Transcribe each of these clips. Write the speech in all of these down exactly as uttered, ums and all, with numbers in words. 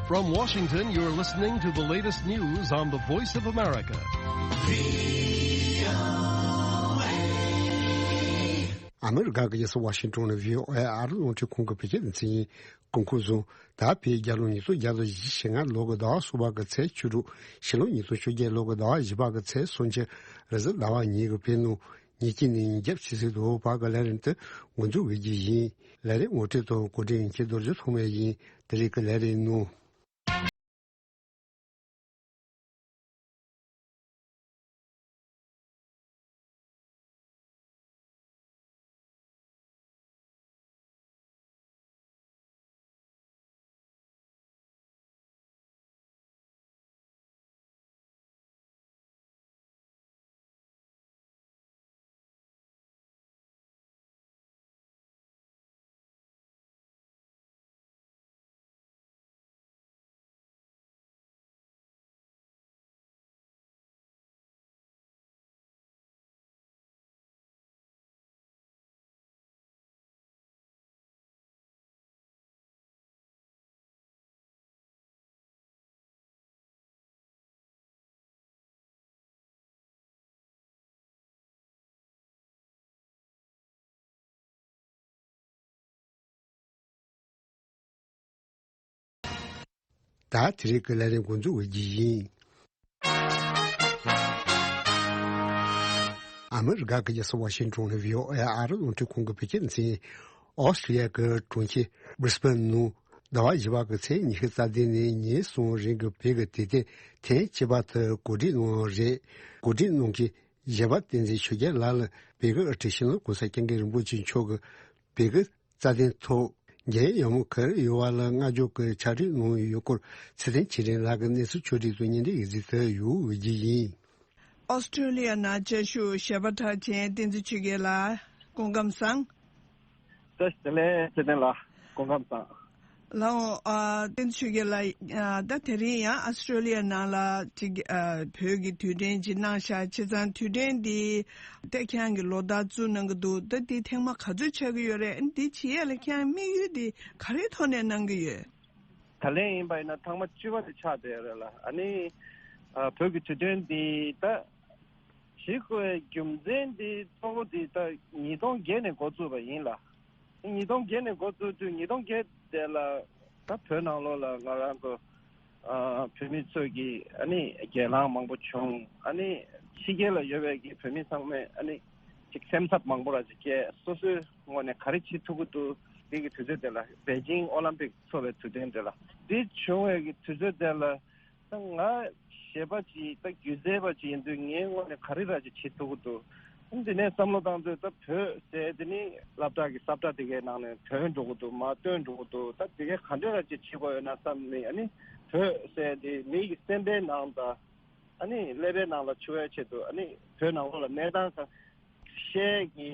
From Washington, you're listening to the latest news on the Voice of America. ཨ་མི་རི་ཀ་གི་རྒྱལ་ས་ཝ་ཤིང་ཊོན་ནས་བྷི་ཨོ་ཨེ་ཨ་རི་རླུང་འཕྲིན་ཁང་གི་བོད་སྐད་སྡེ་ཚན་ཡིན། སྐུ་ཁམས་བཟང་། ད་བོད་རྒྱལ་ལོ་ཉིས་སྟོང་བརྒྱ་དང་བཞི་བཅུ་ཞེ་ལྔ་ལོ་གི་ཟླ་བ་གསུམ་པ་གི་ཚེས་བཅུ་དྲུག་ཕྱི་ལོ་ཉིས་སྟོང་བཅོ་བརྒྱད་ལོ་གི་ཟླ་བ་བཞི་པ་གི་ཚེས་སུམ་ཅུ་རེས་གཟའ་ཟླ་བ་ཉིན་གྱི་བོད་ནང་ཉིན་གཅིག་ནས་ཉིན་རྒྱབ་ཆུ་ཚོད་དྲུག་བར་གྱི་ལས་རིམ་དེ་འགོ་འཛུགས་འོས་རྒྱུ་ཡིན། ལས་རིམ་ངོ་སྤྲོད་དང་གོ་སྒྲིག་མཁན་རྡོ་རྗེ་ཐོགས་མེད་ཡིན། དེ་རིང་གི་ལས་རིམ་ནང་། ད་དེ་རིང་གི་ལས་རིམ་འགོ་འཛུགས་འོས་རྒྱུ་ཡིན། ཨ་མི་རི་ཀ་གི་རྒྱལ་ས་ཝ་ཤིང་ཊོན་ནས་བྷི་ཨོ་ཨེ་ཨ་རི་རླུང་འཕྲིན་ཁང་གི་བོད་སྐད་སྡེ་ཚན། ཨོ་སི་ཀྲི་ལི་ཡ་གི་གྲོང་ཁྱེར་བྷི་རི་སི་བྷེན་ནང་ཟླ་བ་བཞི་པ་གི་ཚེས་ཉི་ཤུ་རྩ་བདུན་ནས་ཉིན་གསུམ་རིང་གི་བོད་ཀྱི་དུས་སྟོན་ཐེངས་གཅིག་པ་དེ་གོ་སྒྲིག་གནང་བ་རེད། གོ་སྒྲིག་གནང་མཁན་གཞས་པ་བསྟན་འཛིན་ཆོས་རྒྱལ་ལགས་ལ་བོད་ཀྱི་དབུ་ཁྲིད་སྤྱི་ནོར་གོང་ས་སྐྱབས་མགོན་རིན་པོ་ཆེ་མཆོག་གིས་བོད་ཀྱི་རྩ་དོན་ཐོག་འགན་ཡག་མོ་ག་རེ་ཡོད་པ་ལ་བསྔགས་བརྗོད་ཀྱི་ཕྱག་བྲིས་གནང་ཡོད་སྐོར་ཚེ་བརྟན་ཆོས་སྒྲོན་ལགས་ཀྱི་གནས་ཚུལ་ཕྱོགས་བསྒྲིགས་དང་བརྙན་འཕྲིན་ཡིག་གཟིགས་དེ་ཡོང་འོས་རྒྱུ་ཡིན། ཨོ་སི་ཀྲི་ལི་ཡ་ནང་བཅའ་བཞུགས་གཞས་པ་གྲགས་ཅན་བསྟན་འཛིན་ཆོས་རྒྱལ་ལགས་སྐུ་ཁམས་བཟང་། བཀྲ་ཤིས་བདེ་ལེགས་ཚེ་བརྟན་ལགས་སྐུ་ཁམས་བཟང་། ལགས་འོང་། ཨ། བསྟན་འཛིན་ཆོས་རྒྱལ་ལགས། ཨ། ད་དེ་རིང་ཡང་ཨ་སི་ཀྲོ་ལི་ཡ་ནང་ལ་ཅིག་ཨ། བོད་ཀྱི་དུས་དྲན་ཅིག་གནང་ཤག་བྱས་ཙང་དུས་དྲན་འདི་ད་ཁྱེད་རང་གིས་ལོ་ལྟར་བཙུགས་གནང་གི་འདུག་ད་འདི་ཐེངས་མ་ག་ཚོད་ཆགས་ཀྱི་ཡོད་རེད། འདི་བྱེད་ཡ་ལ་ཁྱེད་རང་དམིགས་ཡུལ་འདི་ག་རེའི་ཐོག་ནས་གནང་གི་ཡོད། ད་ལན་ཡིན་པ་ཡིན་ན་ཐེངས་མ་བཅུ་པ་དེ་ཆགས་བསྡད་ཡོད་རེད་ལ། ཨ་ནི་ཨ། བོད་ཀྱི་དུས་དྲན་འདི་ད་བྱེད་དགོས་པའི་རྒྱུ་མཚན་འདི་གཙོ་བོ་འདི་ད་ཉིས་སྟོང་བརྒྱད་ནས་འགོ་བཙུགས་པ་ཡིན་ལ། ཉིས་སྟོང་བརྒྱད་ནས་འགོ་བཙུགས་དུས་ཉིས་སྟོང་བརྒྱད་དེ་ལ་ད་བོད་ནང་ལོགས་ལ་ང་རང་ཚོ་ཨ། བོད་མི་ཚོས་ཀྱི་ཨ་ནི་སྒེར་ལངས་མང་པོ་བྱུང་། ཨ་ནི་ཕྱི་རྒྱལ་ལ་ཡོད་པའི་གི་བོད་མི་ཚང་མས་ཨ་ནི་ཅིག་སེམས་འཚབ་མང་པོ་ར་ཅིག་སྐྱེས། སོ་སོའི་ངོས་ནས་ག་རེ་བྱེད་ཐུབ་ཀྱི་འདུག་འདི་གི་དུས་ཚོད་དེ་ལ་པེ་ཅིང་ཨོ་ལམ་པིག་འཚོགས་པའི་དུས་དྲན་དེ་ལ་འདི་བྱུང་བའི་གི་དུས་ཚོད་དེ་ལ། ད་ང་གཞས་པ་ཅིག་ད་སྒྱུ་རྩལ་པ་ཅིག་ཡིན་དུས་ངའི་ངོས་ནས་ག་རེ་ར་ཅིག་བྱེད་ཐུབ་ཀྱི་འདུག་འདི་ནས་བསམ་བློ་བཏང་དུས་ད་བོད་ཟེར་དེ་ནི་སློབ་གྲྭ་གི་ས་བཀྲ་དེ་གའི་ནང་ནས་ཐོན་འགྲོ་གི་འདུག་མར་བཏོན་འགྲོ་གི་འདུག་ད་དེ་གའི་ག་འདྲ་ར་ཅིག་བྱེད་དགོས་ཡོད་ན་བསམ་ནས། ཨ་ནི་བོད་ཟེར་དེ་མི་ཡི་སེམས་པའི་ནང་དང་ཨ་ནི་ཀླད་པའི་ནང་ལ་འཆར་བའི་ཆེད་དུ། ཨ་ནི་བོད་ནང་ལོགས་ལ་གནས་སྟངས་གང་ཤེས་ཀྱི་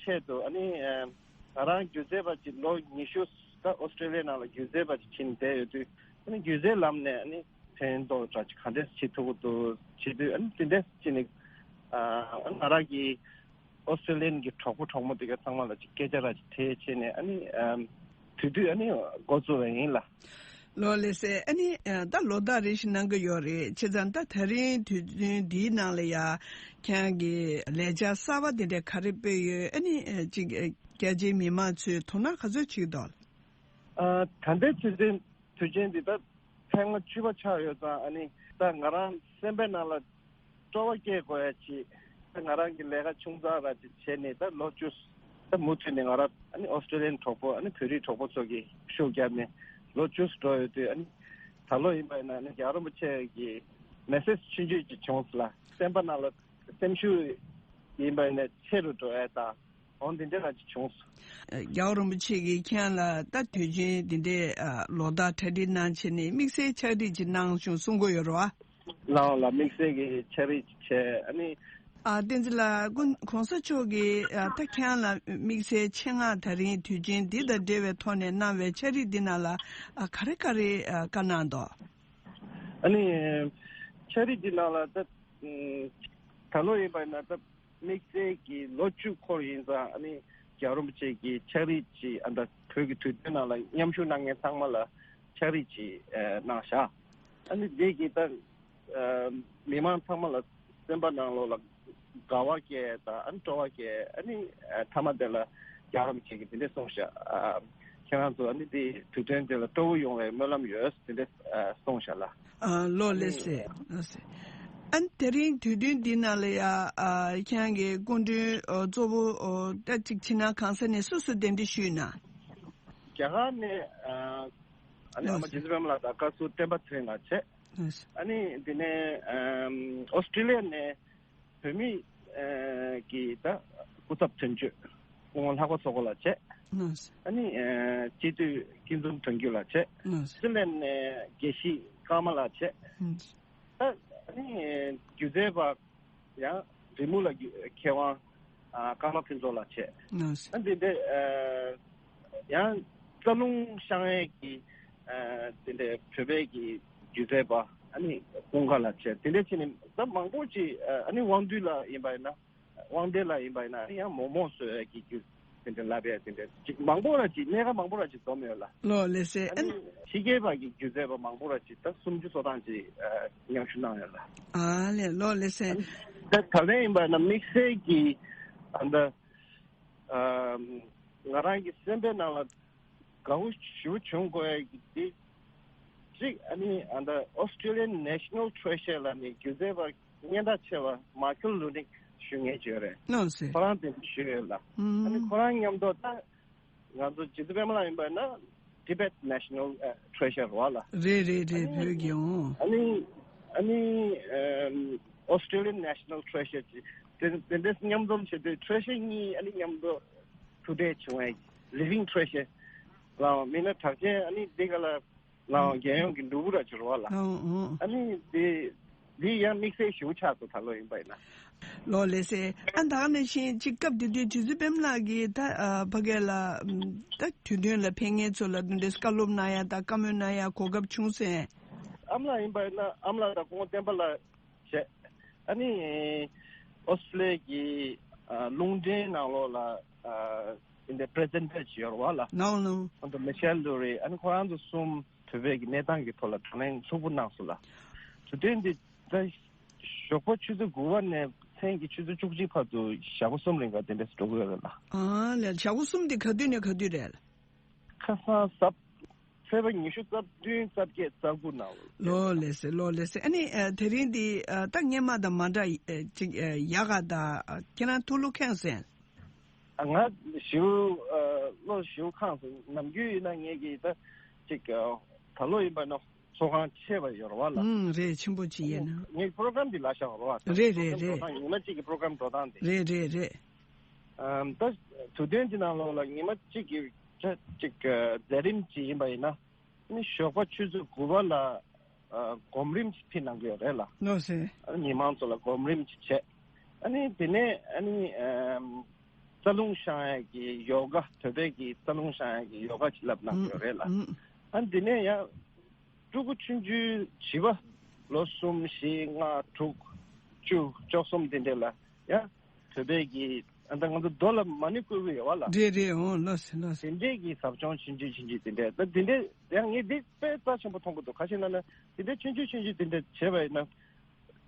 ཆེད་དུ། ཨ་ནི་ཨ། ང་རང་སྒྱུ་རྩལ་པ་ཅིག་ལོ་ཉི་ཤུ་ད་ཨོ་སི་ཀྲོ་ལི་ཡའི་ནང་ལ་སྒྱུ་རྩལ་པ་ཅིག་བྱས་ནས་བསྡད་ཡོད་དུས། ཨ་ནི་སྒྱུ་རྩལ་ལམ་ནས་ཨ་ནི་ཕན་ཐོགས་འདྲ་ཅིག་ག་འདྲས་བྱེད་ཐུབ་ཀྱི་འདུག་བྱེད་དུས། ཨ་ནི་དེ་འདྲས་ཅིག་ནས་ཨ། ང་རང་གི་ཨོ་སི་ཀྲོ་ལི་ཡན་གྱི་གྲོགས་པོ་གྲོགས་མོ་དེ་ག་ཚང་མ་ལ་ཅིག་སྐད་ཆ་ར་ཅིག་དྲིས་བྱས་ནས། ཨ་ནི་ཨ། དེ་དུས་ཨ་ནི་འགོ་བཙུགས་པ་ཡིན་ལ། ལགས་སོ། ཨ་ནི་ཨ། ད་ལོ་ལྟར་རེ་བཞིན་གནང་གི་ཡོད་རེད། བྱས་ཙང་ད་ད་རིང་དུས་ཚོད་འདིའི་ནང་ལ་ཡ་ཁྱེད་རང་གི་ལས་འཆར་གསར་པ་དེ་འདྲ་ག་རེ་སྤེལ་ཡོད། ཨ་ནི་ཨ། ཅིག་ཨ། རྒྱ་ཆེའི་མི་མང་ཚོས་དོ་སྣང་ག་ཚོད་བྱེད་ཀྱི་འདུག་ཨ། ད་ལྟའི་དུས་ཚོད་དུས་ཆེན་འདི་ད་ཐེངས་མ་བཅུ་པ་ཆགས་ཡོད་ཙང་། ཨ་ནི་ད་ང་རང་སེམས་པའི་ནང་ལ་སྤྲོ་བ་སྐྱེ་དགོས་ཡ་ཅིག་ད་ང་རང་གི་ལས་ཀ་ཆུང་ཙག་ར་ཅིག་བྱས་ནས་ད་ལོ་བཅུ། ད་མུ་མཐུད་ནས་ང་རང་ཨ་ནི་ཨོ་སི་ཀྲོ་ལི་ཡན་གྲོགས་པོ། ཨ་ནི་བོད་རིགས་གྲོགས་པོ་ཚོ་གིས་ཤུགས་བརྒྱབ་ནས་ལོ་བཅུ་འགྲོ་ཡོད་དུས། ཨ་ནི་ད་ལོ་ཡིན་པ་ཡིན་ན་ཨ་ནི་རྒྱལ་བ་རིན་པོ་ཆེ་གི་མེ་སེ་ཇི་ཆུང་ཆུང་ཅིག་བྱུང་སོང་ལ། སེམས་པ་ནང་ལ་སེམས་ཤུགས་ཡིན་པ་ཡིན་ན་ཆེ་རུ་འགྲོ་ཡ་དང་འོ་འདི་འདྲ་ར་ཅིག་བྱུང་སོང་། རྒྱལ་བ་རིན་པོ་ཆེ་གིས་ཁྱེད་ལ་ད་དུས་ཆེན་འདི་འདྲའི་ཨ། ལོ་ལྟར་གྲ་སྒྲིག་གནང་བྱས་ནས་དམིགས་བསལ་ཕྱག་བྲིས་ཅིག་གནང་བྱུང་གསུང་གི་ཡོད་རེད་བ། ལགས་འོང་ལགས། དམིགས་བསལ་གྱི་ཕྱག་བྲིས་ཅིག་བྱས། ཨ་ནི། ཨ། བསྟན་འཛིན་ལགས། གོང་ས་མཆོག་གིས་ཨ། ད་ཁྱེད་ལ་དམིགས་བསལ་ཆེད་མངགས་ད་རིང་དུས་ཆེན་འདི་དང་འབྲེལ་བའི་ཐོག་ནས་གནང་བའི་ཕྱག་བྲིས་འདི་ནང་ལ་ཨ། ག་རེ་ག་རེ་ཨ། བཀའ་གནང་འདུག་ཨ་ནི་ཕྱག་བྲིས་འདི་ནང་ལ་ད་ད་ལོ་ཡིན་པ་ཡིན་ན་ད་དམིགས་བསལ་གྱི་ལོ་བཅུ་འཁོར་ཡིན་ཙང་། ཨ་ནི་རྒྱལ་བ་རིན་པོ་ཆེ་གི་ཕྱག་བྲིས་ཀྱི་ཨ། ད་བོད་ཀྱི་དུས་སྟོན་ནང་ལ་མཉམ་ཞུགས་གནང་མཁན་ཚང་མ་ལ་ ཕྱག་བྲིས་ཅིག་ཨ་གནང་བཞག་ཨ་ནི་དེ་གི་ད་ཨ་མི་མང་ཚང་མ་ལ་སེམས་པ་ནང་ལོགས་ལ་དགའ་བ་སྐྱེ་དང་ཨ་ནི་སྤྲོ་བ་སྐྱེ། ཨ་ནི་ཨ་མཐའ་མ་དེ་ལ་རྒྱལ་རབས་ཅིག་གིས་དེ་འདྲས་གསུངས་བཞག་ཨ་ཁྱེད་རང་ཚོ་ཨ་ནི་དེ་དུས་སྟོན་དེ་ལ་སྤྲོ་བོ་ཡོང་བའི་སྨོན་ལམ་ཡོད་དེ་འདྲས་ཨ་གསུངས་བཞག་ལ། ཨ་ལོ་ཨ་ལེ་ནི་སེ། ལོ་སེ། ཨ་ནི་དེ་རིང་དུས་སྟོན་འདི་ནང་ལ་ཡ་ཨ་ཁྱེད་རང་གི་སྐུ་མགྲོན་ཨ་གཙོ་བོ་ཨ་ད་ཅིག་ཕྱི་ནང་གང་ས་ནས་སུ་སུ་གདན་འདྲེན་ཞུས་ན། རྒྱ་གར་ནས་ཨ་ཨ་ནི་ཨ་མ་རྗེ་བཙུན་པད་མ་ལགས་དང་བཀའ་ཟུར་བསྟན་པ་ཚེ་རིང་ལགས་བྱས། ཨ་ནི་འདི་ནས་ཨ་ཨོ་སི་ཀྲི་ལི་ཡ་ནས་བོད་མི་ཨ་གི་ད་སྐུ་ཚབ་དོན་གཅོད་སྐུ་ངོ་ལྷག་པ་མཚོ་སྐོར་ལགས་བྱས། ཨ་ནི་ཨ་སྤྱི་འཐུས་སྐྱིད་འཛོམས་དོན་གཅོད་ལགས་བྱས། སི་ལན་ནས་དགེ་བཤེས་ཀརྨ་ལགས་བྱས། ཨ་ནི་སྒྱུ་རྩལ་པ་ཡང་རི་མོ་ལ་རྒྱུ་མཁས་དབང་ཨ་ཀརྨ་ཕུན་ཚོགས་ལགས་བྱས། ཨ་འདི་འདྲ་ཨ་ཡང་རྩ་རླུང་བཤང་ཡས་ཀྱི་ཨ་འདི་འདྲ་བོད་པའི་གི་སྒྱུ་རྩལ་པ་ཨ་ནི་ཀུན་དགའ་ལགས་བྱས། དེ་འདྲ་བྱས་ནས་ད་མང་པོ་ཅིག་ཨ་ནི་དབང་འདུས་ལགས་ཡིན་པ་ཡིན་ན། དབང་འདུས་ལགས་ཡིན་པ་ཡིན་ན་ཨ་ནི་ཡང་མོག་མོག་བཟོ་ཡས་ཀྱི་རྒྱུ་དེ་འདྲ་ལབ་ཡས་དེ་འདྲ་ཅིག་མང་པོ་ར་ཅིག་གནད་འགག་མང་པོ་ར་ཅིག་འཛོམས་ཡོད་ལ། ལོ་ལེ་སེ། ཨ་ཨ་ནི་ཕྱི་རྒྱལ་བ་གི་སྒྱུ་རྩལ་པ་མང་པོ་ར་ཅིག་ད་སུམ་ཅུ་སོ་གྲངས་ཅིག་ཨ་མཉམ་ཞུགས་གནང་ཡོད་ལ། ཨ་ལེ་ལོ་ལེ་སེ། ཨ་ནི་ད་ད་ལན་ཡིན་པ་ན་དམིགས་བསལ་གྱི་ཨ་ད་ཨ་ང་རང་གི་སེམས་པའི་ནང་ལ་དགའ་བོ་ཞེ་པོ་བྱུང་དགོས་ཡ་གི་དེ་གཅིག་ཨ་ནི་ཨ་ད་Australian National Treasure ལ་ནི་སྒྱུ་རྩལ་པ་སྙན་གྲགས་ཆེ་བ་མཱ་ཁེལ་ལུ་ནིག་ཞུ་མཁན་ཅིག་ཡོད་རེད། ལགས་སེ། ཁོ་རང་དེ་ཞུས་ཡོད་ལ། ཨ་ནི་ཨུམ། ཁོ་རང་མཉམ་དུ་ད་ང་ཚོ་རྗེ་བཙུན་པད་མ་ལགས་ཡིན་པ་ན་Tibet National Treasure རེད་བ་ལ། རེད་རེད་རེད། ཨ་ནི་བོད་ཀྱི་ཨོ། ཨ་ནི་ཨ་ནི་ཨམ་Australian National Treasure ཅིག་དེ་དེ་འདྲས་མཉམ་འཛོམས་བྱེད་དུས་Treasure གཉིས་ཨ་ནི་མཉམ་དུ་ཐུག་འཕྲད་བྱུང་བའི་Living Treasure ལའང་མིན་ན་གྲགས་ཅན་ཨ་ནི་འདི་ག་ལ་ལའང་རྒྱལ་ཡོངས་ཀྱི་འབྲུག་པ་ར་ཅིག་རེད་བ་ལ། ཨོ་ཨོ། ཨ་ནི་དེ་འདི་ཡང་དམིགས་བསལ་ཞེ་པོ་ཆགས་སོང་ད་ལོ་ཡིན་པ་ཡིན་ན། ལོ་ལེ་སེ། ཨ་ད་ག་ནང་བཞིན་ཅིག་སྐབས་དེ་དུས་རྗེ་བཙུན་པད་མ་ལགས་ཀྱིས་ད་ཨ་ཕ་གི་ལ་ཨམ་ད་དུས་སྟོན་ལ་ཕེབས་མཁན་ཚོ་ལ་འདི་འདྲའི་བཀའ་སློབ་གནང་ཡ་དང་བཀའ་མོལ་གནང་ཡ་གོ་སྐབས་བྱུང་སོང་། ཨ་མ་ལགས་ཡིན་པ་ཡིན་ན་ཨ་མ་ལགས་དང་སྐུ་ངོ་བསྟན་པ་ལགས་བྱས། ཨ་ནི་ཨོ་སི་ཀྲི་ལི་ཡ་གི་ཨ་རླུང་འཕྲིན་ནང་ལོགས་ལ་ཨ་འདི་འདྲའི་པི་རི་སེན་ཊར་ཅིག་ཡོད་རེད་བ་ལ། ནའོ་ནའོ། ཨ་ནི་མི་ཤེལ་ལུ་རི། ཨ་ནི་ཁོ་རང་ཚོ་གསུམ་བོད་པའི་གི་གནས་སྟངས་ཀྱི་ཐོག་ལ་བགྲོ་གླེང་ལྷུག་པོ་གནང་སོང་ལ། དུས་སྟོན་འདི་ད་ཞོགས་པ་ཆུ་ཚོད་དགུ་པ་ནས་མཚན་གྱི་ཆུ་ཚོད་བཅུ་གཅིག་བར་དུ་ཞག་པོ་གསུམ་རིང་ག་དེ་འདྲས་འགྲོ་གི་ཡོད་རེད་ལ། ཨ་ལས། ཞག་པོ་གསུམ་དེ་ག་དུས་ནས་ག་དུས་རེད། ཁ་སང་གཟའ་ཚེས་པ་ཉི་ཤུ་རྩ་བདུན་རྩ་བརྒྱད་རྩ་དགུ་ནང་ལོ། ལོ་ལེ་སེ། ལོ་ལེ་སེ། ཨ་ནི་ཨ་དེ་རིང་འདི་ཨ་ད་སྔས་མ་དང་མ་འདྲ་ཨ་ཅིག་ཨ་ཡག་ག་ད་ཨ་ཁྱེད་རང་ཐུགས་བློ་ཁེངས་སོང་། ཨ་ང་ཞེ་པོ་ཨ་བློ་ཞེ་པོ་ཁེངས་སོང་། ནམ་རྒྱུན་ཡིན་ན་ངེད་ཀྱིས་ད་ཅིག་ཨ་ད་ལོ་ཡིན་པ་ན་ཚོགས་ཁང་ཆེ་བ་ཡོད་རེད་བ་ལ། ཨུམ་རེད། ཆེན་པོ་ཅིག་ཡིན་ན། ངའི་པོ་རོ་གྷ་རམ་འདི་ལ་བཞག་རེད་བ། རེད་རེད་པོ་རོ་གྷ་རམ་རེད། འགྲོ་སྟངས་ཉི་མ་གཅིག་གི་པོ་རོ་གྷ་རམ་འགྲོ་སྟངས་འདི། རེད་རེད་རེད། ཨམ་ད་དུས་སྟོན་འདི་ནང་ལོགས་ལ་ཉི་མ་གཅིག་གི་ཆ་གཅིག་གི་མཛད་རིམ་ཅིག་ཡིན་པ་ཡིན་ན། ནི་ཞོགས་པ་ཆུ་ཚོད་དགུ་པ་ལ་ཨ་སྒོམ་རིམ་ཅིག་ཕུལ་གནང་གི་ཡོད་རེད་ལ། ལགས་སེ། ཨ་ནི་མི་མང་ཚོ་ལ་སྒོམ་རིམ་ཅིག་བྱས། ཨ་ནི་དེ་ནས་ཨ་ནི་ཨམ་རྩ་རླུང་བཤང་ཡས་ཀྱི་ཡོ་ག་བོད་པའི་གི་རྩ་རླུང་བཤང་ཡས་ཀྱི་ཡོ་ག་ཅིག་བསླབ་གནང་གི་ཡོད་རེད་ལ། ཨུམ། ཨ་ནི་དེ་ནས་ཡང་ཕྲུ་གུ་ཆུང་ཆུང་བྱིས་པ་ལོ་གསུམ་བཞི་ལྔ་དྲུག་བཅུ་བཅུ་གསུམ་དེ་འདྲས་ལ་ཡང་བོད་པའི་གི་ཨ་ད་ང་ཚོ་རྡོ་ལ་མ་ཎི་བསྐུར་གི་ཡོད་བ་ལ། རེད་རེད། འོང་། ལགས་སེ་ལགས་སེ། དེ་འདྲས་ཀྱི་ཟབ་སྦྱོང་ཆུང་ཆུང་ཆུང་ཆུང་དེ་འདྲས་ད་དེ་འདྲས་ཡང་ངས་འདི་དཔེ་རྩ་ཆེན་པོ་མཐོང་གི་འདུག་ག་ཞིག་ལབ་ན་དེ་འདྲས་ཆུང་ཆུང་ཆུང་ཆུང་དེ་འདྲས་བྱས་པ་ཡིན་ན་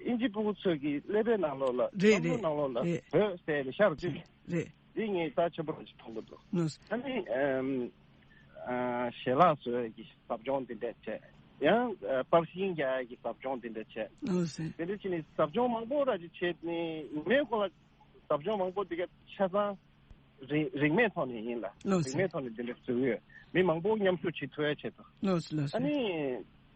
ཨིན་ཇི་ཕྲུ་གུ་ཚོས་ཀྱི་ཀླད་པའི་ནང་ལོགས་ལ་རེད་བསམ་བློ་རེད་ནང་ལོགས་ལ་རེད། བོད་ཟེར་ནས་ཤར་བཅུག་རེད། འདི་ངས་རྩ་ཆེན་པོ་རང་ཞིག་མཐོང་གི་འདུག་ལགས་སེ། ཨ་ནི་ཨམ་ཨ་ཞལ་ལག་བཟོ་ཡས་ཀྱི་ཟབ་སྦྱོང་དེ་འདྲས་བྱས། ཡང་ཨ་པར་ཤིང་རྒྱག་ཡས་ཀྱི་ཟབ་སྦྱོང་དེ་འདྲས་བྱས། ལགས་སེ། དེ་འདྲས་བྱས་ནས་ཟབ་སྦྱོང་མང་པོ་ར་ཅིག་བྱས་ནས་ཉི་མའི་འགོ་ལ་ཟབ་སྦྱོང་མང་པོ་དེ་ག་ཆ་ཚང་རིན་རིན་མེད་ཐོག་ནས་ཡིན་ལ། ལགས་སེ། རིན་མེད་ཐོག་ནས་དེ་འདྲ་བཟོ་གི་ཡོད། མི་མང་པོ་མཉམ་ཞུགས་བྱེད་ཐུབ་ཡ་ཆེད་དུ། ལགས་སེ་ལགས་སེ། ཨ་ནི་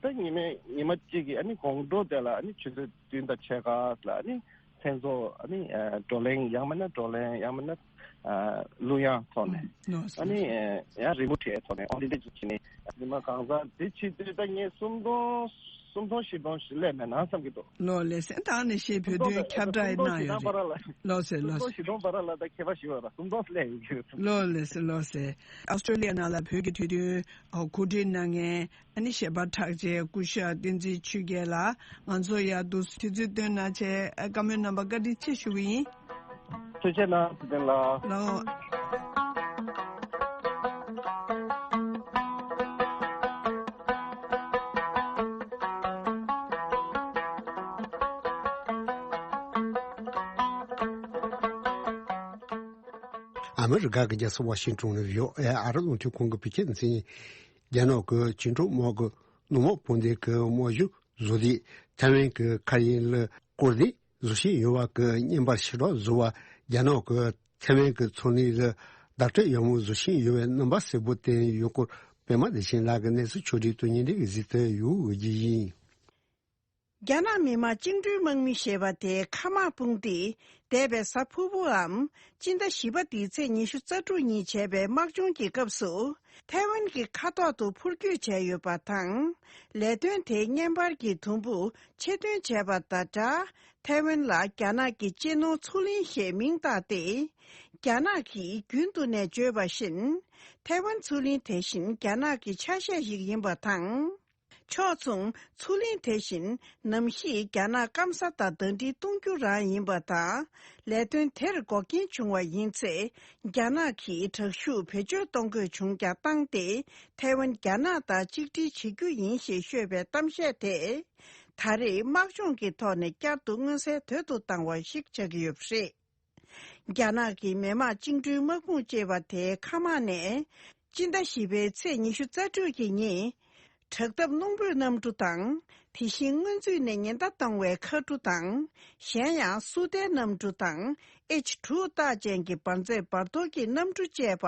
ད་ཉི་མ་ཉི་མ་གཅིག་གི་ཨ་ནི་དགོང་དྲོ་དེ་ལ་ཨ་ནི་ཆུ་ཚོད་བདུན་དང་ཕྱེད་ཀ་ལ་ཨ་ནི་མཚན་ཚོགས་ཨ་ནི་ཨ་བགྲོ་གླེང་ཡང་མིན་ན་བགྲོ་གླེང་ཡང་མིན་ན་ཨ་གླུ་དབྱངས་ཐོག་ནས། ལགས་སེ། ཨ་ནི་ལགས་སེ། ཨ་ཡང་རི་མོ་བྲིས་ཐོག་ནས་ཨོ་འདི་འདྲ་ཅིག་བྱས་ནས་ཉི་མ་གང་ཟག་འདི་ཕྱི་དུས་ད་ངས་སུམ་སྟོང་སུམ་སྟོང་བཞི་སྟོང་ཞིག་སླེབས་མེད་ན་བསམ་གྱི་འདུག་ལོ་ལེ་སེ། ད་ནི་ཤེས་བོད་དོན་ཁྱབ་བསྒྲགས་གནང་ཡོད་རེད། ལོ་སེ་ལོ་སེ། སུམ་སྟོང་བཞི་སྟོང་བར་ལ་ད་ཁྱད་པར་ཞིག་ཡོད་ར། སུམ་སྟོང་སླེབས་ཡོད་ཀྱི་ཡོད། ལོ་ལེ་སེ་ལོ་སེ། ཨོ་སི་ཀྲོ་ལི་ཡ་ནང་ལ་བོད་ཀྱི་དུས་སྟོན་གོ་སྒྲིག་གནང་མཁན་ཨ་ནི་གཞས་པ་གྲགས་ཅན་སྐུ་ཞབས་བསྟན་འཛིན་ཆོས་རྒྱལ་ལགས་ང་ཚོ་ཡར་འདུག་དུས་ཚོད་བཏོན་གནང་བྱས་བཀའ་མོལ་གནང་བར་བཀའ་དྲིན་ཆེ་ཞུ་གི་ཡིན། ཐུགས་རྗེ་གནང་། ཚེ་བརྟན་ལགས། ལགས། ཨ་མི་རི་ཀ་གི་རྒྱལ་ས་ཝ་ཤིང་ཏོན་ནས་བྷི་ཨོ་ཨེ་ཨ་རི་རླུང་འཕྲིན་ཁང་གི་བོད་སྐད་སྡེ་ཚན། རྒྱ་ནག་གི་བཅིངས་འགྲོལ་དམག་གི་སྣུམ་འོག་དཔུང་སྡེ་གི་དམག་གཞུང་བཟོ་ལས་ཐའེ་ཝན་གྱི་མཁའ་དབྱིངས་ལ་བསྐོར་ཏེ་བཟོ་བཞིན་ཡོད་པ་གི་བརྙན་པར་ཞེ་དྲག་བཟོ་བ། རྒྱ་ནག་གི་ཐའེ་ཝན་གྱི་མཚོ་གླིང་ལ་བརྡ་སྤྲོད་ཡག་མོ་བཟོ་བཞིན་ཡོད་པའི་རྣམ་པ་གསལ་པོ་བསྟན་ཡོད་སྐོར། པད་མ་བདེ་ཆེན་ལགས་ཀྱི་གནས་ཚུལ་ཕྱོགས་བསྒྲིགས་དང་། བརྙན་འཕྲིན་གྱི་གཟིགས་ཏེ་ཡོང་བའི་རྒྱུ་ཡིན། རྒྱ་ནག་མི་དམངས་བཅིངས་འགྲོལ་དམག་མི་ཞེས་པ་དེ་མཁའ་དམག་དཔུང་སྡེས་འདས་པའི་གཟའ་ཕུར་བུའམ་སྤྱི་ཟླ་བཞི་པ་འདིའི་ཚེས་ཉི་ཤུ་རྩ་དྲུག་ཉིན་བྱས་པའི་དམག་སྦྱོང་གི་སྐབས་སུ། ཐའེ་ཝན་གྱི་མཁའ་ཐོག་ཏུ་འཕུར་སྐྱོད་བྱས་ཡོད་པ་དང་། ལས་དོན་དེའི་བརྙན་པར་གྱི་དུམ་བུ་ཕྱིར་འདོན་བྱས་པ་དང་སྦྲགས། ཐའེ་ཝན་ལ་རྒྱ་ནག་གི་གཅེས་ནོར་མཚོ་གླིང་ཞེས་མིང་བཏགས་ཏེ། རྒྱ་ནག་གིས་རྒྱུན་དུ་ནས་བརྗོད་པ་བཞིན། ཐའེ་ཝན་མཚོ་གླིང་དེ་བཞིན་རྒྱ་ནག་གི་ཆ་ཤས་ཤིག་ཡིན་པ་དང་། ཕྱོགས་མཚུངས་མཚོ་གླིང་དེ་བཞིན་ནམ་གཤིས་རྒྱ་ནག་སྐམ་ས་དང་ཟླ་སྒྲིལ་གཏོང་རྒྱུ་རང་ཡིན་པ་དང་། ལས་དོན་དེར་འགོག་རྐྱེན་བྱུང་བ་ཡིན་ཚེ། རྒྱ་ནག་གིས་དྲག་ཤུགས་བེད་སྤྱོད་གཏོང་དགོས་བྱུང་ཀྱང་བཏང་སྟེ། ཐའེ་ཝན་རྒྱ་ནག་དང་གཅིག་སྒྲིལ་བྱེད་རྒྱུ་ཡིན་ཞེས་ཤོད་པའི་གཏམ་བཤད་དེ། ད་རེས་དམག་སྦྱོང་གི་ཐོག་ནས་བསྐྱར་དུ་མངོན་གསལ་དོད་དུ་བཏང་བ་ཞིག་ཆགས་ཀྱི་ཡོད་པ་རེད། རྒྱ་ནག་གི་མི་དམངས་བཅིངས་འགྲོལ་དམག་དཔུང་ཅེས་པ་དེའི་མཁའ་དམག་ནས། སྤྱི་ཟླ་བཞི་པའི་ཚེས་ཉི་ཤུ་རྩ་དྲུག་གི་ཉིན། དྲག་འཐབ་རླུང་བུའི་གནམ་གྲུ་དང་། དེ་བཞིན་སྔོན་ཚུད་ནས་ཉེན་བརྡ་གཏོང་བའི་མཁའ་གྲུ་དང་། གཞན་ཡང་སུ་ཏའི་གནམ་གྲུ་དང་། ཨེཆ་དྲུག་རྟགས་ཅན་གྱི་འབར་རྫས་འབར་གཏོར་གྱི་གནམ་གྲུ་བཅས་པ།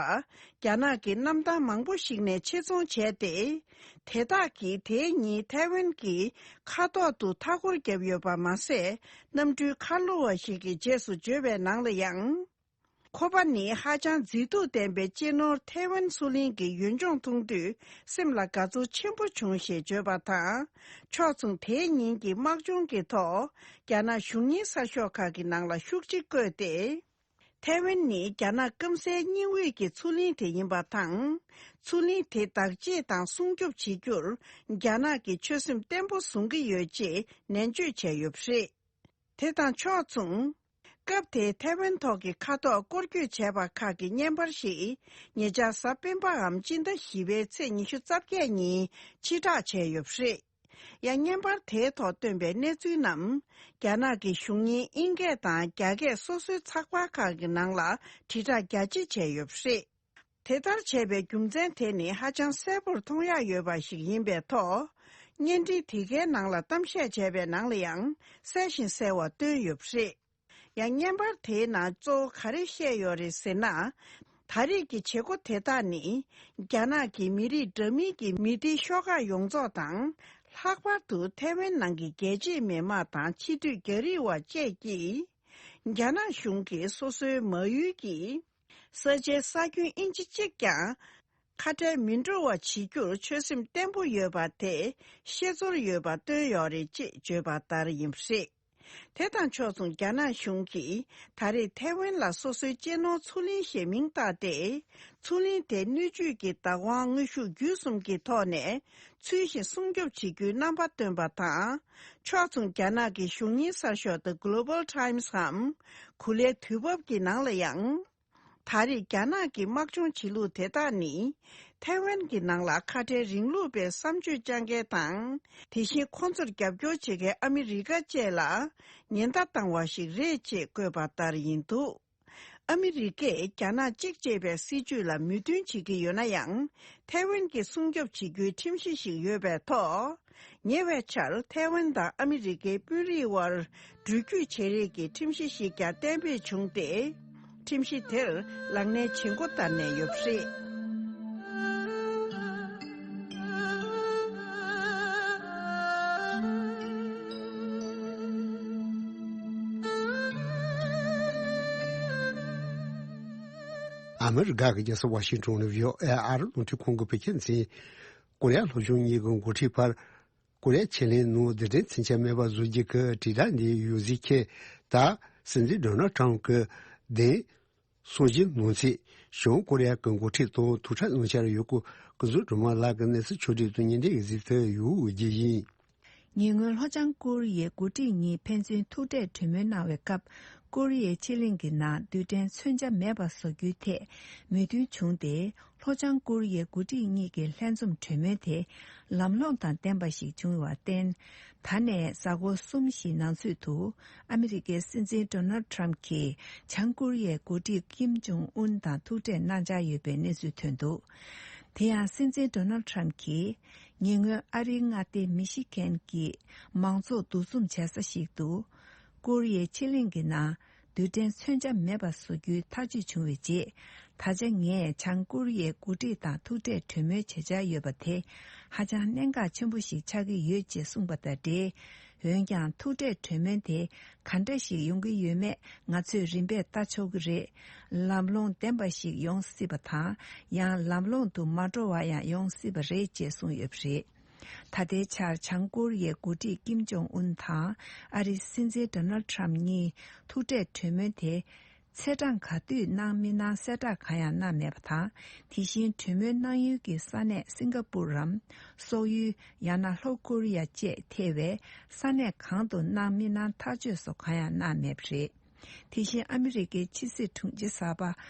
རྒྱ་ནག་གི་གནམ་ཐང་མང་པོ་ཞིག་ནས་ཆེད་རྫོང་བྱས་ཏེ། དེ་དག་གིས་དེའི་ཉིན་ཐའེ་ཝན་གྱི་མཁའ་ཐོག་ཏུ་མཐའ་སྐོར་བརྒྱབ་ཡོད་པ་མ་ཟད། གནམ་གྲུའི་མཁའ་སློག་པ་ཞིག་གིས་རྗེས་སུ་བརྗོད་པའི་ནང་ལ་ཡང་། ཁོ་པ་ནི་ཧ་ཅང་མཛེས་སྡུག་ལྡན་པའི་གཅེས་ནོར་ཐའེ་ཝན་མཚོ་གླིང་གི་ཡུལ་ལྗོངས་མཐོང་དུས་སེམས་ལ་དགའ་ཚོར་ཆེན་པོ་བྱུང་ཞེས་བརྗོད་པ་དང་། ཕྱོགས་མཚུངས་དེའི་ཉིན་གྱི་དམག་སྦྱོང་གི་ཐོག་རྒྱ་ནག་གཞུང་གཉེར་གསར་ཤོག་ཁག་གི་ནང་ལ་ཤུགས་ཆེ་བཀོད་དེ། ཐའེ་ཝན་ནི་རྒྱ་ནག་སྐམ་སའི་སྙིང་དབུས་ཀྱི་མཚོ་གླིང་དེ་ཡིན་པ་དང་། མཚོ་གླིང་དེ་བདག་གཅེས་དང་སྲུང་སྐྱོབ་བྱེད་རྒྱུར་རྒྱ་ནག་གིས་ཆོད་སེམས་བརྟན་པོ་བཟུང་གི་ཡོད་ཅེས་ནན་བརྗོད་བྱས་ཡོད་པ་རེད། དེ་དང་ཕྱོགས་མཚུངས། སྐབས་དེའི་ཐའེ་ཝན་ཐོག་གི་མཁའ་ཐོག་སྐོར་སྐྱོད་བྱས་པ་ཁག་གི་བརྙན་པར་ཞིག་ཉེ་ཆར་གཟའ་སྤེན་པའམ་སྤྱི་ཟླ་བཞི་པའི་ཚེས་ཉི་ཤུ་རྩ་བརྒྱད་ཉིན་ཕྱིར་བསྒྲགས་བྱས་ཡོད་པ་རེད། ཡང་བརྙན་པར་དེའི་ཐོག་བཏོན་པའི་གནས་ཚུལ་རྣམས། རྒྱ་ནག་གི་གཞུང་གཉེར་ཨིན་སྐད་དང་རྒྱ་སྐད་སོ་སོའི་ཚགས་པར་ཁག་གི་ནང་ལ་དྲིལ་བསྒྲགས་རྒྱ་ཆེ་བྱས་ཡོད་པ་རེད། དེ་ལྟར་བྱས་པའི་རྒྱུ་མཚན་དེ་ནི་ཧ་ཅང་གསལ་པོར་མཐོང་ཡག་ཡོད་པ་ཞིག་ཡིན་པའི་ཐོག་བརྙན་འཕྲིན་དེ་གའི་ནང་ལ་གཏམ་བཤད་བྱས་པའི་ནང་ལ་ཡང་གསལ་ཞིང་གསལ་བ་བཏོན་ཡོད་པ་རེད། ཡང་བརྙན་པར་དེའི་ནང་གཙོ་བོ་ག་རེ་བཤད་ཡོད་རེད་ཟེར་ན། ད་རེས་ཀྱི་བྱེད་སྒོ་དེ་དག་ནི། རྒྱ་ནག་གི་མི་རིགས་འདྲ་མིན་གྱི་མི་སྡེ་ཤོག་ཁག་ཡོངས་རྫོགས་དང་། ལྷག་པར་དུ་ཐའེ་ཝན་ནང་གི་རྒྱལ་གཅེས་མི་དམངས་དང་ཕྱི་སྡོད་རྒྱ་རིགས་བ་བཅས་ཀྱིས། རྒྱ་ནག་གཞུང་གིས་སོ་སོའི་མ་ཡུལ་གྱི་ས་ཆའི་ས་ཁྱོན་ཨིན་ཅི་གཅིག་ཀྱང་ཁ་བྲལ་མི་འགྲོ་བ་བྱེད་རྒྱུར་ཆོད་སེམས་བརྟན་པོ་ཡོད་པ་དེ་ཤེས་ཚོར་ཡོད་པ་བཏོན་ཡོད་རེད་ཅེས་བརྗོད་པ་ལྟར་ཡིན་པ་རེད། དེ་དང་ཕྱོགས་མཚུངས་རྒྱ་ནག་གཞུང་གིས་ད་རེས་ཐའེ་ཝན་ལ་སོ་སོའི་གཅེས་ནོར་མཚོ་གླིང་ཞེས་མིང་བཏགས་ཏེ། མཚོ་གླིང་དེ་སྣོད་བཅུད་ཀྱི་བདག་དབང་དངོས་ཤུགས་བརྒྱུད་གསུམ་གྱི་ཐོག་ནས་ཚུལ་བཞིན་སྲུང་སྐྱོབ་བྱེད་རྒྱུའི་རྣམ་པ་བཏོན་པ་དང་། ཕྱོགས་མཚུངས་རྒྱ་ནག་གི་གཞུང་གཉེར་གསར་ཤོག་The Global Times་འམ་གུ་ལའི་དུས་བབ་ཀྱི་ནང་ལ་ཡང་། ད་རེས་རྒྱ་ནག་གི་དམག་སྦྱོང་བྱེད་ལུགས་དེ་དག་ནི། ཐའེ་ཝན་གྱི་ནང་ལ་ཁ་བྲལ་རིང་ལུགས་པའི་བསམ་སྤྱོད་བཅངས་མཁན་དང་། དེ་བཞིན་ཁོང་ཚོར་རྒྱབ་སྐྱོར་བྱེད་མཁན་ཨ་མི་རི་ཀ་བཅས་ལ་ཉེན་བརྡ་བཏང་བ་ཞིག་རེད་ཅེས་བཀོད་པ་ལྟར་ཡིན་འདུག་ཨ་མི་རི་ཀས་རྒྱ་ནག་གཅིག་ཅེས་པའི་སྲིད་བྱུས་ལ་མོས་མཐུན་བྱེད་ཀྱི་ཡོད་ན་ཡང་། ཐའེ་ཝན་གྱི་སྲུང་སྐྱོབ་བྱེད་རྒྱུའི་ཁྲིམས་གཞི་ཞིག་ཡོད་པའི་ཐོག་ཉེ་བའི་ཆར་ཐའེ་ཝན་དང་ཨ་མི་རི་ཀའི་དཔོན་རིགས་དབར་འགྲུལ་སྐྱོད་བྱེད་རེས་ཀྱི་ཁྲིམས་གཞི་ཞིག་ཀྱང་གཏན་འབེབས་བྱུང་སྟེ། ཁྲིམས་གཞི་དེར་ལག་ལེན་བྱེད་འགོ་བསྟར་ནས་ཡོད་པ་རེད། ཨ་མི་རི་ཀ་གི་རྒྱལ་ས་ཝ་ཤིང་ཏོན་ནས་བྷི་ཨོ་ཨེ་ཨ་རི་རླུང་འཕྲིན་ཁང་གི་བོད་སྐད་སྡེ་ཚན། ཀོ་རི་ཡ་ལྷོ་ཕྱོགས་གཉིས་ཀྱི་འགོ་ཁྲིད་བར། ཀོ་རི་ཡ་ཕྱེད་གླིང་ནང་རྡུལ་ཕྲན་མཚོན་ཆ་མེད་པ་བཟོ་རྒྱུ་གི་དྲིལ་བསྒྲགས་འདིའི་ཡོད་ཚུལ་ཁྱེད་ད་སྲིད་འཛིན་ཌོ་ནལ་ཊམ་གྱི་གདན་གསོལ་གྱི་ནང་ཚེ་བྱང་ཀོ་རི་ཡ་གི་འགོ་ཁྲིད་དང་ཐུག་འཕྲད་གནང་འཆར་ཡོད་སྐོར་སྐུ་ཟུར་སྒྲོལ་མ་ལགས་ཀྱི་གནས་ཚུལ་ཕྱོགས་བསྒྲིགས་དང་བརྙན་འཕྲིན་གཟིགས་ཏེ་ཡོང་རྒྱུ་ཡིན། ཉེ་སྔོན་ལྷོ་བྱང་ཀོ་རི་ཡའི་འགོ་ཁྲིད་གཉིས་ཕན་ཚུན་ཐུག་འཕྲད་གྲོས་མོལ་གནང་བའི་སྐབས། ཀོ་རི་ཡའི་ཕྱེད་གླིང་གི་ནང་རྡུལ་ཕྲན་མཚོན་ཆ་མེད་པ་བཟོ་རྒྱུའི་ཐད་མོས་མཐུན་བྱུང་སྟེ། ལྷོ་བྱང་ཀོ་རི་ཡའི་འགོ་ཁྲིད་གཉིས་ཀྱི་ལྷན་འཛོམས་གྲོས་མོལ་དེ་ལམ་ལྷོང་དང་ལྡན་པ་ཞིག་བྱུང་བར་བརྟེན། ད་ནས་གཟའ་འཁོར་གསུམ་བཞིའི་ནང་ཚུད་དུ་ཨ་མི་རི་ཀའི་སྲིད་འཛིན་ཌོ་ནལ་ཌི་ཊརམ་ཕི་གྱིས་བྱང་ཀོ་རི་ཡའི་འགོ་ཁྲིད་ཀིམ་ཇོང་ཨུན་དང་ཐུག་འཕྲད་གནང་འཆར་ཡོད་པའི་གནས་ཚུལ་ཐོན་འདུག་དེ་ཡང་སྲིད་འཛིན་ཌོ་ནལ་ཌི་ཊརམ་ཕི་གྱིས་ཉེ་སྔོན་ཨ་རིའི་མངའ་སྡེ་མི་ཤི་གན་གྱི་མང་ཚོགས་འདུ་འཛོམས་བྱེད་ས་ཞིག་ཏུ། ཀོ་རི་ཡའི་ཕྱེད་གླིང་གི་ནང་རྡུལ་ཕྲན་མཚོན་ཆ་མེད་པ་བཟོ་རྒྱུའི་ཐག་གཅོད་བྱུང་བའི་རྗེས། ད་ཆ་ངས་བྱང་ཀོ་རི་ཡའི་འགོ་ཁྲིད་དང་ཐུག་འཕྲད་གྲོས་མོལ་བྱེད་འཆར་ཡོད་པ་དེ་ཧ་ཅང་གནད་འགག་ཆེན་པོ་ཞིག་ཆགས་ཀྱི་ཡོད་ཅེས་གསུངས་པ་དང་འབྲེལ། འོན་ཀྱང་ཐུག་འཕྲད་གྲོས་མོལ་དེ་ག་འདྲ་ཞིག་ཡོང་གི་ཡོད་མེད་ང་ཚོས་རིམ་པས་ལྟ་ཆོག་གི་རེད། ལམ་ལྷོང་ལྡན་པ་ཞིག་ཡོང་སྲིད་པ་དང་། ཡང་ལམ་ལྷོང་དུ་མ་འགྲོ་བ་ཡང་ཡོང་སྲིད་པ་རེད་ཅེས་གསུངས་ཡོད་པ་རེད། ད་ལྟའི་ཆར་བྱང་ཀོ་རི་ཡའི་འགོ་ཁྲིད་ཀིམ་ཇོང་ཨུན་དང་ཨ་རིའི་སྲིད་འཛིན་ཌོ་ནལ་ཌི་ཊརམ་གཉིས་ཐུག་འཕྲད་གྲོས་མོལ་དེ་ཚེས་གྲངས་ག་དུས་གནང་མི་གནང་གསལ་བསྒྲགས་གང་ཡང་གནང་མེད་པ་དང་། དེ་བཞིན་གྲོས་མོལ་གནང་ཡུལ་གྱི་ས་གནས་སིང་ག་པུར་རམ། སོག་ཡུལ། ཡང་ན་ལྷོ་ཀོ་རི་ཡ་བཅས་ཐེ་བའི་ས་གནས་གང་དུ་གནང་མི་གནང་ཐག་གཅོད་སོགས་གང་ཡང་གནང་མེད་པ་རེད། དེ་བཞིན་ཨ་མི་རི་ཀའི་ཕྱི་སྲིད་དྲུང་ཆེ་གསར་པ་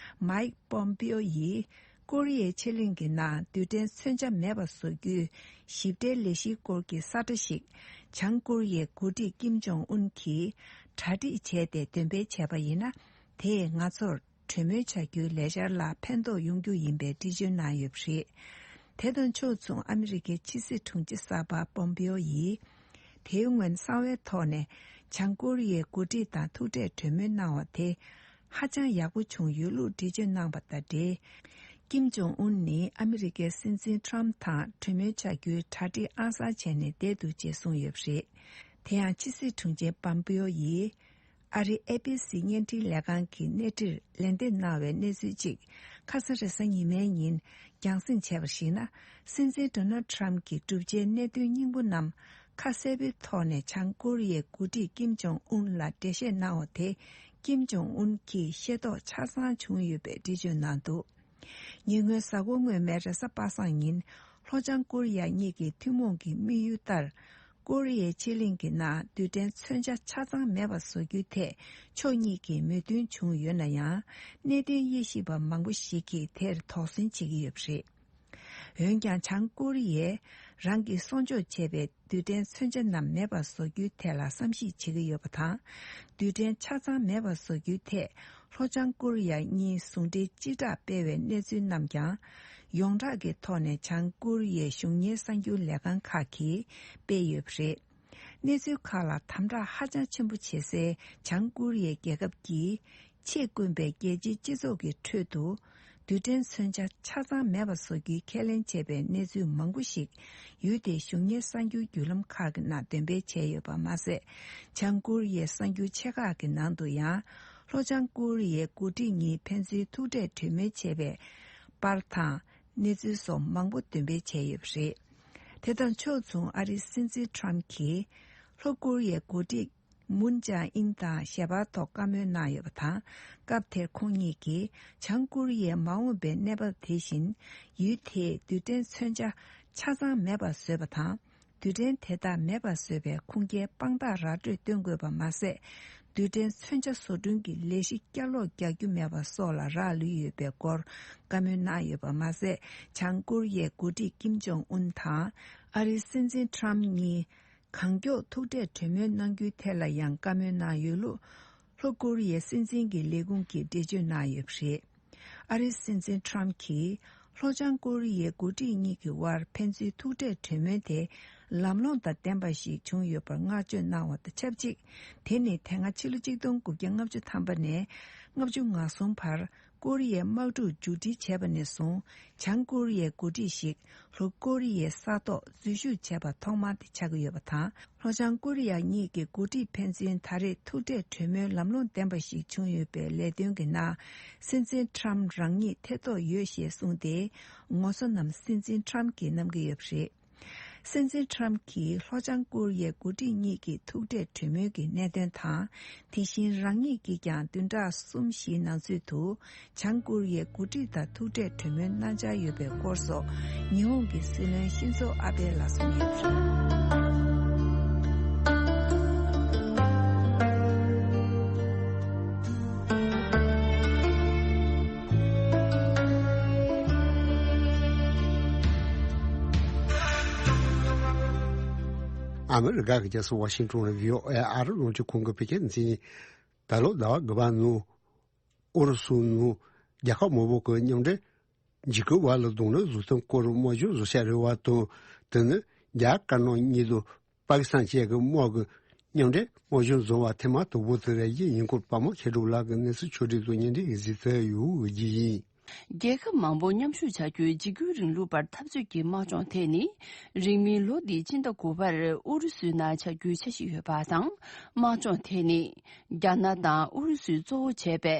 མའིག་པོམ་པིའོ་ཡིས། ཀོ་རི་ཡའི་ཕྱེད་གླིང་གི་ནང་རྡུལ་ཕྲན་མཚོན་ཆ་མེད་པ་བཟོ་རྒྱུའི་ཞིབ་ཕྲའི་ལས་གཞིའི་སྐོར་གྱི་ས་ཁྲ་ཞིག་བྱང་ཀོ་རི་ཡའི་འགོ་ཁྲིད་ཀིམ་ཇོང་ཨུན་གྱིས་གྲ་སྒྲིག་བྱས་ཏེ་འདོན་སྤེལ་བྱས་པ་ཡིན་ན། དེས་ང་ཚོར་གྲོས་མོལ་བྱ་རྒྱུའི་ལས་འཆར་ལ་ཕན་ཐོགས་ཡོང་རྒྱུ་ཡིན་པའི་འགྲེལ་བརྗོད་གནང་ཡོད་པ་རེད། དེ་དང་ཕྱོགས་མཚུངས་ཨ་མི་རི་ཀའི་ཕྱི་སྲིད་དྲུང་ཆེ་གསར་པ་པོམ་པིའོ་ཡིས། དེའི་སྔོན་གསང་བའི་ཐོག་ནས་བྱང་ཀོ་རི་ཡའི་འགོ་ཁྲིད་དང་ཐུག་འཕྲད་གྲོས་མོལ་གནང་བ་དེ་ཧ་ཅང་ཡག་པོ་བྱུང་ཡོད་ལུགས་འགྲེལ་བརྗོད་གནང་བ་དང་འབྲེལ། ཀིམ་ཇོང་ཨུན་ནི་ཨ་མི་རི་ཀའི་སྲིད་འཛིན་ཊརམ་དང་གྲོས་མོལ་བྱ་རྒྱུའི་གྲ་སྒྲིག་ཨང་གསར་བྱས་ནས་བསྡད་འདུག་ཅེས་གསུངས་ཡོད་པ་རེད། དེ་ཡང་ཕྱི་སྲིད་དྲུང་ཆེ་པམ་པིའོ་ཡིས། ཨ་རིའི་ཨེ་བྷི་སི་བརྙན་འཕྲིན་ལས་ཁང་གི་གནས་འདྲིར་ལན་འདེབས་གནང་བའི་གནས་ཚུལ་གཅིག་ཁ་ས་རེས་གཟའ་ཉི་མའི་ཉིན་རྒྱང་སྲིང་བྱས་པར་གཞིགས་ན། སྲིད་འཛིན་ཌོ་ནལ་ཊརམ་གྱི་བསྒྲུབ་བྱའི་གནད་དོན་སྙིང་པོ་རྣམས་ཁ་གསལ་པོའི་ཐོག་ནས་བྱང་ཀོ་རི་ཡའི་འགོ་ཁྲིད་ཀིམ་ཇོང་ཨུན་ལ་འགྲེལ་བཤད་གནང་བ་དེ་ཀིམ་ཇོང་ཨུན་གྱིས་ཤེས་རྟོགས་ཆ་ཚང་བྱུང་ཡོད་པའི་འགྲེལ་བརྗོད་གནང་འདུག་ཉེ་སྔོན་གཟའ་འཁོར་སྔོན་མའི་རེས་གཟའ་པ་སངས་ཉིན་ལྷོ་བྱང་ཀོ་རི་ཡ་གཉིས་ཀྱི་ཐུན་མོང་གི་དམིགས་ཡུལ་ལྟར། ཀོ་རི་ཡའི་ཕྱེད་གླིང་གི་ནང་རྡུལ་ཕྲན་མཚོན་ཆ་ཆ་ཚང་མེད་པ་བཟོ་རྒྱུའི་ཐད་ཕྱོགས་གཉིས་ཀྱིས་མོས་མཐུན་བྱུང་ཡོད་ན་ཡང་། གནད་དོན་དབྱེ་ཞིབ་པ་མང་པོ་ཞིག་གིས་དེར་དོགས་ཟོན་བྱེད་ཀྱི་ཡོད་པ་རེད། འོན་ཀྱང་། བྱང་ཀོ་རི་ཡས་རང་གིས་གསོག་འཇོག་བྱས་པའི་རྡུལ་ཕྲན་མཚོན་ཆ་རྣམས་མེད་པར་བཟོ་རྒྱུའི་ཐད་ལ་བསམ་གཞིག་བྱེད་ཀྱི་ཡོད་པ་དང་། རྡུལ་ཕྲན་ཆ་ཚང་མེད་པར་བཟོ་རྒྱུའི་ཐད་ལྷོ་བྱང་ཀོ་རི་ཡ་གཉིས་ཟུང་འབྲེལ་སྤྱི་བསྒྲགས་སྤེལ་བའི་གནས་ཚུལ་རྣམས་ཀྱང་ཡོངས་གྲགས་ཀྱི་ཐོག་ནས་བྱང་ཀོ་རི་ཡའི་གཞུང་གཉེར་གསར་འགྱུར་ལས་ཁང་ཁག་གིས་སྤེལ་ཡོད་པ་རེད། གནས་ཚུལ་ཁག་ལ་དམ་དྲག་ཧ་ཅང་ཆེན་པོ་བྱེད་སའི་བྱང་ཀོ་རི་ཡའི་རྒྱལ་ཁབ་ཀྱིས་ཆེས་དཀོན་པའི་རྒྱལ་སྤྱིའི་སྤྱི་ཚོགས་ཀྱི་ཁྲོད་དུ། རྡུལ་ཕྲན་མཚོན་ཆ་ཆ་ཚང་མེད་པ་བཟོ་རྒྱུའི་ཁས་ལེན་བྱས་པའི་གནས་ཚུལ་མང་པོ་ཞིག་ཡུལ་དེའི་གཞུང་གཉེར་གསར་འགྱུར་བརྒྱུད་ལམ་ཁག་གི་ནང་འདོན་སྤེལ་བྱས་ཡོད་པ་མ་ཟད། བྱང་ཀོ་རི་ཡའི་གསར་འགྱུར་ཆེ་ཁག་གི་ནང་དུ་ཡང་། ལྷོ་བྱང་ཀོ་རི་ཡའི་འགོ་ཁྲིད་གཉིས་ཕན་ཚུན་ཐུག་འཕྲད་གྲོས་མོལ་བྱས་པའི་པར་དང་། གནས་ཚུལ་སོགས་མང་པོ་འདོན་སྤེལ་བྱས་ཡོད་པ་རེད། དེ་དང་ཕྱོགས་མཚུངས་ཨ་རིའི་སྲིད་འཛིན་ཊརམ་གྱིས། ལྷོ་ཀོ་རི་ཡའི་འགོ་ཁྲིད་མུན་ཅང་ཨིན་དང་ཞལ་པར་ཐོག་བཀའ་མོལ་གནང་ཡོད་པ་དང་། སྐབས་དེར་ཁོང་གཉིས་ཀྱིས་བྱང་ཀོ་རི་ཡའི་མ་འོངས་པའི་གནས་བབ་དེ་བཞིན། ཡུལ་དེས་རྡུལ་ཕྲན་མཚོན་ཆ་ཆ་ཚང་མེད་པར་བཟོས་པ་དང་། རྡུལ་ཕྲན་དེ་དག་མེད་པར་བཟོས་པའི་ཁུངས་སྐྱེལ་དཔང་རྟགས་ར་སྤྲོད་སྟོན་དགོས་པ་མ་ཟད། རྡུལ་ཕྲན་མཚོན་ཆ་བཟོ་སྐྲུན་གྱི་ལས་གཞི་བསྐྱར་ལོག་རྒྱག་རྒྱུ་མེད་པ་སོགས་ལ་རག་ལུས་ཡོད་པའི་སྐོར་བཀའ་མོལ་གནང་ཡོད་པ་མ་ཟད། བྱང་ཀོ་རི་ཡའི་འགོ་ཁྲིད་ཀིམ་ཇོང་ཨུན་དང་ཨ་རིའི་སྲིད་འཛིན་ཊརམ་གཉིས། གང་མགྱོགས་ཐུག་འཕྲད་གྲོས་མོལ་གནང་རྒྱུའི་ཐད་ལ་ཡང་བཀའ་མོལ་གནང་ཡོད་ལུགས། ལྷོ་ཀོ་རི་ཡའི་སྲིད་འཛིན་གྱི་ལས་ཁུངས་ཀྱིས་འགྲེལ་བརྗོད་གནང་ཡོད་པ་རེད། ཨ་རིའི་སྲིད་འཛིན་ཊརམ་གྱིས། ལྷོ་བྱང་ཀོ་རི་ཡའི་འགོ་ཁྲིད་གཉིས་ཀྱི་དབར་ཕན་ཚུན་ཐུག་འཕྲད་གྲོས་མོལ་དེ་ལམ་ལྷོང་དང་ལྡན་པ་ཞིག་བྱུང་ཡོད་པར་བསྔགས་བརྗོད་གནང་བ་དང་ཆབས་ཅིག་དེ་ནི་དེ་སྔ་ཕྱི་ལོ་ཆིག་སྟོང་དགུ་བརྒྱ་ལྔ་བཅུ་ཐམ་པ་ནས་ལྔ་བཅུ་ང་གསུམ་བར། ཀོ་རི་ཡའི་དམག་འཁྲུག་མཇུག་སྒྲིལ་བྱས་པ་ནས་བཟུང་། བྱང་ཀོ་རི་ཡའི་འགོ་ཁྲིད་ཞིག་ལྷོ་ཀོ་རི་ཡའི་ས་ཐོག་འཛུལ་ཞུགས་བྱས་པ་ཐོག་མ་དེ་ཆགས་ཀྱི་ཡོད་པ་དང་། ལྷོ་བྱང་ཀོ་རི་ཡ་གཉིས་ཀྱི་འགོ་ཁྲིད་ཕན་ཚུན་ད་རེས་ཐུག་འཕྲད་གྲོས་མོལ་ལམ་ལྷོང་ལྡན་པ་ཞིག་བྱུང་ཡོད་པའི་ལས་དོན་གྱི་ནང་། སྲིད་འཛིན་ཊརམ་རང་ཉིད་ཐེ་གཏོགས་ཡོད་ཞེས་གསུངས་ཏེ། ངོ་སོ་རྣམས་སྲིད་འཛིན་ཊརམ་གྱིས་བསྣམས་ཀྱི་ཡོད་པ་རེད། སྲིད་འཛིན་ཊརམ་གྱིས་ལྷོ་བྱང་ཀོ་རི་ཡའི་འགོ་ཁྲིད་གཉིས་ཀྱི་ཐུག་འཕྲད་གྲོས་མོལ་གྱི་གནད་དོན་དང་། དེ་བཞིན་རང་ཉིད་ཀྱིས་ཀྱང་བདུན་ཕྲག་གསུམ་བཞིའི་ནང་ཚུད་དུ་བྱང་ཀོ་རི་ཡའི་འགོ་ཁྲིད་དང་ཐུག་འཕྲད་གྲོས་མོལ་གནང་འཆར་ཡོད་པའི་སྐོར་སོགས་ཉི་ཧོང་གི་སྲིད་བློན་ཤིན་ཛོ་ཨ་བྷེ་ལ་གསུངས་ཡོད་པ་རེད། ཨ་མི་རི་ཀ་གི་རྒྱལ་ས་ཝ་ཤིང་ཏོན་ལ་བྷི་ཨོ་ཨེ་ཨ་རི་རླུང་འཕྲིན་ཁང་གི་བོད་སྐད་སྡེ་ཚན་ཡིན། ད་ལོ་ཟླ་བ་དགུ་པ་ནང་ཨུ་རུ་སུ་ནང་རྒྱལ་ཁབ་མང་པོ་གི་མཉམ་འབྲེལ་འཇིགས་སྐུལ་བ་ལ་གདོང་ལེན་བཟོ་སྟངས་སྐོར་དམག་སྦྱོང་བཟོ་འཆར་རེ་བ་དང་། དེ་ནི་རྒྱ་དཀར་ནག་གཉིས་དང་པ་ཀི་སི་ཐན་བཅས་ཀྱི་དམག་གི་མཉམ་འབྲེལ་དམག་སྦྱོང་བཟོ་བ་ཐེངས་མ་དང་པོ་དེ་རེད། ཡིན་སྐོར་པ་མོ་མཁས་གྲུབ་ལགས་ཀྱི་གནས་ཚུལ་ཕྱོགས་སྒྲིག་དང་བརྙན་འཕྲིན་ཡིག་གཟིགས་ཏེ་ཡོང་བའི་རྒྱུ་ཡིན། རྒྱལ་ཁབ་མང་པོ་མཉམ་ཞུགས་བྱ་རྒྱུའི་འཇིགས་སྐུལ་རིང་ལུགས་པར་འཐབ་རྩོད་ཀྱི་དམག་སྦྱོང་དེ་ནི། རིང་མིན་ལོ་འདིའི་སྤྱི་ཟླ་དགུ་པར་ཨུ་རུ་སུའི་ནང་བྱ་རྒྱུའི་འཆར་གཞི་ཡོད་པ་དང་། དམག་སྦྱོང་དེ་ནི། རྒྱ་ནག་དང་ཨུ་རུ་སུས་གཙོ་བོ་བྱས་པའི་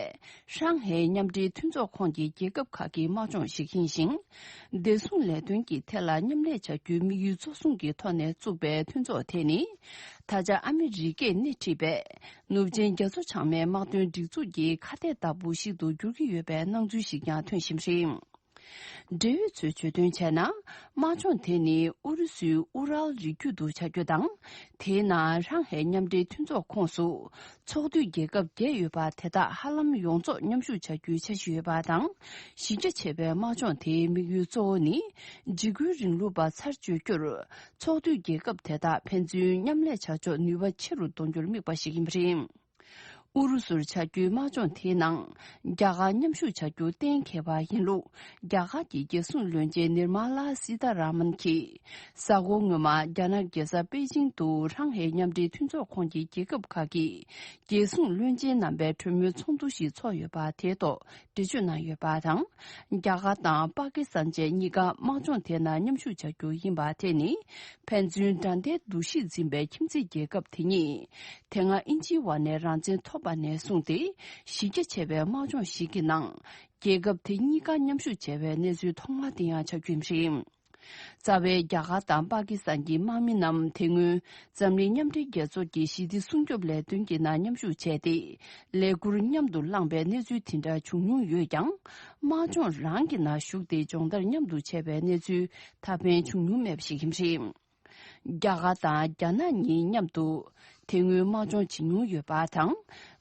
ཧྲང་ཧའེ་མཉམ་འབྲེལ་མཐུན་ཚོགས་ཁོངས་ཀྱི་རྒྱལ་ཁབ་ཁག་གི་དམག་སྦྱོང་ཞིག་ཡིན་ཞིང་། བདེ་སྲུང་ལས་དོན་གྱི་ཐད་ལ་མཉམ་ལས་བྱ་རྒྱུའི་དམིགས་ཡུལ་གཙོ་བཟུང་གི་ཐོག་ནས་བཙུགས་པའི་མཐུན་ཚོགས་དེ་ནི། ད་ཆ་ཨ་མི་རི་ཀས་སྣེ་ཁྲིད་པའི་ནུབ་ཆིངས་རྒྱ་མཚོ་བྱང་མའི་དམག་དོན་སྒྲིག་འཛུགས་ཀྱི་ཁ་གཏད་ལྟ་བུ་ཞིག་ཏུ་འགྱུར་གྱི་ཡོད་པའི་སྣང་ཚུལ་ཞིག་ཀྱང་ཐོན་བཞིན་པ་རེད། འབྲེལ་ཡོད་ཚོས་བརྗོད་དོན་བྱས་ན། དམག་སྦྱོང་དེ་ནི་ཨུ་རུ་སུའི་ཨུ་རལ་རི་རྒྱུད་དུ་བྱ་རྒྱུ་དང་། དེའི་ནང་ཧྲང་ཧའེ་མཉམ་འབྲེལ་མཐུན་ཚོགས་ཁོངས་སུ། ཚོགས་འཐུས་རྒྱལ་ཁབ་བརྒྱད་ཡོད་པ་དེ་དག་ཧ་ལམ་ཡོངས་རྫོགས་མཉམ་ཞུགས་བྱ་རྒྱུའི་འཆར་གཞི་ཡོད་པ་དང་། གཞི་རྒྱ་ཆེ་བའི་དམག་སྦྱོང་དེའི་དམིགས་ཡུལ་གཙོ་བོ་ནི། འཇིགས་སྐུལ་རིང་ལུགས་པ་ཚར་གཅོད་རྒྱུར། ཚོགས་འཐུས་རྒྱལ་ཁབ་དེ་དག་ཕན་ཚུན་མཉམ་ལས་བྱ་ཕྱོགས་ནུས་པ་ཆེ་རུ་གཏོང་རྒྱུར་དམིགས་པ་ཞིག་ཡིན་པ་རེད། ཨུ་རུ་སུར་བྱ་རྒྱུའི་དམག་སྦྱོང་དེའི་ནང་། རྒྱ་གར་མཉམ་ཞུགས་བྱ་རྒྱུ་གཏན་འཁེལ་བ་ཡིན་ལུགས། རྒྱ་གར་གྱི་རྒྱལ་སྲུང་བློན་ཆེན་ནིར་མ་ལ་སི་ཐ་ར་མན་གྱིས། གཟའ་འཁོར་སྔོན་མ་རྒྱ་ནག་རྒྱལ་ས་པེ་ཅིང་དུ་ཧྲང་ཧའེ་མཉམ་འབྲེལ་མཐུན་ཚོགས་ཁོངས་ཀྱི་རྒྱལ་ཁབ་ཁག་གི་རྒྱལ་སྲུང་བློན་ཆེན་རྣམ་པའི་གྲོས་མོལ་ཚོགས་འདུ་ཞིག་ཚོགས་ཡོད་པ་དེའི་ཐོག་འགྲེལ་བརྗོད་གནང་ཡོད་པ་དང་། རྒྱ་གར་དང་པ་ཀི་སི་ཐན་བཅས་གཉིས་ཀ་དམག་སྦྱོང་དེ་ནང་མཉམ་ཞུགས་བྱ་རྒྱུ་ཡིན་པ་དེ་ནི། ཕན་ཚུན་དགྲ་ཟླའི་འདུ་ཤེས་འཛིན་པའི་ཁྱིམ་མཚེས་རྒྱལ་ཁབ་དེ་གཉིས། དེ་སྔ་དབྱིན་ཇིའི་འོག་ནས་རང་བཙན་ཐོབ་པ་ནས་བཟུང་སྟེ། གཞི་རྒྱ་ཆེ་བའི་དམག་སྦྱོང་ཞིག་གི་ནང་། རྒྱལ་ཁབ་དེ་གཉིས་ཀ་མཉམ་ཞུགས་བྱས་པའི་གནས་ཚུལ་ཐོག་མ་དེ་ཡང་ཆགས་རྒྱུ་རེད། རྩ་བའི་རྒྱ་གར་དང་པ་ཀི་སི་ཐན་གྱི་དམག་མི་རྣམས་དེ་སྔོན་འཛམ་གླིང་མཉམ་འབྲེལ་རྒྱལ་ཚོགས་ཀྱི་ཞི་བདེ་སྲུང་སྐྱོབ་ལས་དོན་གྱི་ནང་མཉམ་ཞུགས་བྱས་ཏེ། ལས་འཁུར་མཉམ་དུ་བླངས་པའི་གནས་ཚུལ་དེ་འདྲ་བྱུང་མྱོང་ཡོད་ཀྱང་། དམག་སྦྱོང་རང་གི་ནང་ཞུགས་ཏེ་སྦྱོང་བརྡར་མཉམ་དུ་བྱས་པའི་གནས་ཚུལ་ད་ཕན་བྱུང་མྱོང་མེད་པ་ཞིག་ཡིན་པ་རེད། རྒྱ་གར་དང་རྒྱ་ནག་གཉིས་མཉམ་དུ་དེ་སྔོན་དམག་སྦྱོང་བྱེད་མྱོང་ཡོད་པ་དང་།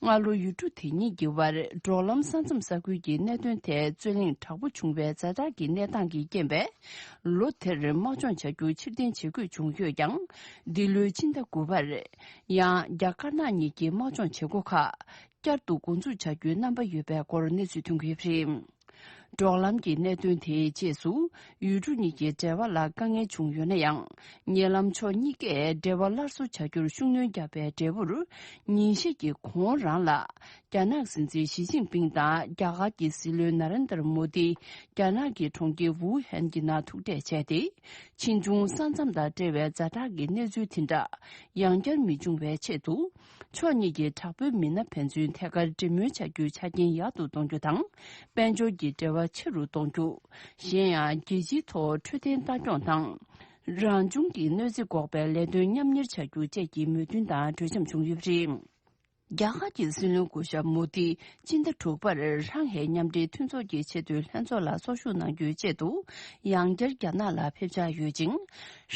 སྔ་ལོ་ཡུལ་གྲུ་དེ་གཉིས་ཀྱི་དབར་འབྲོག་ལམ་ས་མཚམས་ས་ཁུལ་གྱི་གནད་དོན་ཐད་རྩོད་གླེང་དྲག་པོ་བྱུང་བའི་ཛ་དྲག་གི་གནས་སྟངས་ཀྱི་རྐྱེན་པས། ལོ་དེར་དམག་སྦྱོང་བྱ་རྒྱུ་ཕྱིར་འཐེན་བྱེད་དགོས་བྱུང་ཡོད་ཀྱང་། འདི་ལོའི་ཕྱི་ཟླ་དགུ་པར་ཡང་རྒྱ་དཀར་ནག་གཉིས་ཀྱི་དམག་སྦྱོང་བྱེད་སྒོ་ཁག་བསྐྱར་དུ་འགོ་འཛུགས་བྱ་རྒྱུའི་རྣམ་པ་ཡོད་པའི་སྐོར་གནས་ཚུལ་ཐོན་གྱི་ཡོད་པ་རེད། འབྲོག་ལམ་གྱི་གནད་དོན་དེའི་རྗེས་སུ། ཡུལ་གྲུ་གཉིས་ཀྱི་འབྲེལ་བ་ལ་དཀའ་ངལ་བྱུང་ཡོད་ན་ཡང་། ཉེ་ལམ་ཕྱོགས་གཉིས་ཀས་འབྲེལ་བ་སླར་གསོ་བྱ་རྒྱུར་ཤུགས་སྣོན་བརྒྱབ་པའི་འབྲས་བུར། ཉིན་ཤས་ཀྱི་གོང་རང་ལ། རྒྱ་ནག་སྲིད་འཛིན་ཞི་ཅིན་ཕིང་དང་རྒྱ་གར་གྱི་སྲིད་བློན་ན་རེན་དར་མོ་དི། རྒྱ་ནག་གི་གྲོང་ཁྱེར་ཝུ་ཧན་གྱི་ནང་ཐུག་འཕྲད་བྱས་ཏེ། ཕྱིས་འབྱུང་ས་མཚམས་དང་འབྲེལ་བའི་ཛ་དྲག་གི་གནས་ཚུལ་དེ་འདྲ། ཡང་བསྐྱར་མི་འབྱུང་བའི་ཆེད་དུ། ཕྱོགས་གཉིས་ཀྱི་དྲག་པོའི་མི་སྣ་ཕན་ཚུན་ཐད་ཀར་འབྲེལ་མོལ་བྱ་རྒྱུའི་ཆ་རྐྱེན་ཡག་ཏུ་གཏོང་རྒྱུ་དང་། དཔལ་འབྱོར་གྱི་འབྲེལ་བ་ཆེ་རུ་གཏོང་རྒྱུ། གཞན་ཡང་རྒྱལ་སྤྱིའི་ཐོག་འཕྲོད་བསྟེན་ལྟ་སྐྱོང་དང་། རང་བྱུང་གི་གནོད་འཚེ་འགོག་པའི་ལས་དོན་མཉམ་གཉེར་བྱ་རྒྱུ་བཅས་ཀྱི་མོས་མཐུན་དང་གྲོས་འཆམ་བྱུང་ཡོད་པ་རེད། རྒྱ་གར་གྱི་སྲིད་བློན་སྐུ་ཞབས་མོ་དི་སྤྱི་ཟླ་དྲུག་པར་ཧྲང་ཧའེ་མཉམ་འབྲེལ་མཐུན་ཚོགས་ཀྱི་ཆེས་མཐོའི་ལྷན་ཚོགས་ལ་ཚོགས་ཞུགས་གནང་རྒྱུའི་ཆེད་དུ་ཡང་བསྐྱར་རྒྱ་ནག་ལ་ཕེབས་འཆར་ཡོད་ཅིང་།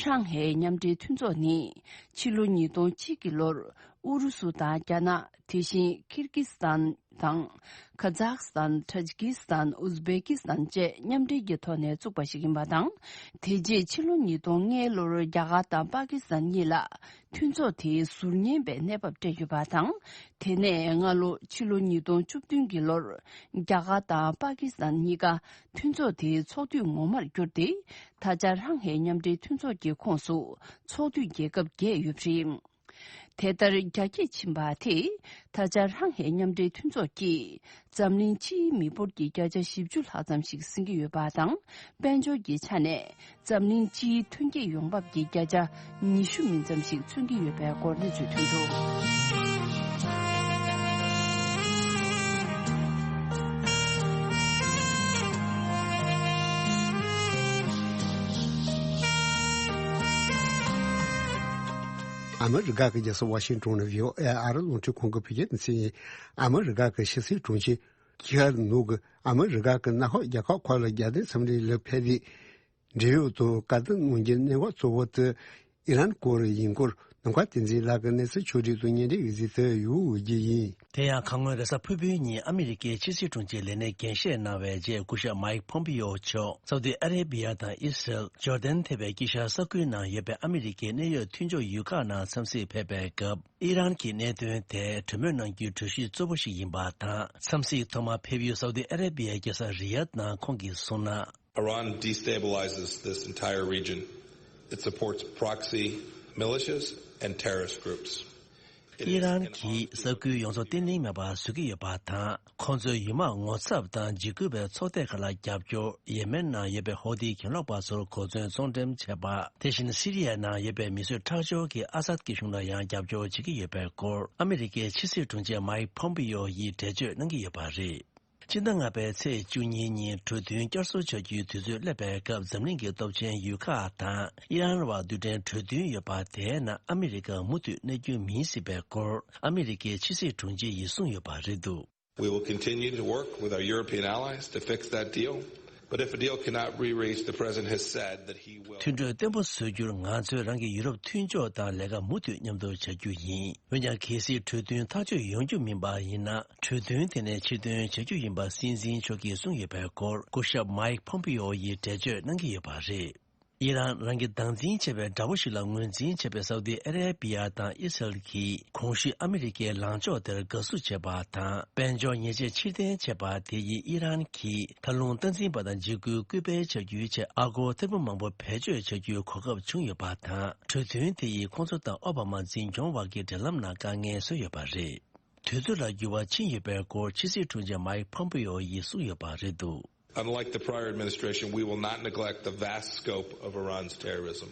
ཧྲང་ཧའེ་མཉམ་འབྲེལ་མཐུན་ཚོགས་ནི། ཕྱི་ལོ་ཉིས་སྟོང་གཅིག་གི་ལོར་ཨུ་རུ་སུ་དང་རྒྱ་ནག་དེ་བཞིན་ཀིར་ཀི་སི་ཐན་དང་། ཁ་ཛག་སི་ཐན། ཐ་ཇི་ཀི་སི་ཐན། ཨུ་ཛི་བེ་ཀི་སི་ཐན་བཅས་མཉམ་འབྲེལ་གྱི་ཐོག་ནས་བཙུགས་པ་ཞིག་ཡིན་པ་དང་། དེ་རྗེས་ཕྱི་ལོ་ཉིས་སྟོང་ལྔའི་ལོར་རྒྱ་གར་དང་པ་ཀི་སི་ཐན་གཉིས་ལ་མཐུན་ཚོགས་དེའི་ཟུར་ཉན་པའི་གནས་བབ་སྤྲད་ཡོད་པ་དང་། དེ་ནས་སྔ་ལོ་ཕྱི་ལོ་ཉིས་སྟོང་བཅུ་བདུན་གྱི་ལོར་རྒྱ་གར་དང་པ་ཀི་སི་ཐན་གཉིས་ཀ་མཐུན་ཚོགས་དེའི་ཚོགས་འཐུས་ངོ་མར་གྱུར་ཏེ། ད་ཆ་ཧྲང་ཧའེ་མཉམ་འབྲེལ་མཐུན་ཚོགས་ཀྱི་ཁོངས་སུ་ཚོགས་འཐུས་རྒྱལ་ཁབ་བརྒྱད་ཡོད་པ་རེད། དེ་ལྟར་རྒྱ་སྐྱེད་ཕྱིན་པ་དེས་ད་ཆ་ཧྲང་ཧའེ་མཉམ་འབྲེལ་མཐུན་ཚོགས་ཀྱིས་འཛམ་གླིང་སྤྱིའི་མི་འབོར་གྱི་བརྒྱ་ཆ་བཞི་བཅུ་ལྷག་ཙམ་ཞིག་ཟིན་གྱི་ཡོད་པ་དང་། དཔལ་འབྱོར་གྱི་ཆ་ནས་འཛམ་གླིང་སྤྱིའི་ཐོན་སྐྱེད་ཡོང་འབབ་ཀྱི་བརྒྱ་ཆ་ཉི་ཤུ་མིན་ཙམ་ཞིག་མཚོན་གྱི་ཡོད་པའི་སྐོར་གནས་ཚུལ་ཐོན་འདུག་ཨ་མི་རི་ཀ་གི་རྒྱལ་ས་ཝ་ཤིང་ཏོན་ནས་བྷི་ཨོ་ཨེ་ཨ་རི་རླུང་འཕྲིན་ཁང་གི་བོད་སྐད་སྡེ་ཚན་ཡིན། ཨ་མི་རི་ཀ་གི་ཕྱི་སྲིད་དྲུང་ཆེ་ཁི་ཧར་ནུག་གིས་ཨ་མི་རི་ཀ་གི་མནའ་འཁོར་རྒྱལ་ཁབ་ཁག་ལ་རྒྱལ་དོན་འཚམས་འདྲི་ལ་ཕེབས་ཏེ། འབྲེལ་ཡོད་དང་བཀའ་བསྡུར་གནང་རྒྱུའི་གནད་འགག་གཙོ་བོ་དེ་ཨི་རན་སྐོར་ཡིན་སྐོར་ ནམ་མཁའ་བསྟན་འཛིན་ལགས་ཀྱིས་གནས་ཚུལ་ཕྱོགས་སྒྲིག་ཏུ་སྙན་སྒྲོན་ཡོད་ཚུལ་དུ་ཡོད་རྒྱུ་ཡིན། དེ་ཡང་གང་སྔོན་རེས་གཟའ་ཕུར་བུའི་ཉིན་ཨ་མི་རི་ཀའི་ཕྱི་སྲིད་དྲུང་ཆེའི་ལས་གནས་འགན་བཞེས་གནང་བའི་རྗེས་སྐུ་ཞབས་མའིག་ཕོམ་པིའོ་མཆོག་སའུ་ཏི་ཨ་རེ་བི་ཡ་དང་ཨི་སི་རལ། ཇོར་ཌན་ཐེ་བའི་དཀྱིལ་ཤར་ས་ཁུལ་ནང་ཡོད་པའི་ཨ་མི་རི་ཀའི་གནད་ཡོད་མཐུན་ཕྱོགས་ཡུལ་ཁག་ནང་འཚམས་གཟིགས་ཕེབས་པའི་སྐབས། ཨི་རན་གྱི་གནད་དོན་དེ་གྲོས་མོལ་གནང་རྒྱུའི་གྲོས་གཞི་གཙོ་བོ་ཞིག་ཡིན་པ་དང་། འཚམས་གཟིགས་ཐོག་མར་ཕེབས་ཡུལ་སའུ་ཏི་ཨ་རེ་བི་ཡའི་རྒྱལ་ས་རི་ཡད་ནང་ཁོང་གིས་གསུངས་ན། Iran destabilizes this entire region. It supports proxy militias and terrorist groups. It is an ཨི་རན་གྱིས་ས་ཁུལ་ཡོངས་རྫོགས་བརྟན་ལྷིང་མེད་པར་བཟོ་གི་ཡོད་པ་དང་། ཁོང་ཚོའི་ཡུལ་དམག་ངོ་ཚབ་དང་འཇིགས་སྐུལ་བའི་ཚོགས་སྡེ་ཁག་ལ་རྒྱབ་སྐྱོར། ཡེ་མེན་ནང་ཡོད་པའི་ཧོ་ཏི་གྱེན་ལོག་པ་ཚོར་གོ་མཚོན་ཚོང་འགྲེམས་བྱས་པ། དེ་བཞིན་སི་རི་ཡ་ནང་ཡོད་པའི་མི་གསོད་ཁྲག་སྦྱོར་གྱི་ཨ་སད་ཀྱི་གཞུང་ལ་ཡང་རྒྱབ་སྐྱོར་བྱེད་ཀྱི་ཡོད་པའི་སྐོར། ཨ་མི་རི་ཀའི་ཕྱི་སྲིད་དྲུང་ཆེ་མའིག་ཕོམ་པིའོ་ཡིས་འགྲེལ་བརྗོད་གནང་གི་ཡོད་པ་རེད། སྤྱི་ཟླ་ལྔ་པའི་ཚེས་བཅུ་གཉིས་ཉིན་གྲོས་མཐུན་བསྐྱར་གསོ་བྱ་རྒྱུའི་དུས་ཚོད་སླེབས་པའི་སྐབས། འཛམ་གླིང་གི་སྟོབས་ཆེན་ཡུལ་ཁག་དང་ཨི་རན་བར་རྡུལ་ཕྲན་གྲོས་མཐུན་ཡོད་པ། དེའི་ནང་ཨ་མི་རི་ཀ་མུ་མཐུད་གནས་རྒྱུ་མིན་སྲིད་པའི་སྐོར། ཨ་མི་རི་ཀའི་ཕྱི་སྲིད་དྲུང་ཆེ་ཡིས་གསུངས་ཡོད་པ་རེད་འདུག We will continue to work with our European allies to fix that deal. But if a deal cannot be reached, the president has said that he will. མཐུན་གྲོས་བརྟན་པོ་བཟོ་རྒྱུར་ང་ཚོས་རང་གི་ཡུ་རོབ་མཐུན་ཕྱོགས་དང་ལས་ཀ་མུ་མཐུད་མཉམ་དུ་བྱ་རྒྱུ་ཡིན། འོན་ཀྱང་གལ་སྲིད་གྲོས་མཐུན་ཐག་གཅོད་ཡོང་རྒྱུ་མིན་པ་ཡིན་ན། གྲོས་མཐུན་དེ་ནས་ཕྱིར་འདོན་བྱ་རྒྱུ་ཡིན་པ་སྲིད་འཛིན་མཆོག་གིས་གསུངས་ཡོད་པའི་སྐོར། སྐུ་ཞབས་མའིག་ཕོམ་པིའོ་ཡིས་འགྲེལ་བརྗོད་གནང་གི་ཡོད་པ་རེད། ཨི་རན་རང་གི་སྡང་འཛིན་ཆེ་བའི་དགྲ་བོ་ཞིག་ལ་ངོས་འཛིན་བྱེད་པའི་སའུ་ཏི་ཨ་རེ་བི་ཡ་དང་ཨི་སི་རལ་གྱིས་གོང་ཞུས་ཨ་མི་རི་ཀའི་ལངས་ཕྱོགས་དེར་དགའ་བསུ་བྱས་པ་དང་། དཔལ་འབྱོར་ཉེས་ཆད་ཕྱིར་འཐེན་བྱས་པ་དེ་ཡིས་ཨི་རན་གྱིས་མཐར་ལྷུང་སྟངས་འཛིན་པ་དང་འཇིགས་སྐུལ་སྐུལ་སྤེལ་བྱ་རྒྱུའི་ཆེད་ཨ་སྒོར་ཐེར་འབུམ་མང་པོ་བེད་སྤྱོད་བྱ་རྒྱུའི་གོ་སྐབས་བྱུང་ཡོད་པ་དང་། གྲོས་མཐུན་དེ་ཡིས་ཁོང་ཚོ་དང་ཨོ་བྷ་མ་འཛིན་སྐྱོང་བར་གྱི་འབྲེལ་ལམ་ནང་དཀའ་ངལ་བཟོས་ཡོད་པ་རེད། དུས་ཚོད་ལ་འགྱུར་བ་ཕྱིན་ཡོད་པའི་སྐོར་ཕྱི་སྲིད་དྲུང་ཆེ་མའིག་ཕོམ་པིའོ་ཡིས་གསུངས་ཡོད་པ་རེད་འདུག Unlike the prior administration, we will not neglect the vast scope of Iran's terrorism.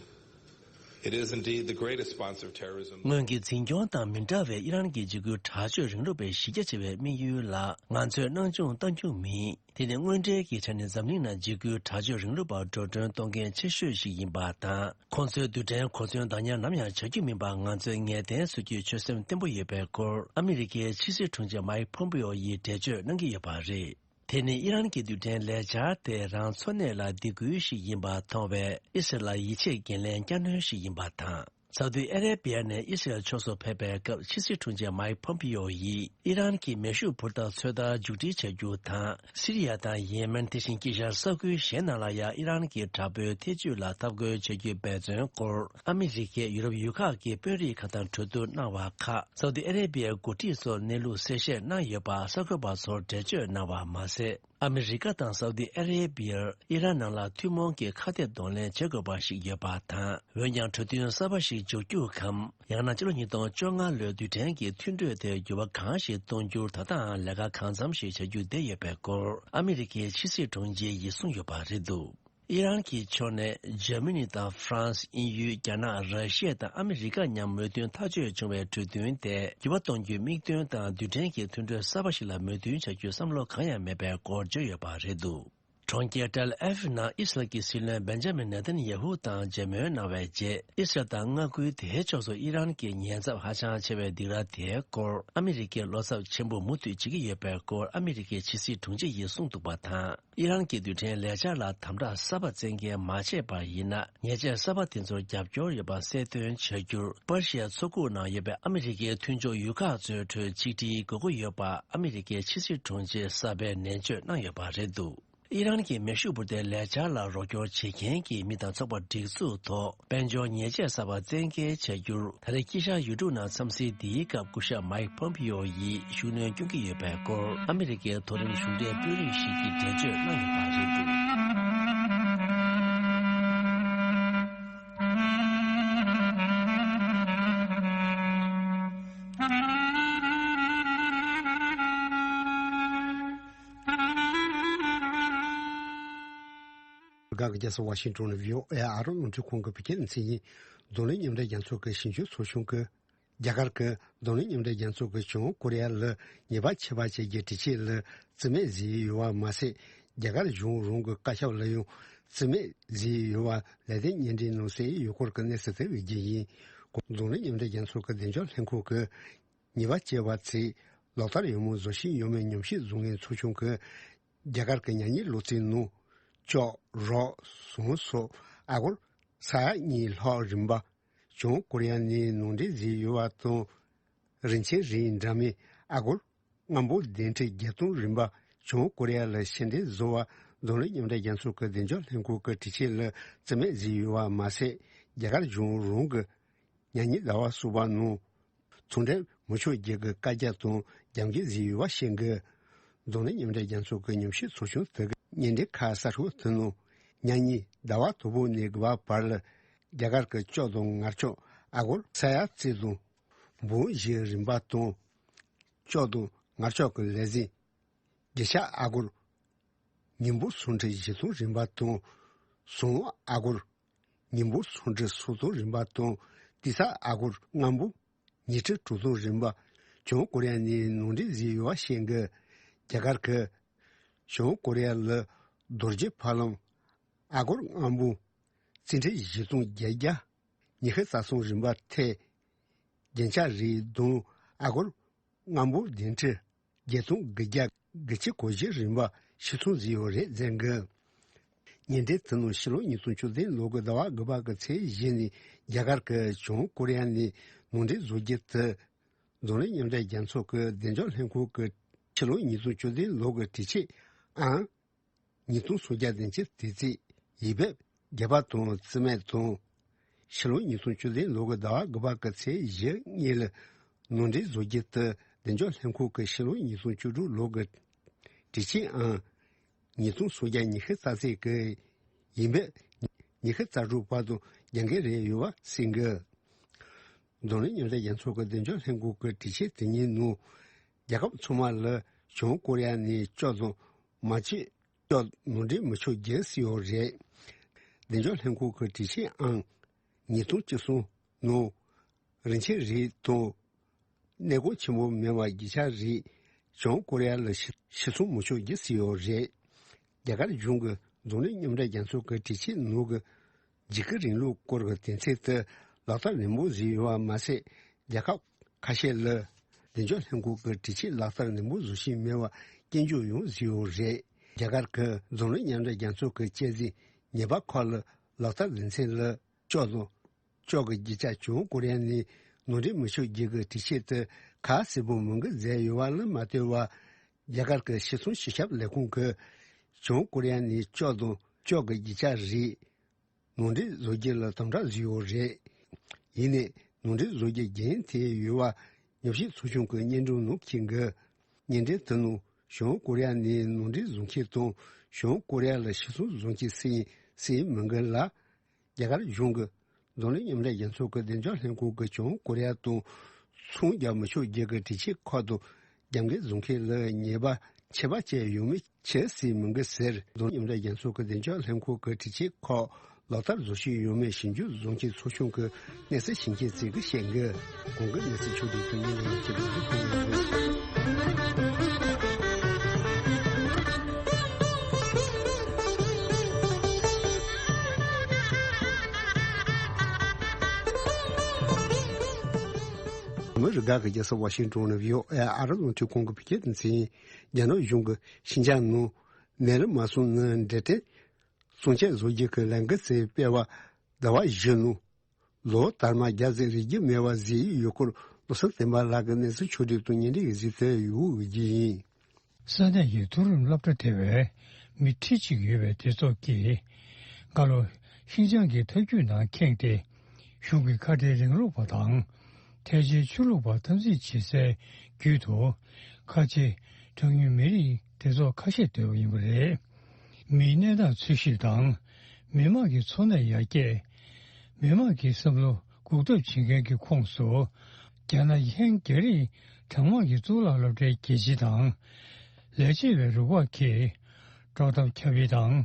It is indeed the greatest sponsor of terrorism. སྔོན་གྱི་འཛིན་སྐྱོང་དང་མི་འདྲ་བའི་ཨི་རན་གྱི་འཇིགས་སྐུལ་དྲག་སྤྱོད་རིང་ལུགས་པའི་གཞི་རྒྱ་ཆེ་བའི་དམིགས་ཡུལ་ལ་ང་ཚོས་སྣང་ཆུང་གཏང་རྒྱུ་མིན། དེ་ནི་དངོས་འབྲེལ་གྱི་ཆ་ནས་འཛམ་གླིང་ནང་འཇིགས་སྐུལ་དྲག་སྤྱོད་རིང་ལུགས་པར་འགྲོ་གྲོན་གཏོང་མཁན་ཆེ་ཤོས་ཤིག་ཡིན་པ་དང་། ཁོང་ཚོའི་རྡུལ་ཕྲན་གོ་མཚོན་བདག་ཉར་ནམ་ཡང་བྱ་རྒྱུ་མིན་པ་ང་ཚོས་ངེས་གཏན་བཟོ་རྒྱུའི་ཆོད་སེམས་བརྟན་པོ་ཡོད་པའི་སྐོར། ཨ་མི་རི་ཀའི་ཕྱི་སྲིད་དྲུང་ཆེ་མའིག་ཕོམ་པིའོ་ཡིས་འགྲེལ་བརྗོད་གནང་གི་ཡོད་པ་རེད། དེ་ནི་ཨི་རན་གྱི་རྡུལ་ཕྲན་ལས་འཆར་དེ་རང་འཚོ་གནས་ལ་སྡིགས་སྐུལ་ཞིག་ཡིན་པར་མཐོང་བས། ཨི་སི་རལ་ལ་ཡིད་ཆེས་འགན་ལེན་བསྐྱར་སྣོན་ཞིག་ཡིན་པ་དང་། སའུ་ཏི་ཨ་རེ་བི་ཡ་ནས་ཨི་སི་རལ་ཕྱོགས་སུ་ཕེབས་པའི་སྐབས། ཕྱི་སྲིད་དྲུང་ཆེ་མའིག་ཕོམ་པིའོ་ཡིས་ཨི་རན་གྱི་མེ་ཤུགས་འཕུར་མདའ་ཚོད་ལྟ་མཇུག་སྒྲིལ་བྱ་རྒྱུ་དང་། སི་རི་ཡ་དང་ཡེ་མེན། དེ་བཞིན་དཀྱིལ་ཤར་ས་ཁུལ་གཞན་ནང་ལ་ཡང་ཨི་རན་གྱི་དྲག་པོའི་ཐེ་ཇུས་ལ་འཐབ་རྒོལ་བྱ་རྒྱུའི་འབད་བརྩོན་སྐོར། ཨ་མི་རི་ཀས་ཡུ་རོབ་ཡུལ་ཁག་གི་དཔོན་རིགས་ཁག་དང་གྲོས་བསྡུར་གནང་བ་ཁག། སའུ་ཏི་ཨ་རེ་བི་ཡའི་འགོ་ཁྲིད་ཚོར་གནས་ལུགས་གསལ་བཤད་གནང་ཡོད་པ། གསར་འགོད་པ་ཚོར་འགྲེལ་བརྗོད་གནང་བ་མ་ཟད། ཨ་མི་རི་ཀ་དང་སའུ་ཏི་ཨ་རེ་བི་ཡར་ཨི་རན་ནང་ལ་ཐུན་མོང་གི་ཁ་གཏད་གདོང་ལེན་བྱེད་དགོས་པ་ཞིག་ཡོད་པ་དང་། འོན་ཀྱང་གྲོས་མཐུན་གསར་པ་ཞིག་འཇོག་རྒྱུ་གམ། ཡང་ན་ཕྱི་ལོ་ཉིས་སྟོང་བཅོ་ལྔ་ལོའི་རྡུལ་ཕྲན་གྱི་མཐུན་གྲོས་དེར་འགྱུར་བ་གང་ཞིག་གཏོང་རྒྱུར་ད་ལྟའང་ལས་ཀ་གང་འཚམ་ཞིག་བྱ་རྒྱུ་བསྡད་ཡོད་པའི་སྐོར། ཨ་མི་རི་ཀའི་ཕྱི་སྲིད་དྲུང་ཆེ་ཡིས་གསུངས་ཡོད་པ་རེད་འདུག་ཨི་རན་གྱི་ཕྱོགས་ནས་འཇར་མ་ནི་དང་ཧྥ་རན་སི། དབྱིན་ཡུལ། རྒྱ་ནག་ར་ཤི་ཡ་དང་ཨ་མི་རི་ཀ་མཉམ་མོས་མཐུན་ཐག་གཅོད་བྱུང་བའི་གྲོས་མཐུན་དེ་འགྱུར་བ་གཏོང་རྒྱུའི་དམིགས་དོན་དང་། རྡུལ་ཕྲན་གྱི་མཐུན་གྲོས་གསར་པ་ཞིག་ལ་མོས་མཐུན་བྱ་རྒྱུའི་བསམ་བློ་གང་ཡང་མེད་པའི་སྐོར་བརྗོད་ཡོད་པ་རེད་འདུག་གྲོང་ཁྱེར་ཏེལ་ཨེ་ཝིབ་ནང་ཨི་སི་རལ་གྱི་སྲིད་བློན་བེན་ཇ་མིན་ནེ་ཐན་ཡ་ཧུ་དང་མཇལ་མོལ་གནང་བའི་རྗེས། ཨི་སི་རལ་དང་མངའ་ཁུལ་དེའི་ཕྱོགས་སུ་ཨི་རན་གྱི་ཉེན་ཚབས་ཧ་ཅང་ཆེ་བའི་སྡིགས་ར་དེའི་སྐོར། ཨ་མི་རི་ཀས་བློ་འཚབ་ཆེན་པོ་མུ་མཐུད་བྱེད་ཀྱི་ཡོད་པའི་སྐོར། ཨ་མི་རི་ཀའི་ཕྱི་སྲིད་དྲུང་ཆེ་ཡིས་གསུངས་འདུག་པ་དང་། ཨི་རན་གྱི་རྡུལ་ཕྲན་ལས་འཆར་ལ་དམ་དྲག་གསར་པ་བཙན་འགེལ་མ་བྱས་པ་ཡིན་ན། ཉེས་ཆད་གསར་པ་དེ་ཚོར་རྒྱབ་སྐྱོར་ཡོད་པ་གསལ་སྟོན་བྱ་རྒྱུར། པར་ཤི་ཡ་མཚོ་ཁུག་ནང་ཡོད་པའི་ཨ་མི་རི་ཀའི་མཐུན་ཕྱོགས་ཡུལ་ཁག་ཚོའི་ཁྲོད་ཆིག་སྒྲིལ་དགོས་མཁོ་ཡོད་པ། ཨ་མི་རི་ཀའི་ཕྱི་སྲིད་དྲུང་ཆེ་གསར་པས་ནན་བརྗོད་གནང་ཡོད་པ་རེད་འདུག་ཨི་རན་གྱི་མེ་ཤུགས་འཕུར་མདའི་ལས་འཆར་ལ་རོགས་སྐྱོར་བྱེད་མཁན་གྱི་མི་དང་ཚོགས་པ་སྒྲིག་འཛུགས་ཐོག་དཔལ་འབྱོར་ཉེས་ཆད་གསར་པ་བཙན་འགེལ་བྱ་རྒྱུར། ད་རེས་དཀྱིལ་ཤར་ཡུལ་གྲུ་ནང་འཚམས་གཟིགས་འདིའི་སྐབས་སྐུ་ཞབས་མའིག་ཕོམ་པིའོ་ཡིས་ཤུགས་སྣོན་སྐྱོན་གྱི་ཡོད་པའི་སྐོར། ཨ་མི་རི་ཀའི་མཐོ་རིམ་གཞུང་འབྲེལ་དཔོན་རིགས་ཤིག་གིས་འགྲེལ་བརྗོད་གནང་ཡོད་པ་རེད་འདུག་སྒང་གི་རྒྱལ་ས་ཝ་ཤིང་ཏོན་ནས་བྷི་ཨོ་ཨེ་ཨ་རོ་རླུང་འཕྲིན་ཁང་གི་བོད་སྐད་སྡེ་ཚན་ཡིན། རྡུང་ལེན་མཉམ་འབྲེལ་རྒྱལ་ཚོགས་ཀྱི་ཞིབ་འཇུག་ཚོགས་ཆུང་གིས། རྒྱ་གར་གྱི་རྡུང་ལེན་མཉམ་འབྲེལ་རྒྱལ་ཚོགས་ཀྱིས་བྱང་ཀོ་རི་ཡ་ལ་ཉེས་པ་ཆེ་བ་བཅས་ཀྱི་དྲི་ཆད་ལ་རྩིས་མེད་བཟོས་ཡོད་པ་མ་ཟད། རྒྱ་གར་གཞུང་རང་གི་བཀའ་ཁྱབ་ལ་ཡང་རྩིས་མེད་བཟོས་ཡོད་པ་ལེགས་བསྡུར་སྙན་སྒྲོན་གནང་གསལ་ཡོད་སྐོར་གྱི་གནས་ཚུལ་དེ་སྤེལ་རྒྱུ་ཡིན། རྡུང་ལེན་མཉམ་འབྲེལ་རྒྱལ་ཚོགས་ཀྱི་བདེ་འཇགས་ལྷན་ཁང་གིས། ཉེས་པ་བཅས་པ་ཚོས་ལག་བསྟར་ཡག་མོ་བཟོ་བཞིན་ཡོད་མེད་ཉམས་ཞིབ་བཟོ་མཁན་ཚོགས་ཆུང་གིས། རྒྱ་གར་གྱི་ཉ་ཉེས་ལོ་ཚིགས་ནང་ལྕགས། རོགས། ཟངས་སོགས་ཨ་སྒོར་ས་ཡ་གཉིས་ལྷག་རིན་པ་ བྱང་ཀོ་རི་ཡ་ནས་ནང་འདྲེན་བཟོས་ཡོད་པ་དང་། རིན་ཆེན་རིགས་འདྲ་མིན་ཨ་སྒོར་སྔ་འབོར་གདན་ཁྲི་བརྒྱད་སྟོང་རིམ་པ་བྱང་ཀོ་རི་ཡ་ལ་ཕྱིར་འདྲེན་བཟོ་བར་འཛམ་གླིང་མཉམ་འབྲེལ་རྒྱལ་ཚོགས་ཀྱི་བདེ་འཇགས་ལྷན་ཁང་གི་དྲི་ཆད་ལ་རྩིས་མེད་བཟོས་ཡོད་པ་མ་ཟད། རྒྱ་གར་གཞུང་རང་གི་ཉ་ཉི་ཟླ་བ་གསུམ་པ་ནང་ཚོང་འབྲེལ་མི་ཆོག་རྒྱུ་གི་བཀའ་རྒྱ་དང་རྒྱབ་འགལ་བཟོས་ཡོད་པ་ཤེས་དགོས། འཛམ་གླིང་མཉམ་འབྲེལ་རྒྱལ་ཚོགས་ཀྱི་ཉམས་ཞིབ་ཚོགས་ཆུང་དེ་གི་བརྙན་འཕྲིན་ཁག་གསར་ཤོག་དེ་ནང་ཉ་ཉི་ཟླ་བ་དང་པོ་ནས་དགུ་པ་བར་ལ་རྒྱ་གར་གྱི་སྐྱོགས་དང་ངར་སྐྱོགས་ཨ་སྒོར་ས་ཡ་རྩིས་དང་འབུམ་བཞིའི་རིན་པ་དང་། སྐྱོགས་དང་ངར་སྐྱོགས་ཀྱི་ལས་ཟིན་རྒྱུ་ཆ་ཨ་སྒོར་ཉིས་འབུམ་སུམ་ཁྲི་བཞི་སྟོང་རིན་པ་དང་། ཟངས་ཨ་སྒོར་ཉིས་འབུམ་སུམ་ཁྲི་སུམ་སྟོང་རིན་པ་དང་། ཏི་སེ་ཨ་སྒོར་ལྔ་འབུམ་ཉི་ཁྲི་དྲུག་སྟོང་རིན་པ་བྱང་ཀོ་རི་ཡ་ནས་ནང་འདྲེན་བཟོས་ཡོད་པ་ཤེས་དགོས། རྒྱ་གར་གྱིས་བྱང་ཀོ་རི་ཡ་ལ་རྡོ་རྗེ་ཕ་ལམ་ཨ་སྒོར་ལྔ་འབུམ་རྩིས་ཁྲི་བཞི་སྟོང་བརྒྱད་བརྒྱ་ཉི་ཤུ་རྩ་གསུམ་རིན་པ་ཐེ། རྒྱན་ཆ་རིགས་དང་ཨ་སྒོར་ལྔ་འབུམ་བདུན་ཁྲི་བརྒྱད་སྟོང་དགུ་བརྒྱ་དགུ་བཅུ་གོ་བཞི་རིན་པ་ཕྱིར་ཚོང་བཟོས་ཡོད་རེད་ཟེར་གི། བརྙན་འཕྲིན་དེ་ནང་ཕྱི་ལོ་ཉིས་སྟོང་བཅུ་བདུན་ལོ་གི་ཟླ་བ་དགུ་པ་གི་ཚེས་བཞི་ནས་རྒྱ་གར་གྱིས་བྱང་ཀོ་རི་ཡ་ནས་ནང་འདྲེན་བཟོ་རྒྱུ་དེ་འཛམ་གླིང་མཉམ་འབྲེལ་རྒྱལ་ཚོགས་ཀྱི་བདེ་འཇགས་ལྷན་ཁང་གི་ཕྱི་ལོ་ཉིས་སྟོང་བཅུ་བདུན་ལོ་གི་དྲི་ཆད་ཨང་ཉིས་སྟོང་སུམ་བརྒྱ་བདུན་ཅུ་དེ་ཚིག་ཡིག་འབེབས་བརྒྱབ་པ་དང་རྩིས་མེད་དང་། ཕྱི་ལོ་ཉིས་སྟོང་བཅུ་བདུན་ལོ་གི་ཟླ་བ་དགུ་པ་གི་ཚེས་བཞི་གཉིས་ལ་ནང་འདྲེན་བཟོ་རྒྱུ་དེ་བདེ་འཇགས་ལྷན་ཁང་གི་ཕྱི་ལོ་ཉིས་སྟོང་བཅུ་དྲུག་ལོ་གི་དྲི་ཆད་ཨང་ཉིས་སྟོང་སུམ་བརྒྱ་ཉི་ཤུ་རྩ་གཅིག་གི་ཡིག་འབེབས་ཉི་ཤུ་རྩ་དྲུག་བར་དུ་རྒྱབ་འགལ་རེད་ཡོད་པ་གསུངས་གི། འཛམ་གླིང་མཉམ་འབྲེལ་རྒྱལ་ཚོགས་ཀྱི་བདེ་འཇགས་ལྷན་ཁང་གི་དྲི་ཆད་དེ་གཉིས་ནང་རྒྱལ་ཁབ་ཚང་མ་ལ་བྱང་ཀོ་རི་ཡ་ནས་སྐྱོགས་དང་མ་བཅོས་སྐྱོགས་ནང་འདྲེན་མི་ཆོག་རྒྱུ་ཟེར་ཡོད་རེད། བདེ་འཇགས་ལྷན་ཁང་གི་དྲི་ཆད་ཨང་ཉིས་སྟོང་བཅུ་གསུམ་ནང་རིན་ཆེན་རིགས་དང་གནས་སྐོར་ཆེན་པོ་མིན་པ་རྒྱུ་ཆ་རིགས་བྱང་ཀོ་རི་ཡ་ལ་ཕྱིར་ཕྱིར་ཚོང་མི་ཆོག་རྒྱུ་ཟེར་ཡོད་རེད། རྒྱ་གར་གཞུང་གིས་འཛམ་གླིང་མཉམ་འབྲེལ་རྒྱལ་ཚོགས་ཀྱི་དྲི་ཆད་ནང་གི་འཇིགས་སྐུལ་རིང་ལུགས་སྐོར་གྱི་དོན་ཚན་དེ་ལག་བསྟར་ནན་པོ་བཟོས་ཡོད་པ་མ་ཟད། རྒྱལ་ཁབ་ཁ་ཤས་ལ་བདེ་འཇགས་ལྷན་ཁང་གི་དྲི་ཆད་ལག་བསྟར་ནན་པོ་བཟོ་བཞིན་མེད་པ་སྐྱོན་བརྗོད་ཡང་བཟོས་ཡོད་རེད། རྒྱ་གར་གྱིས་འཛམ་གླིང་མཉམ་འབྲེལ་རྒྱལ་ཚོགས་ཀྱི་བཅད་ཟིན་ཉེས་པ་ཁག་ལ་ལག་བསྟར་དོན་ཚན་ལ་སྐྱོགས་དང་སྐྱོགས་ཀྱི་རྒྱུ་ཆ་བྱང་ཀོ་རི་ཡ་ནས་ནང་འདྲེན་མི་ཆོག་རྒྱུ་གི་དྲི་ཆད་དེ་ཁ་གསལ་པོ་མི་འགོད་མཛད་ཡོད་པ་ལ་མ་ལྟོས་པར། རྒྱ་གར་གྱི་ཕྱིར་ཚོང་སྤྱི་ཁྱབ་ལས་ཁུངས་ཀྱིས་བྱང་ཀོ་རི་ཡ་ནས་སྐྱོགས་དང་སྐྱོགས་ཀྱི་རྒྱུ་ཆ་རིགས་ནང་འདྲེན་བཟོ་རྒྱུ་ལ་དམ་དྲག་བཟོས་ཡོད་རེད། ཡིན་ནའི་ནང་འདྲེན་བཟོ་རྒྱུ་རྒྱུན་མཐུད་ཡོད་པ་ཉམས་ཞིབ་ཚོགས་ཆུང་གི་སྙན་སྒྲོན་ནང་འཁོད་འདུག་བརྙན་འཕྲིན་དེ་ནང་བྱང་ཀོ་རི་ཡ་ནས་ནང་འདྲེན་བཟོ་མཁན་དང་བྱང་ཀོ་རི་ཡ་ལ་ཕྱིར་ཚོང་བཟོ་མཁན་སུ་ཡིན་སུ་ཡིན་མི་འགའ་ལ། རྒྱ་གར་གཞུང་གིས་འཛམ་གླིང་མཉམ་འབྲེལ་རྒྱལ་ཚོགས་ཀྱི་བདེ་འཇགས་ལྷན་ཁང་གིས་བྱང་ཀོ་རི་ཡ་དང་ཚོང་རྒྱག་མི་ཆོག་རྒྱུ་གི་དྲི་ཆད་ཁག་དང་རྒྱབ་འགལ་བཟོ་མཁན་ལ་ཉེས་པ་ཆད་པ་བཅད་ཡོད་མེད་ཆེས་གསལ་མི་འགའ་ཟེར། འཛམ་གླིང་མཉམ་འབྲེལ་རྒྱལ་ཚོགས་ཀྱི་བདེ་འཇགས་ལྷན་ཁང་གི་དྲི་ཆད་ཁག་ལག་བསྟར་བཟོ་བཞིན་ཡོད་མེད་ཞིབ་འཇུག་བཟོ་མཁན་ཚོགས་ཆུང་གི་གནས་ཚུལ་ཞིབ་མཁན་ཚོས་ཀྱིས་བཤད་འདུག་གོང་གི་གནས་ཚུལ་ཕྱོགས་བསྒྲིགས་དང་བརྙན་ལེན་བྱེད་པའི་ཚོགས་ཆུང་ཡིན། མི་རི་ག་གི་རྒྱལ་ས་ཝ་ཤིང་ཏོན་ནས་བྷི་ཨོ་ཨེ་ཨ་རི་རླུང་འཕྲིན་ཁང་གི་བོད་སྐད་སྡེ་ཚན། རྒྱ་ནག་གཞུང་གིས་ཤིན་ཅང་ནང་ནད་རིམས་མ་སོང་ནི་འབྲེལ་སྐྲན་སྲུང་བཅད་བཟོ་རྒྱུ་གི་ལས་འགུལ་དེ་སྤེལ་བ་ཟླ་བ་བཞི་ནང་ལོ་དར་མ་བརྒྱ་ཙམ་རེག་རྒྱུ་མེད་པ་བཟོས་ཡོད་སྐོར་བློ་བཟང་བསྟན་པ་ལགས་ཀྱི་གནས་ཚུལ་ཕྱོགས་བསྒྲིགས་དང་བརྙན་འཕྲིན་གྱི་གཟིགས་ཚུལ་ཡོད་རྒྱུ་ཡིན། ས་གནས་ཀྱི་མཐོ་རིམ་སློབ་གྲྭ་དེ་བས་མི་ཁྲི་གཅིག་ཡོད་པའི་སྡེ་ཚོགས་ཀྱིས་སྔ་ལོ་ཤིན་ཅང་གི་ཐབས་ཇུས་ནང་ཁེངས་ཏེ་གཞུང་གི་ཁ་བྲལ་རིང་ལུགས་པ་དང་ཐལ་ཆེའི་ཆོས་ལུགས་པ་འཐབ་འཛིང་བྱེད་སའི་བརྒྱུད་དུ་ཁ་ཆེ་གྲངས་ཉུང་མི་རིགས་སྡེ་ཚོགས་ཁ་ཤས་འདུས་པ་ཡིན་པ་རེད། མིའི་གནས་སྟངས་འཚོལ་ཞིབ་དང་། མི་དམངས་ཀྱི་འཚོ་གནས་ཡར་རྒྱས། མི་དམངས་ཀྱི་བསམ་བློ་འགུག་ཐབས་བྱེད་མཁན་གྱི་ཁོངས་སུ། རྒྱ་ནག་གི་ཧན་རྒྱ་རིགས་གྲངས་མང་གི་གཙུག་ལག་སློབ་གྲྭའི་དགེ་ཆེ་དང་། ལས་བྱེད་པའི་རུ་ཁག་གིས་དཀྲོག་གཏམ་ཁྱབ་སྤེལ་དང་།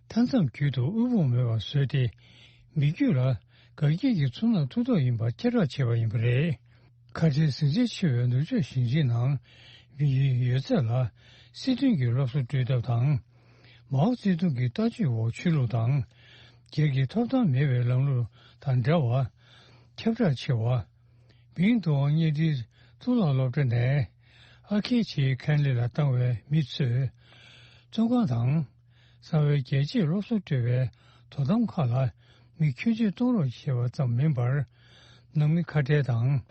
མཐའ་མཚམས་བརྒྱུད་དུ་དབུལ་ཕོངས་མེད་པར་བཟོས་ཏེ། མི་རྒྱུད་ལ་དགའ་སྐྱིད་ཀྱི་ཚོར་སྣང་ཐོབ་ཐབས་ཡིན་པར་ཁྱབ་བསྒྲགས་བྱས་པ་ཡིན་པ་རེད། ཁ་བྲལ་ཟིང་ཆ་ཆེ་བའི་ནུབ་ཕྱོགས་ཞིང་ཆེན་ནང་མི་ཡུལ་ཡོད་ཚད་ལ་སྲིད་དོན་གྱི་སློབ་གསོ་སྤྲོད་ཐབས་དང་། མའོ་ཙེ་ཏུང་གི་ལྟ་སྤྱོད་འོག་ཆོས་ལུགས་དང་སྒེར་གྱི་ཐོབ་ཐང་མེད་པའི་ལམ་ལུགས་དང་འབྲེལ་བ་ཁྱབ་བསྒྲགས་ཆེ་བ། མིང་ཐོ་བ་གཉེར་སྒྲིག་གཙུག་ལག་སློབ་གྲྭ་ནས་ཨ་ཁེ་ཆེའི་ཁན་ལི་ལ་བཏང་བའི་མི་ཚོས་བཙོན་ཁང་དང་གསང་བའི་རྒྱལ་གཅེས་སློབ་གསོ་སྤྲོད་པའི་དོ་དམ་ཁག་ལ་མི་ཁྱོན་ཆེ་གཏོང་རོགས་བྱས་པ་ཙམ་མིན་པར། ནང་མི་ཁ་བྲལ་དང་།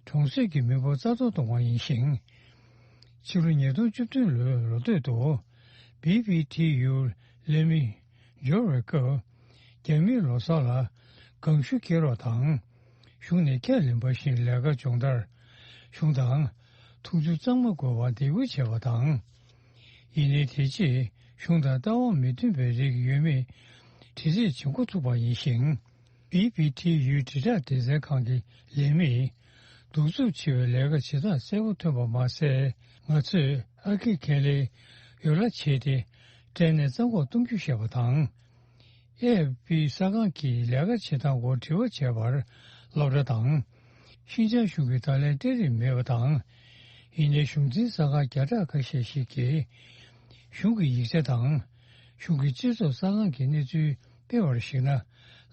གྲོང་གསེབ་ཀྱི་མི་འབོར་རྩ་གཏོར་གཏོང་བ་ཡིན་ཞིང་། ཕྱི་ལོ་ཉིས་སྟོང་བཅུ་བདུན་ལོའི་ལོ་སྟོད་དུ། བི་བི་ཊི་ཡུ་ལས་མི་འབྱོར་བའི་སྐབས། རྒྱ་མིས་ལོ་གསར་ལ་སྒང་ཤུགས་སྐྱེལ་རོགས་དང་། གཞུང་ནས་ཁས་ལེན་པ་བཞིན་ལས་ཀ་སྦྱོང་བརྡར། གཞུང་དང་། ཐུགས་ཚུར་གཙང་མ་དགོས་པར་འདེད་སྐུལ་བྱས་པ་དང་། ཡིན་ནའི་དེ་རྗེས་གཞུང་དང་ལྟ་བ་མི་མཐུན་པའི་རིགས་ཡོད་མེད་དྲི་རྩད་བྱེད་འགོ་ཚུགས་པ་ཡིན་ཞིང་། བི་བི་ཊི་ཡུའི་དྲིལ་བསྒྲགས་སྡེ་ཚན་ཁང་གི་ལས་མིས། གདུག་རྩུབ་ཆེ་བའི་ལས་ཀ་བྱེད་སྟངས་གསལ་པོ་ཐོན་པ་མ་ཟད། ང་ཚོས་ཨ་ཁི་ཁེ་ལེ་ཡོ་ལ་བྱས་ཏེ། སྐྲན་ནད་རྩ་འགོག་གཏོང་རྒྱུ་ཞེས་པ་དང་། ཨེ་ཨེཕ་པི་གསར་ཁང་གིས་ལས་ཀ་བྱེད་སྟངས་སྐོར་དྲི་བ་བྱས་པར་སློབ་གྲྭ་དང་། ཤིན་ཅང་གཞུང་གིས་ད་ལན་སྤྲད་རིན་མེད་པ་དང་། ཡིན་ནའི་གཞུང་འཛིན་གསར་ཁང་བརྒྱ་ཕྲག་ཁ་ཤས་ཤིག་གིས། གཞུང་གི་ཡིག་ཆ་དང་། གཞུང་གི་སྤྱི་ཚོགས་གསར་ཁང་གི་གནས་ཚུལ་སྤེལ་བར་གཞིགས་ན།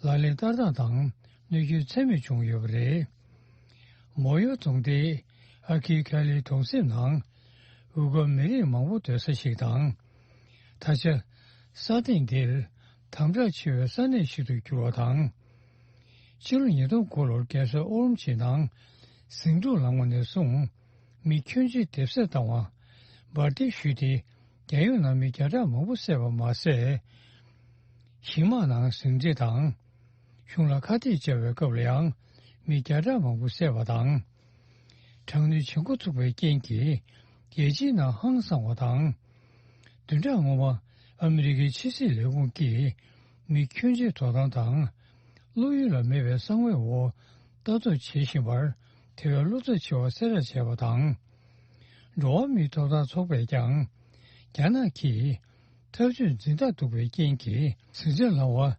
ལག་ལེན་བསྟར་སྟངས་དང་གནོད་སྐྱོན་ཚད་མེད་བྱུང་ཡོད་པ་རེད། མོ་ཡོ་རྫོང་དེ་ཨ་ཁི་ཁ་ལིའི་གྲོང་གསེབ་ནང་། ཨུ་གུར་མི་རིགས་མང་པོ་སྡོད་ས་ཞིག་དང་། ད་ཆ། ས་སྟེང་འདིར་དམ་དྲག་ཆེ་བའི་ས་གནས་ཤིག་ཏུ་གྱུར་བ་དང་། ཕྱི་ལོ་ཉིས་སྟོང་དགུ་ལོར་རྒྱལ་ས་ཨོ་རོམ་ཆི་ནང་ཟིང་འཁྲུག་ལངས་པ་ནས་བཟུང་། མི་ཁྱོན་ཆེ་སྡེབ་གསོད་བཏང་བ། འབར་མདེལ་གཞུས་ཏེ་རྒྱལ་ཡོངས་ནང་མི་བརྒྱ་ཕྲག་མང་པོ་བསད་པ་མ་ཟད། གཞིས་དམག་ནང་ཟིང་འཁྲུག་དང་། གཞུང་ལ་ཁ་གཏད་བཅག་པའི་སྐབས་ལ་ཡང་མི་བརྒྱ་ཕྲག་མང་པོ་བསད་པ་དང་། དྲག་གནོན་བྱེད་འགོ་ཚུགས་པའི་རྐྱེན་གྱིས་རྒྱལ་སྤྱིའི་ནང་ཧང་སངས་པ་དང་། བདུན་ཕྲག་སྔོན་མ་ཨ་མི་རི་ཀའི་ཕྱི་སྲིད་ལས་ཁུངས་ཀྱིས་མི་ཁྱོན་ཆེ་དོ་དམ་དང་། བློ་ཡུལ་ལ་མེད་པའི་གསང་བའི་འོག་ལྟ་རྟོག་བྱེད་བཞིན་པར་དེ་བས་བློ་འཚབ་ཆེ་བ་གསལ་བསྒྲགས་བྱས་པ་དང་། འགྲོ་བ་མིའི་ཐོབ་ཐང་ཚོགས་པས་ཀྱང་རྒྱ་ནག་གིས། འཐབ་ཇུས་འཛིན་སྟངས་སྡུག་པའི་རྐྱེན་གྱིས་ཟིང་ཆ་ལངས་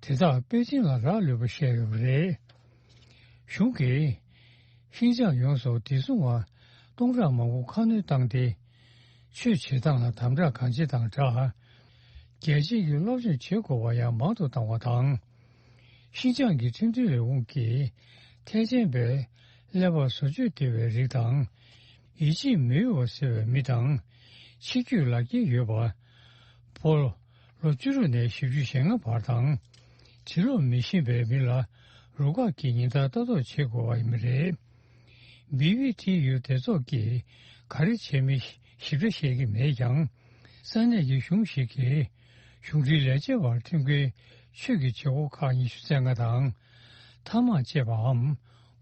པ་དེ་དག་པེ་ཅིང་ལ་རག་ལུས་པ་བཤད་ཡོད་པ་རེད། གཞུང་གིས་ཤིན་ཅང་ཡོངས་སུ་བདེ་སྲུང་བ་སྟོང་ཕྲག་མང་པོ་ཁ་སྣོན་བཏང་སྟེ། ཆོས་བྱེད་སྟངས་ལ་དམ་དྲག་གང་བྱེད་དང་སྦྲགས། རྒྱལ་སྤྱིའི་གི་སློབ་སྦྱོང་བྱེད་དགོས་པ་ཡང་མང་དུ་བཏང་བ་དང་། ཤིན་ཅང་གི་ཁྲིམས་མཐུན་ལས་ཁུངས་ཀྱིས་ཐེག་ཆེན་པའི་ཀླད་པ་བཟོ་བཅོས་བདེ་བའི་རིགས་དང་། ཡིད་ཆེས་མི་འོས་པ་ཟེར་བའི་མི་དང་། ཆིག་བརྒྱུད་ལག་འཁྱེར་ཡོད་པ། ཕོ། ལོ་བཅུ་དྲུག་ནས་བཞི་བཅུ་ཞེ་ལྔ་བར་དང་། བྱིས་སློབ་མི་ཤེས་པའི་མི་ལ་རུ་ཁག་གིས་ཉིན་ལྟར་ལྟ་རྟོག་བྱེད་དགོས་པ་ཡིན་པ་རེད། བི་བི་ཊི་ཡུ་སྡེ་ཚོགས་ཀྱིས་ག་རེ་བྱས་མིན་ཞིབ་ཕྲ་བཤད་ཀྱི་མེད་ཀྱང་། ས་གནས་ཀྱི་གཞུང་ཞིག་གིས་གཞུང་འབྲེལ་ལས་བྱེད་པར་ཁྲིམས་འགལ་ཆོས་ཀྱི་བྱེད་སྒོ་ཁག་ཉི་ཤུ་རྩ་ལྔ་དང་། ཐ་མག་བཅད་པའམ་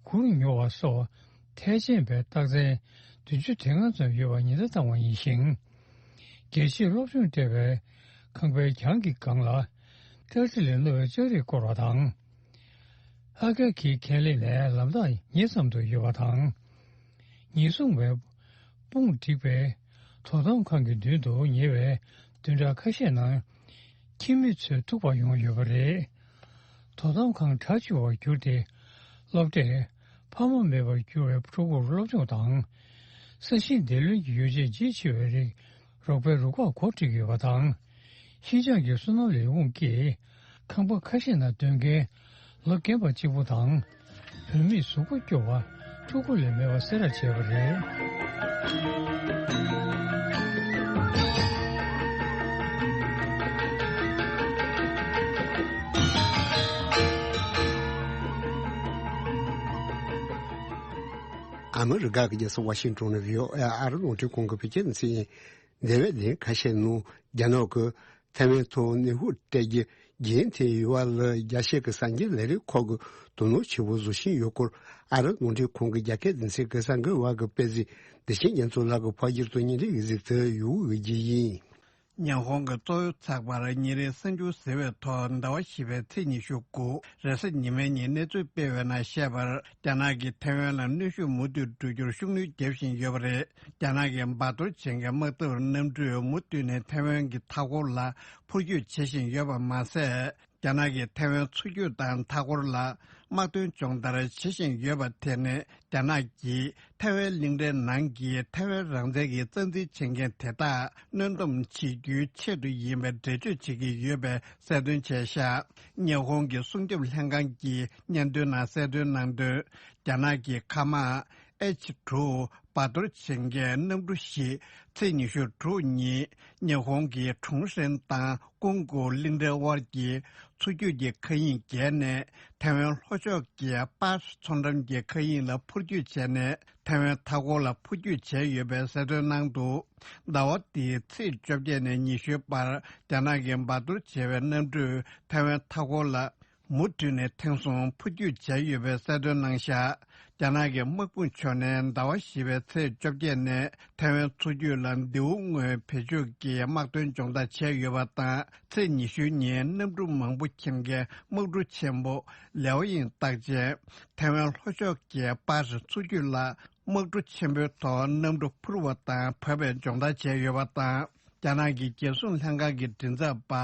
གུར་ཉོ་བ་སོགས་ཐལ་ཆེན་པའི་རྟགས་མཚན་བདུན་ཅུ་དོན་ལྔ་ཙམ་ཡོད་པ་ཉེན་བརྡ་བཏང་བ་ཡིན་ཞིང་། རྒྱལ་སྤྱིའི་སློབ་སྦྱོང་སྤྲད་པའི་ཁང་པའི་གྱང་གི་སྒང་ལ་ཏལ་ཏི་ལས་རྣོ་བའི་ལྕགས་རིགས་བསྐོར་བ་དང་། ཨ་ཀ་ཁི་ཁེ་ལི་ནས་ལམ་ཐག་ཉེ་ཙམ་དུ་ཡོད་པ་དང་། ཉེན་སྲུང་བས་དཔུང་བསྒྲིགས་པའི་དོ་དམ་ཁང་གི་མདུན་དུ་ཉེ་བའི་བདུན་ཕྲག་ཁ་ཤས་ནང་ཁྱིམ་མི་ཚོས་ཐུག་པར་ཡོང་ཡོད་པ་རེད། དོ་དམ་ཁང་གྲ་ཆུ་བར་གྱུར་ཏེ། སློབ་གྲྭས་ཕ་མ་མེད་པར་གྱུར་བའི་ཕྲུ་གུར་སློབ་སྦྱོང་དང་། ས་ཞིང་འདེད་ལེན་གྱི་ཡོ་བྱད་ལྗིད་ཆེ་བའི་རིགས་རོགས་པའི་རུ་ཁག་གོ་སྒྲིག་ཡོད་པ་དང་། ཤིན་ཅང་གི་སོ་ནམ་ལས་ཁུངས་ཀྱིས་ཁང་པ་ཁ་ཤས་ནང་སྡོད་མཁན་ལོ་རྒན་པ་གཅིག་པུ་དང་། བུད་མེད་གཟུགས་པོ་སྐྱོ་བ་ཕྲུ་གུ་ལས་མེད་པ་གསལ་བསྒྲགས་བྱས་པ་རེད། ཨ་མི་རི་ཀ་གི་རྒྱལ་ས་ཝ་ཤིང་ཏོན་ནས་བྷི་ཨོ་ཨེ་ཨ་རི་རླུང་འཕྲིན་ཁང་གི་བོད་སྐད་སྡེ་ཚན་ཡིན། འདས་པའི་ལན་ཁ་ཤས་ནང་རྒྱ་ནག་གིས་ཐའེ་ཝན་ཐོག་ནད་འབུ་སྤྲད་རྒྱུ་རྒྱུན་མཐུད་ཡོད་པ་ལ་རྒྱལ་སྤྱི་གི་གསར་འགྱུར་ལས་རིགས་ཁག་གིས་དོ་སྣང་ཆེན་པོ་བཟོ་བཞིན་ཡོད་སྐོར། ཨ་རི་རླུང་འཕྲིན་ཁང་གི་རྒྱ་སྐད་སྡེ་ཚན་གྱི་གསར་འགོད་པ་གིས་སྤེལ་གཟིགས། བདེ་ཆེན་རྒྱ་མཚོ་ལགས་ཀྱིས་ཕབ་བསྒྱུར་དང་སྙན་སྒྲོན་ཡིག་གཟིགས་དེ་ཡོང་གི་ཡིན། ཉི་ཧོང་གི་ཏོ་ཡོ་ཚགས་པར་ཉིན་རེའི་གསར་འགྱུར་ཟེར་བའི་ཐོག་ཟླ་བ་བཞི་པའི་ཚེས་ཉི་ཤུ་དགུ་རེས་གཟའ་ཉི་མའི་ཉིན་གནས་ཚུལ་སྤེལ་བའི་ནང་བཤད་པར། རྒྱ་ནག་གིས་ཐའེ་ཝན་ལ་གནོན་ཤུགས་མུ་མཐུད་འགྲོ་རྒྱུར་ཤུགས་སྣོན་རྒྱག་བཞིན་ཡོད་པ་རེད། རྒྱ་ནག་གི་འབར་གཏོར་ཅན་གྱི་དམག་འཐབ་གནམ་གྲུས་མུ་མཐུད་ནས་ཐའེ་ཝན་གྱི་མཐའ་འཁོར་ལ་འཕུར་སྐྱོད་བྱེད་བཞིན་ཡོད་པ་མ་ཟད། རྒྱ་ནག་གིས་ཐའེ་ཝན་མཚོ་རྒྱུད་དང་མཐའ་འཁོར་ལ་དམག་དོན་སྦྱོང་བརྡར་བྱེད་བཞིན་ཡོད་པ་དེ་ནི། རྒྱ་ནག་གིས་ཐའེ་ཝན་གླིང་ཕྲན་ནང་གི་ཐའེ་ཝན་རང་བཙན་གྱི་རྩ་འཛིན་བྱེད་མཁན་དེ་དག་གནོན་སྡོམ་བྱེད་རྒྱུའི་ཆེད་དུ་ཡིན་པའི་འགྲེལ་བརྗོད་བྱེད་ཀྱི་ཡོད་པའི་གསལ་སྟོན་བྱས་ཤག་ཉི་ཧོང་གི་སྲུང་སྐྱོབ་ལྷན་ཁང་གི་སྙན་ཐོའི་ནང་གསལ་སྟོན་གནང་དོན། རྒྱ་ནག་གི་མཁའ་དམག་ ཨེཆ་དྲུག་འབར་གཏོར་བྱེད་མཁན་གནམ་གྲུ་བཞི་ཚེས་ཉི་ཤུ་དྲུག་ཉིན་ཉི་ཧོང་གི་ཁྲུང་ཧྲན་དང་ཀུང་ཀུའུ་གླིང་ཕྲན་དབར་གྱི་མཚོ་རྒྱུད་ཀྱི་མཁའ་དབྱིངས་བརྒལ་ནས་ཐའེ་ཝན་ལྷོ་ཕྱོགས་ཀྱི་པཱ་ཧྲི་མཚོ་འགྲམ་གྱི་མཁའ་དབྱིངས་ལ་འཕུར་སྐྱོད་བྱས་ནས་ཐའེ་ཝན་མཐའ་འཁོར་ལ་འཕུར་སྐྱོད་བྱས་ཡོད་པའི་གསལ་སྟོན་གནང་འདུག་ཟླ་བ་འདིའི་ཚེས་བཅོ་བརྒྱད་ནས་ཉི་ཤུའི་བར་རྒྱ་ནག་གི་འབར་གཏོར་བྱས་པའི་གནམ་གྲུས་ཐའེ་ཝན་མཐའ་འཁོར་ལ་མུ་མཐུད་ནས་ཐེངས་གསུམ་འཕུར་སྐྱོད་བྱས་ཡོད་པའི་གསལ་སྟོན་གནང་བཞག་རྒྱ་ནག་གི་དམག་དཔུང་ཕྱོགས་ནས་ཟླ་བ་བཞི་པའི་ཚེས་བཅོ་བརྒྱད་ནས་ཐའེ་ཝན་མཚོ་རྒྱུད་ལ་མདེའུ་སྔོན་བེད་སྤྱོད་ཀྱིས་དམག་དོན་སྦྱོང་བརྡར་བྱས་ཡོད་པ་དང་། ཚེས་ཉི་ཤུ་ཉིན་གནམ་གྲུ་མང་པོ་འཁྱེར་མཁན་དམག་གྲུ་ཆེན་པོ་ལེའོ་ཡིན་རྟགས་ཅན་ཐའེ་ཝན་ལྷོ་ཕྱོགས་ཀྱི་པཱ་ཧྲི་མཚོ་རྒྱུད་ལ། དམག་གྲུ་ཆེན་པོའི་ཐོག་གནམ་གྲུ་འཕུར་བ་དང་བབས་པའི་སྦྱོང་བརྡར་བྱས་ཡོད་པ་དང་། རྒྱ་ནག་གི་རྒྱལ་སྲུང་ལྷན་ཁང་གི་མགྲིན་ཚབ་པ་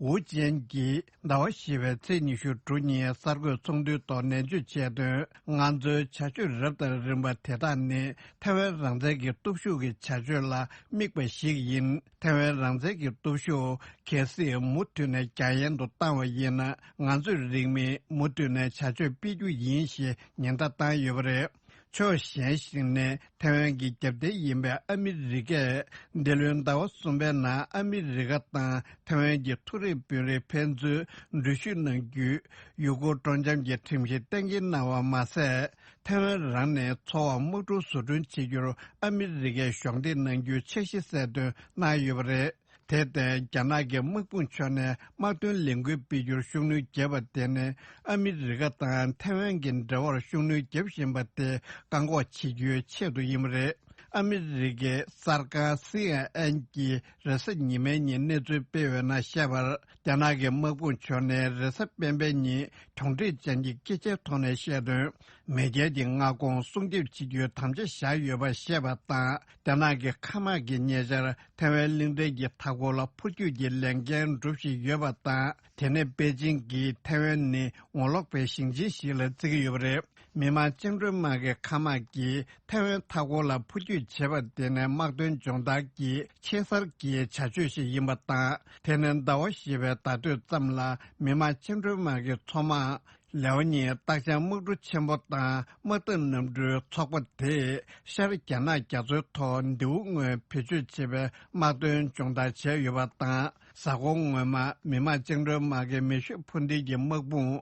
ཝུ་ཅན་གྱིས་ཟླ་བ་བཞི་པའི་ཚེས་ཉི་ཤུ་དྲུག་ཉིན་གསར་འགོད་ཚོགས་འདུའི་ཐོག་ནན་བརྗོད་བྱས་དོན། ང་ཚོའི་བྱ་སྤྱོད་རབ་དང་རིམ་པ་དེ་དག་ནི་ཐའེ་ཝན་རང་བཙན་གྱི་སྟོབས་ཤུགས་ཀྱི་བྱ་སྤྱོད་ལ་དམིགས་པ་ཞིག་ཡིན། ཐའེ་ཝན་རང་བཙན་གྱི་སྟོབས་ཤུགས་གལ་སྲིད་མུ་མཐུད་ནས་རྒྱ་ཡན་དུ་བཏང་བ་ཡིན་ན། ང་ཚོའི་རིང་མིན་མུ་མཐུད་ནས་བྱ་སྤྱོད་སྤེལ་རྒྱུ་ཡིན་ཞེས་ཉེན་བརྡ་བཏང་ཡོད་པ་རེད། ཕྱོགས་གཞན་ཞིག་ནས་ཐའེ་ཝན་གྱི་རྒྱབ་རྟེན་ཡིན་པའི་ཨ་མི་རི་ཀས་འདི་ལོའི་ཟླ་བ་གསུམ་པའི་ནང་ཨ་མི་རི་ཀ་དང་ཐའེ་ཝན་གྱི་མཐོ་རིམ་དཔོན་རིགས་ཕན་ཚུན་འགྲུལ་བཞུད་གནང་རྒྱུའི་ཡུ་གུར་སྤྲོ་འཆམ་གྱི་ཁྲིམས་གཞི་གཏན་འཁེལ་གནང་བ་མ་ཟད། ཐའེ་ཝན་རང་ནས་འཚོ་བར་དམག་གྲུ་བཟོ་སྐྲུན་བྱེད་རྒྱུར་ཨ་མི་རི་ཀས་གཞོགས་འདེགས་གནང་རྒྱུའི་འཆར་གཞི་གསལ་སྟོན་གནང་ཡོད་པ་རེད། དེར་བརྟེན། རྒྱ་ནག་གི་དམག་དཔུང་ཕྱོགས་ནས་དམག་དོན་ལས་འགུལ་སྤེལ་རྒྱུར་ཤུགས་སྣོན་བརྒྱབ་པ་དེ་ནི་ཨ་མི་རི་ཀ་དང་ཐའེ་ཝན་གྱི་འབྲེལ་བར་ཤུགས་སྣོན་བརྒྱབ་བཞིན་པ་དེ་བཀག་འགོག་བྱེད་རྒྱུའི་ཆེད་དུ་ཡིན་པ་རེད། ཨ་མི་རི་ཀའི་གསར་ཁང་སི་ཨེན་ཨེན་གྱིས་རེས་གཟའ་ཉི་མའི་ཉིན་གནས་ཚུལ་སྤེལ་བའི་ནང་བཤད་པར། རྒྱ་ནག་གི་དམག་དཔུང་ཕྱོགས་ནས་རེས་གཟའ་སྤེན་པའི་ཉིན་གྱོང་འཕྲད་ཅན་གྱི་སྐད་ཆའི་ཐོག་ནས་བཤད་དོན། མེས་རྒྱལ་གྱི་མངའ་ཁོངས་སྲུང་སྐྱོབ་བྱེད་རྒྱུའི་དམ་བཅའ་བཞག་ཡོད་པ་བཤད་པ་དང་། རྒྱ་ནག་གི་མཁའ་དམག་གིས་ཉེ་ཆར་ཐའེ་ཝན་གླིང་ཕྲན་གྱི་མཐའ་འཁོར་ལ་འཕུར་སྐྱོད་ཀྱི་ལས་འགན་སྒྲུབ་བཞིན་ཡོད་པ་དང་། དེ་ནི་པེ་ཅིང་གིས་ཐའེ་ཝན་ནི་ངོ་ལོག་པའི་ཞིང་ཆེན་ཞིག་ལ་བརྩི་གི་ཡོད་པ་རེད། མི་དམངས་བཅིངས་འགྲོལ་དམག་གི་མཁའ་དམག་གིས་ཐའེ་ཝན་མཐའ་འཁོར་ལ་འཕུར་སྐྱོད་བྱས་པ་དེ་ནི་དམག་དོན་སྦྱོང་བརྡར་གྱི་ཆེས་གསར་གྱི་བྱ་སྤྱོད་ཞིག་ཡིན་པ་དང་། དེ་ནི་ཟླ་བ་བཞི་པའི་ཟླ་སྟོད་ཙམ་ལ་མི་དམངས་བཅིངས་འགྲོལ་དམག་གི་མཚོ་དམག་ལེའོ་ཉིན་རྟགས་ཅན་དམག་གྲུ་ཆེན་པོ་དང་དམག་འཐབ་གནམ་གྲུའི་ཚོགས་པ་དེས་ཤར་རྒྱ་ནག་རྒྱ་མཚོའི་ཐོག་མདེའུ་སྔོན་བེད་སྤྱོད་བྱེད་པའི་དམག་དོན་སྦྱོང་བརྡར་བྱས་ཡོད་པ་དང་། གཟའ་འཁོར་སྔོན་མ་མི་དམངས་བཅིངས་འགྲོལ་དམག་གི་མེ་ཤུགས་འཕུར་མདེལ་གྱི་དམག་དཔུང་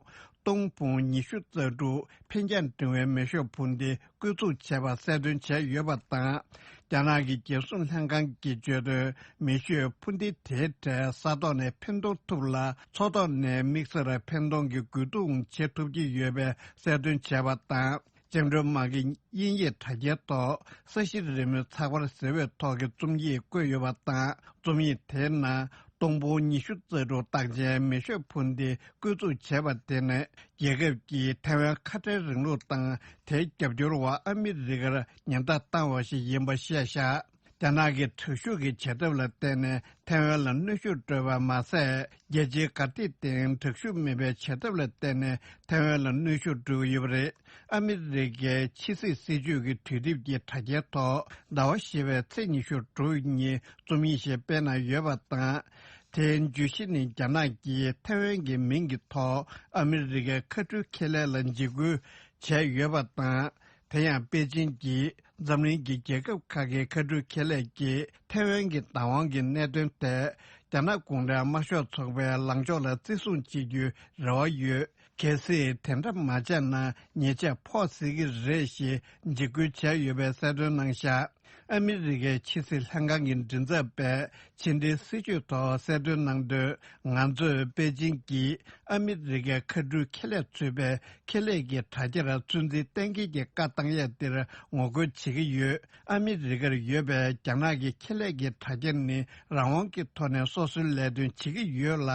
སྟོང་འབུམ་ཉི་ཤུ་རྩ་དྲུག་འཕེན་རྒྱང་འབྲིང་བའི་མེ་ཤུགས་འཕུར་མདེལ་བཀོལ་ཚུགས་བྱས་པ་གསལ་སྟོན་བྱས་ཡོད་པ་དང་། རྒྱ་ནག་གི་རྒྱལ་སྲུང་ལྷན་ཁང་གིས་བརྗོད་དོན། མེ་ཤུགས་འཕུར་མདེལ་དེའི་གྲས་ས་ཐོག་ནས་འཕེན་གཏོང་ཐུབ་ལ། མཚོ་ཐོག་ནས་དམིགས་བསལ་འཕེན་གཏོང་གི་རྒོལ་རྡུང་བྱེད་ཐུབ་ཀྱི་ཡོད་པའི་གསལ་སྟོན་བྱས་པ་དང་། བཅིངས་འགྲོལ་དམག་གི་དབྱིན་ཡིག་དྲ་རྒྱའི་ཐོག་ས་གཞི་རི་མོའི་ཚགས་པར་ཟེར་བའི་ཐོག་གི་རྩོམ་ཡིག་བཀོད་ཡོད་པ་དང་། རྩོམ་ཡིག་དེའི་ནང་སྟོང་འབུམ་ཉི་ཤུ་རྩ་དྲུག་རྟགས་ཅན་མེ་ཤུགས་འཕུར་མདེལ་བཀོལ་ཚུགས་བྱས་པ་དེ་ནི། རྒྱལ་ཁབ་ཀྱིས་ཐའེ་ཝན་ཁ་བྲལ་རིང་ལུགས་དང་། དེའི་རྒྱབ་སྐྱོར་བ་ཨ་མི་རི་ཀར་ཉེན་བརྡ་བཏང་བ་ཞིག་ཡིན་པ་བཤད་བཞག་རྒྱ་ནག་གི་དྲག་ཤུགས་ཀྱི་བྱེད་ཐབས་ལ་བརྟེན་ནས་ཐའེ་ཝན་ལ་གནོན་ཤུགས་སྤྲོད་པ་མ་ཟད། རྒྱལ་སྤྱིའི་གར་སྟེགས་སྟེང་དྲག་ཤུགས་མེད་པའི་བྱེད་ཐབས་ལ་བརྟེན་ནས་ཐའེ་ཝན་ལ་གནོན་ཤུགས་སྤྲོད་ཀྱི་ཡོད་པ་རེད། ཨ་མི་རི་ཀའི་ཕྱི་སྲིད་སྲིད་ཇུས་ཀྱི་དུས་དེབ་ཀྱི་དྲ་རྒྱའི་ཐོག་ཟླ་བ་བཞི་པའི་ཚེས་ཉི་ཤུ་དྲུག་ཉིན་རྩོམ་ཡིག་ཞིག་སྤེལ་གནང་ཡོད་པ་དང་། དེའི་བརྗོད་གཞི་ནི། རྒྱ་ནག་གིས་ཐའེ་ཝན་གྱི་མིང་གི་ཐོག་ཨ་མི་རི་ཀའི་མཁའ་འགྲུལ་ཁེ་ལས་ལ་འཇིགས་སྐུལ་བྱས་ཡོད་པ་དང་། དེ་ཡང་པེ་ཅིང་གིས་འཛམ་གླིང་གི་རྒྱལ་ཁབ་ཁག་གི་མཁའ་འགྲུལ་ཁེ་ལས་ཀྱིས་ཐའེ་ཝན་གྱི་བདག་དབང་གི་གནད་དོན་ཐད་རྒྱ་ནག་གུང་ཁྲན་དམར་ཤོག་ཚོགས་པའི་ལངས་ཕྱོགས་ལ་བརྩི་སྲུང་བྱེད་རྒྱུའི་རེ་བ་ཡོད། གལ་སྲིད་དེ་འདྲ་མ་བྱས་ན་ཉེས་ཆད་ཕོག་སྲིད་ཀྱི་རེད་ཞེས་འཇིགས་སྐུལ་བྱས་ཡོད་པའི་གསལ་སྟོན་གནང་བཞག་ཨ་མི་རི་ཀའི་ཕྱི་སྲིད་ལྷན་ཁང་གི་མགྲིན་ཚབ་པས་ཕྱི་འབྲེལ་སྲིད་བྱུས་ཐོག་གསལ་སྟོན་གནང་དོན། ང་ཚོས་པེ་ཅིང་གིས་ཨ་མི་རི་ཀའི་མཁའ་འགྲུལ་ཁེ་ལས་ཚུད་པའི་ཁེ་ལས་ཀྱི་དྲ་རྒྱར་ཚོད་འཛིན་གཏན་འཁེལ་གྱི་བཀའ་བཏང་ཡས་འདིར་ངོ་རྒོལ་བྱེད་ཀྱི་ཡོད། ཨ་མི་རི་ཀར་ཡོད་པའི་རྒྱ་ནག་གི་ཁེ་ལས་ཀྱི་དྲ་རྒྱ་ནི་རང་དབང་གི་ཐོག་ནས་སོ་སོའི་ལས་དོན་བྱེད་ཀྱི་ཡོད་ལ།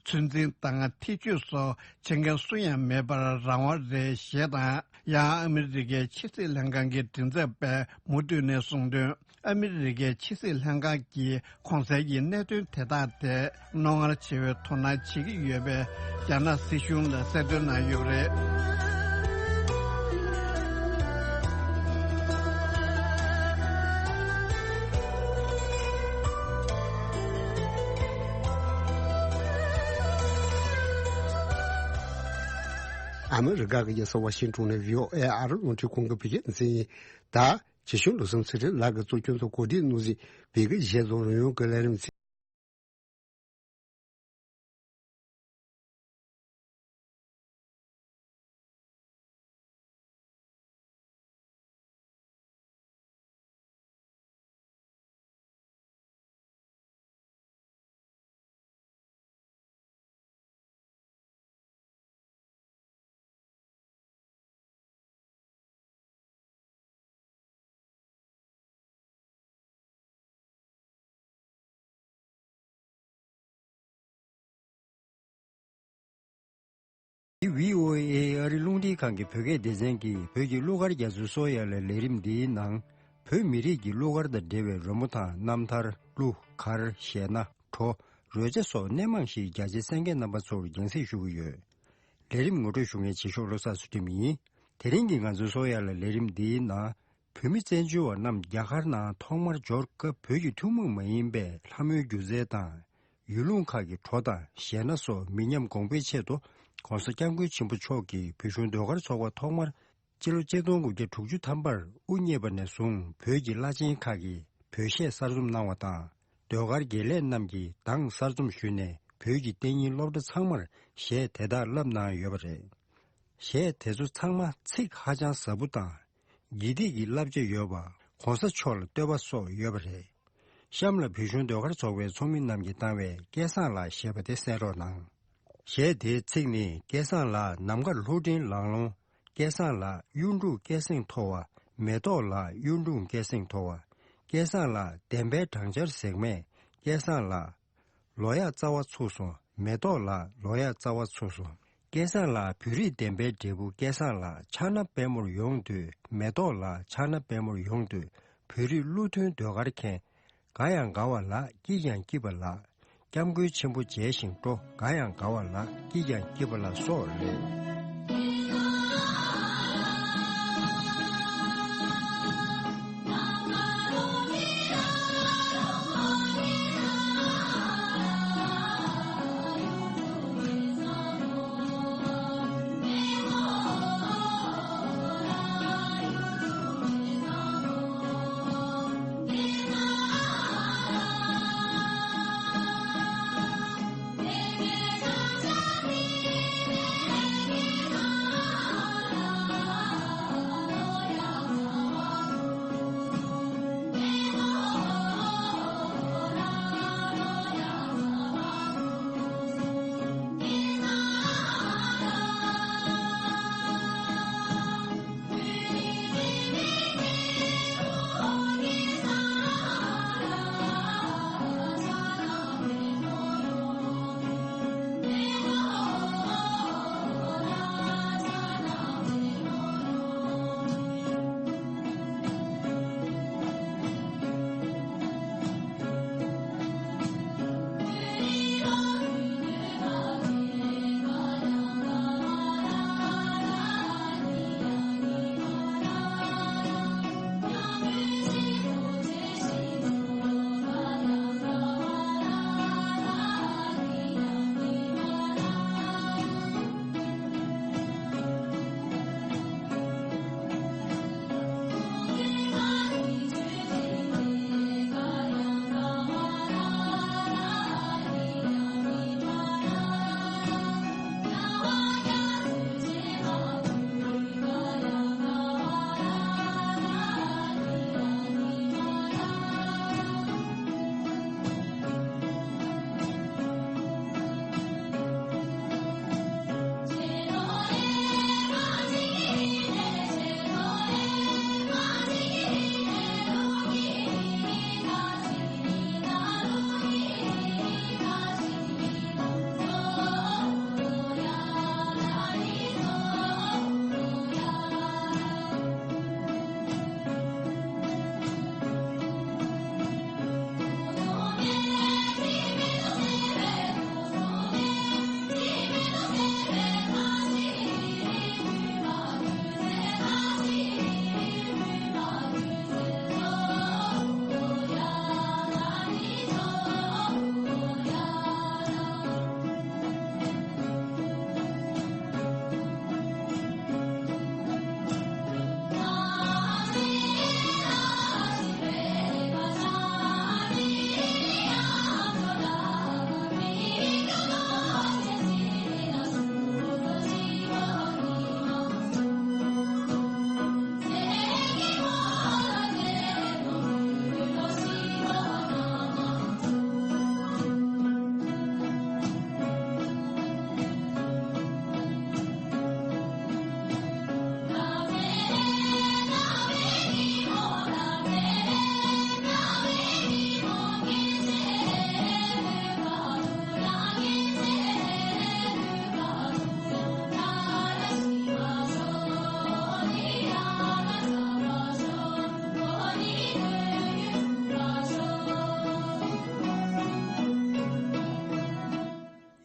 ཚོད་འཛིན་དང་ཐེ་བྱུས་སོགས་བྱེད་མཁན་སུ་ཡང་མེད་པར་རང་དབང་རེད་ཞེས་དང་། ཡང་ཨ་མི་རི་ཀའི་ཕྱི་སྲིད་ལྷན་ཁང་གི་མགྲིན་ཚབ་པས་མུ་མཐུད་ནས་གསུངས་དོན། ཨ་མི་རི་ཀའི་ཕྱི་སྲིད་ལྷན་ཁང་གིས་གོང་གསལ་གྱི་གནད་དོན་དེ་དག་ཐད་རྣོ་ངར་ཆེ་བའི་དོ་སྣང་བྱེད་ཀྱི་ཡོད་པས། རྒྱ་ནག་སྲིད་གཞུང་ལ་གསལ་སྟོན་གནང་ཡོད་པ་རེད། ཨ་མི་རི་ཀ་གི་རྒྱལ་ས་ཝ་ཤིང་ཊོན་ནས་བྷི་ཨོ་ཨེ་ཨ་རི་རླུང་འཕྲིན་ཁང་གི་བོད་སྐད་སྡེ་ཚན་ཡིན། ད་རྗེ་གཞུང་བློ་བཟང་ཚེ་རིང་ལགས་ཀྱིས་གཙོ་སྐྱོང་དང་གོ་སྒྲིག་གནང་བཞིན་བོད་ཀྱི་ཞལ་འཛོམས་རང་ཡུལ་གྱི་ལས་རིམ་ཚིག་འདི་བྷི་ཨོ་ཨེ་ཨ་རི་རླུང་འཕྲིན་ཁང་གི་བོད་སྐད་སྡེ་ཚན་གྱིས་བོད་ཀྱི་གླུ་གར་རྒྱ་མཚོའི་སོ་ཡ་ལ་ལས་རིམ་འདིའི་ནང་བོད་མི་རིགས་ཀྱི་གླུ་གར་དང་འབྲེལ་བའི་རོལ་མོ་དང་རྣམ་ཐར། གླུ་གར། གཞས་སྣ། བྲོ། རོལ་ཆ་སོགས་སྣེ་མང་ཞིག་རྒྱ་ཆེའི་གསན་མཁན་རྣམ་པ་ཚོར་རྒྱང་སྲིང་ཞུ་གི་ཡོད། ལས་རིམ་ངོ་སྤྲོད་ཞུ་མཁན་རྗེ་གཞུང་བློ་བཟང་ཚུལ་ཁྲིམས་ཡིན། དེ་རིང་གི་ང་ཚོའི་སོ་ཡ་ལ་ལས་རིམ་འདིའི་ནང་། བོད་མི་བཙན་བྱོལ་བ་རྣམས་རྒྱ་གར་ནང་ཐོག་མར་འབྱོར་སྐབས་བོད་ཀྱི་ཐུན་མོང་མ་ཡིན་པའི་ལྷ་མོའི་སྒྱུ་རྩལ་དང་། ཡུལ་ལུང་ཁག་གི་བྲོ་དང་གཞས་སྣ་སོགས་མི་ཉམས་གོང་འཕེལ་ཆེད་དུ། ྋགོང་ས་ྋསྐྱབས་མགོན་ཆེན་པོ་མཆོག་གིས་བོད་གཞུང་ཟློས་གར་ཚོགས་པ་ཐོག་མར་སྤྱི་ལོ་ཆིག་སྟོང་དགུ་བརྒྱ་དྲུག་ཅུ་ཐམ་པར་དབུ་བརྙེས་པ་ནས་བཟུང་བོད་ཀྱི་བླ་ཆེན་ཁག་གིས་བོད་གཞས་གསར་རྩོམ་གནང་བ་དང་། ཟློས་གར་དགེ་ལས་རྣམས་ཀྱིས་གདངས་གསར་རྩོམ་ཞུས་ནས་བོད་ཀྱི་གཏན་ཉིན་སློབ་གྲྭ་ཚང་མར་གཞས་དེ་དག་བསླབ་གནང་ཡོད་པ་རེད། གཞས་དེ་ཚོ་ཚང་མ་ཚིག་ཧ་ཅང་ཟབ་པོ་དང་། དགེ་སྡིག་གི་བསླབ་བྱ་ཡོད་པ། ྋགོང་ས་མཆོག་ལ་བསྟོད་པ་སོགས་ཡོད་པ་རེད། གཤམ་ལ་བོད་གཞུང་ཟློས་གར་ཚོགས་པའི་ཚོགས་མི་རྣམས་ཀྱིས་བཏང་བའི་སྐལ་བཟང་ལགས་ཞེས་པ་དེ་གསན་རོགས་གནང་། གཞས་དེའི་ཚིག་ནི། སྐལ་བཟང་ལགས་ནམ་མཁར་ལྷུན་སྤྲིན་ལང་ལོང་། སྐལ་བཟང་ལགས་གཡུ་འབྲུག་སྐད་གསེང་མཐོ་བ། མེ་ཏོག་ལགས་གཡུ་འབྲུག་སྐད་གསེང་མཐོ་བ། སྐལ་བཟང་ལགས་བདེན་པའི་སྦྲང་ཆར་ཟེགས་མས། སྐལ་བཟང་ལགས། ལོ་ཡག་རྩ་བ་ཚུགས་སོང་། མེ་ཏོག་ལགས་ལོ་ཡག་རྩ་བ་ཚུགས་སོང་། སྐལ་བཟང་ལགས་བོད་རིགས་བདེན་པའི་འབྲས་བུ། སྐལ་བཟང་ལགས་ཕྱག་ན་པད་མོར་ཡོང་དུས། མེ་ཏོག་ལགས་ཕྱག་ན་པད་མོར་ཡོང་དུས། བོད་རིགས་བློ་མཐུན་ཟློས་གར་མཁན། དགའ་ཡང་དགའ་བ་ལགས་སྐྱིད་ཀྱང་སྐྱིད་པ་ལགས། སྐྱབས་མགོན་ཆེན་པོ་མཇལ་ཞིང་སྤྲོ། དགའ་ཡང་དགའ་བ་ལགས་སྐྱིད་ཀྱང་སྐྱིད་པ་ལགས་སོགས་རེད།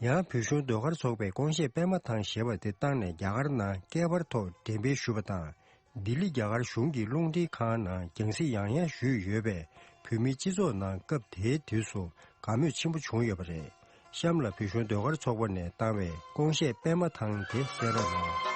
ཡང་བོད་གཞུང་ཟློས་གར་ཚོགས་པས་ཀོང་ཤེས་པད་མ་ཐང་ཞེས་པ་དེ་བཏང་ནས་རྒྱ་གར་ནང་བསྐལ་པར་ཐོག་འགྲེམས་སྤེལ་ཞུས་པ་དང་། ལྡི་ལི་རྒྱ་གར་གཞུང་གི་རླུང་འཕྲིན་ཁང་ནང་རྒྱང་སྲིང་ཡང་ཡང་ཞུས་ཡོད་པས། བོད་མིའི་སྤྱི་ཚོགས་ནང་སྐབས་དེའི་དུས་སུ་དགའ་མོས་ཆེན་པོ་བྱུང་ཡོད་པ་རེད། གཤམ་ལ་བོད་གཞུང་ཟློས་གར་ཚོགས་པ་ནས་བཏང་བའི་ཀོང་ཤེས་པད་མ་ཐང་དེ་གསན་རོགས་གནང་།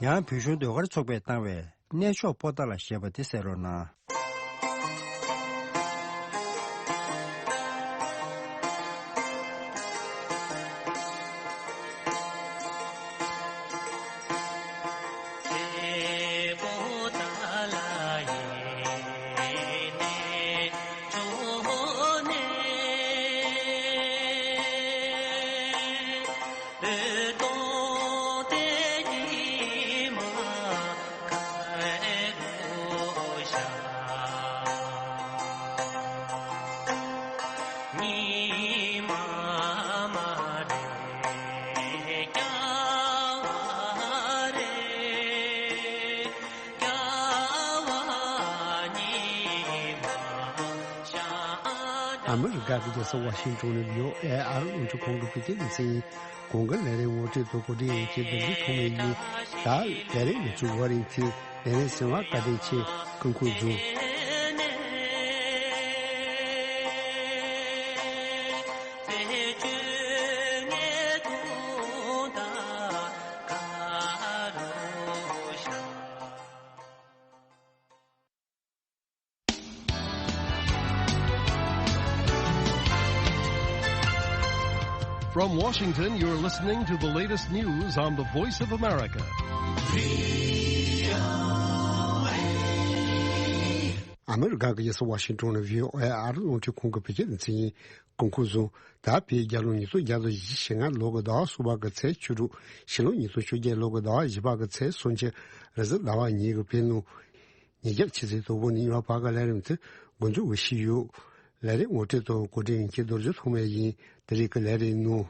ཡང་བོད་གཞུང་ཟློས་གར་ཚོགས་པས་བཏང་བའི་གནས་མཆོག་པོ་ཏཱ་ལ་ཞེས་པ་དེ་གསན་རོགས་གནང་། ཨ་མི་རི་ཀ་གི་རྒྱལ་ས་ཝ་ཤིང་ཏོན་ནས་བྷི་ཨོ་ཨེ་ཨ་རི་རླུང་འཕྲིན་ཁང་གི་བོད་སྐད་སྡེ་ཚན་ཡིན། གོང་གི་ལས་རིམ་ངོ་སྤྲོད་དང་གོ་སྒྲིག་ཡོད་ཀྱི་བདག་འཛུགས་ཐོག་མའི་ཡིན། ད་ལས་རིམ་ནས་ཚུར་བ་རིང་ཚེ་ལས་རིམ་ཟིན་བ་བཀའ་དྲིན་ཆེ། སྐུ་ཁམས་བཟང་། From Washington, you're listening to the latest news on the Voice of America. ཨ་མི་རི་ཀ་གི་རྒྱལ་ས་ཝ་ཤིང་ཏོན་ནས་བྷི་ཨོ་ཨེ་ཨ་རི་རླུང་འཕྲིན་ཁང་གི་བོད་སྐད་སྡེ་ཚན་ཡིན། སྐུ་ཁམས་བཟང་། ད་བོད་རྒྱལ་ལོ་ཉིས་སྟོང་བརྒྱ་དང་བཞི་བཅུ་ཞེ་ལྔ་ལོ་གི་ཟླ་བ་གསུམ་པ་གི་ཚེས་བཅུ་དྲུག་ཕྱི་ལོ་ཉིས་སྟོང་བཅོ་བརྒྱད་ལོ་གི་ཟླ་བ་བཞི་པ་གི་ཚེས་སུམ་ཅུ་རེས་གཟའ་ཟླ་བ་ཉིན་གྱི་བོད་ནང་ཉིན་རྒྱབ་ཕྱི་ཚེས་དང་པོ་ནས་ཉི་མ་བར་གྱི་ལས་རིམ་དེ་འགོ་འཛུགས་འོས་ཤིག་ཡོད། ལས་རིམ་ངོ་སྤྲོད་དང་གོ་སྒྲིག་ཡིན་གྱི་རྡོ་རྗེ་ཐོགས་མེད་ཡིན། དེ་རིང་གི་ལས་རིམ་ནང་།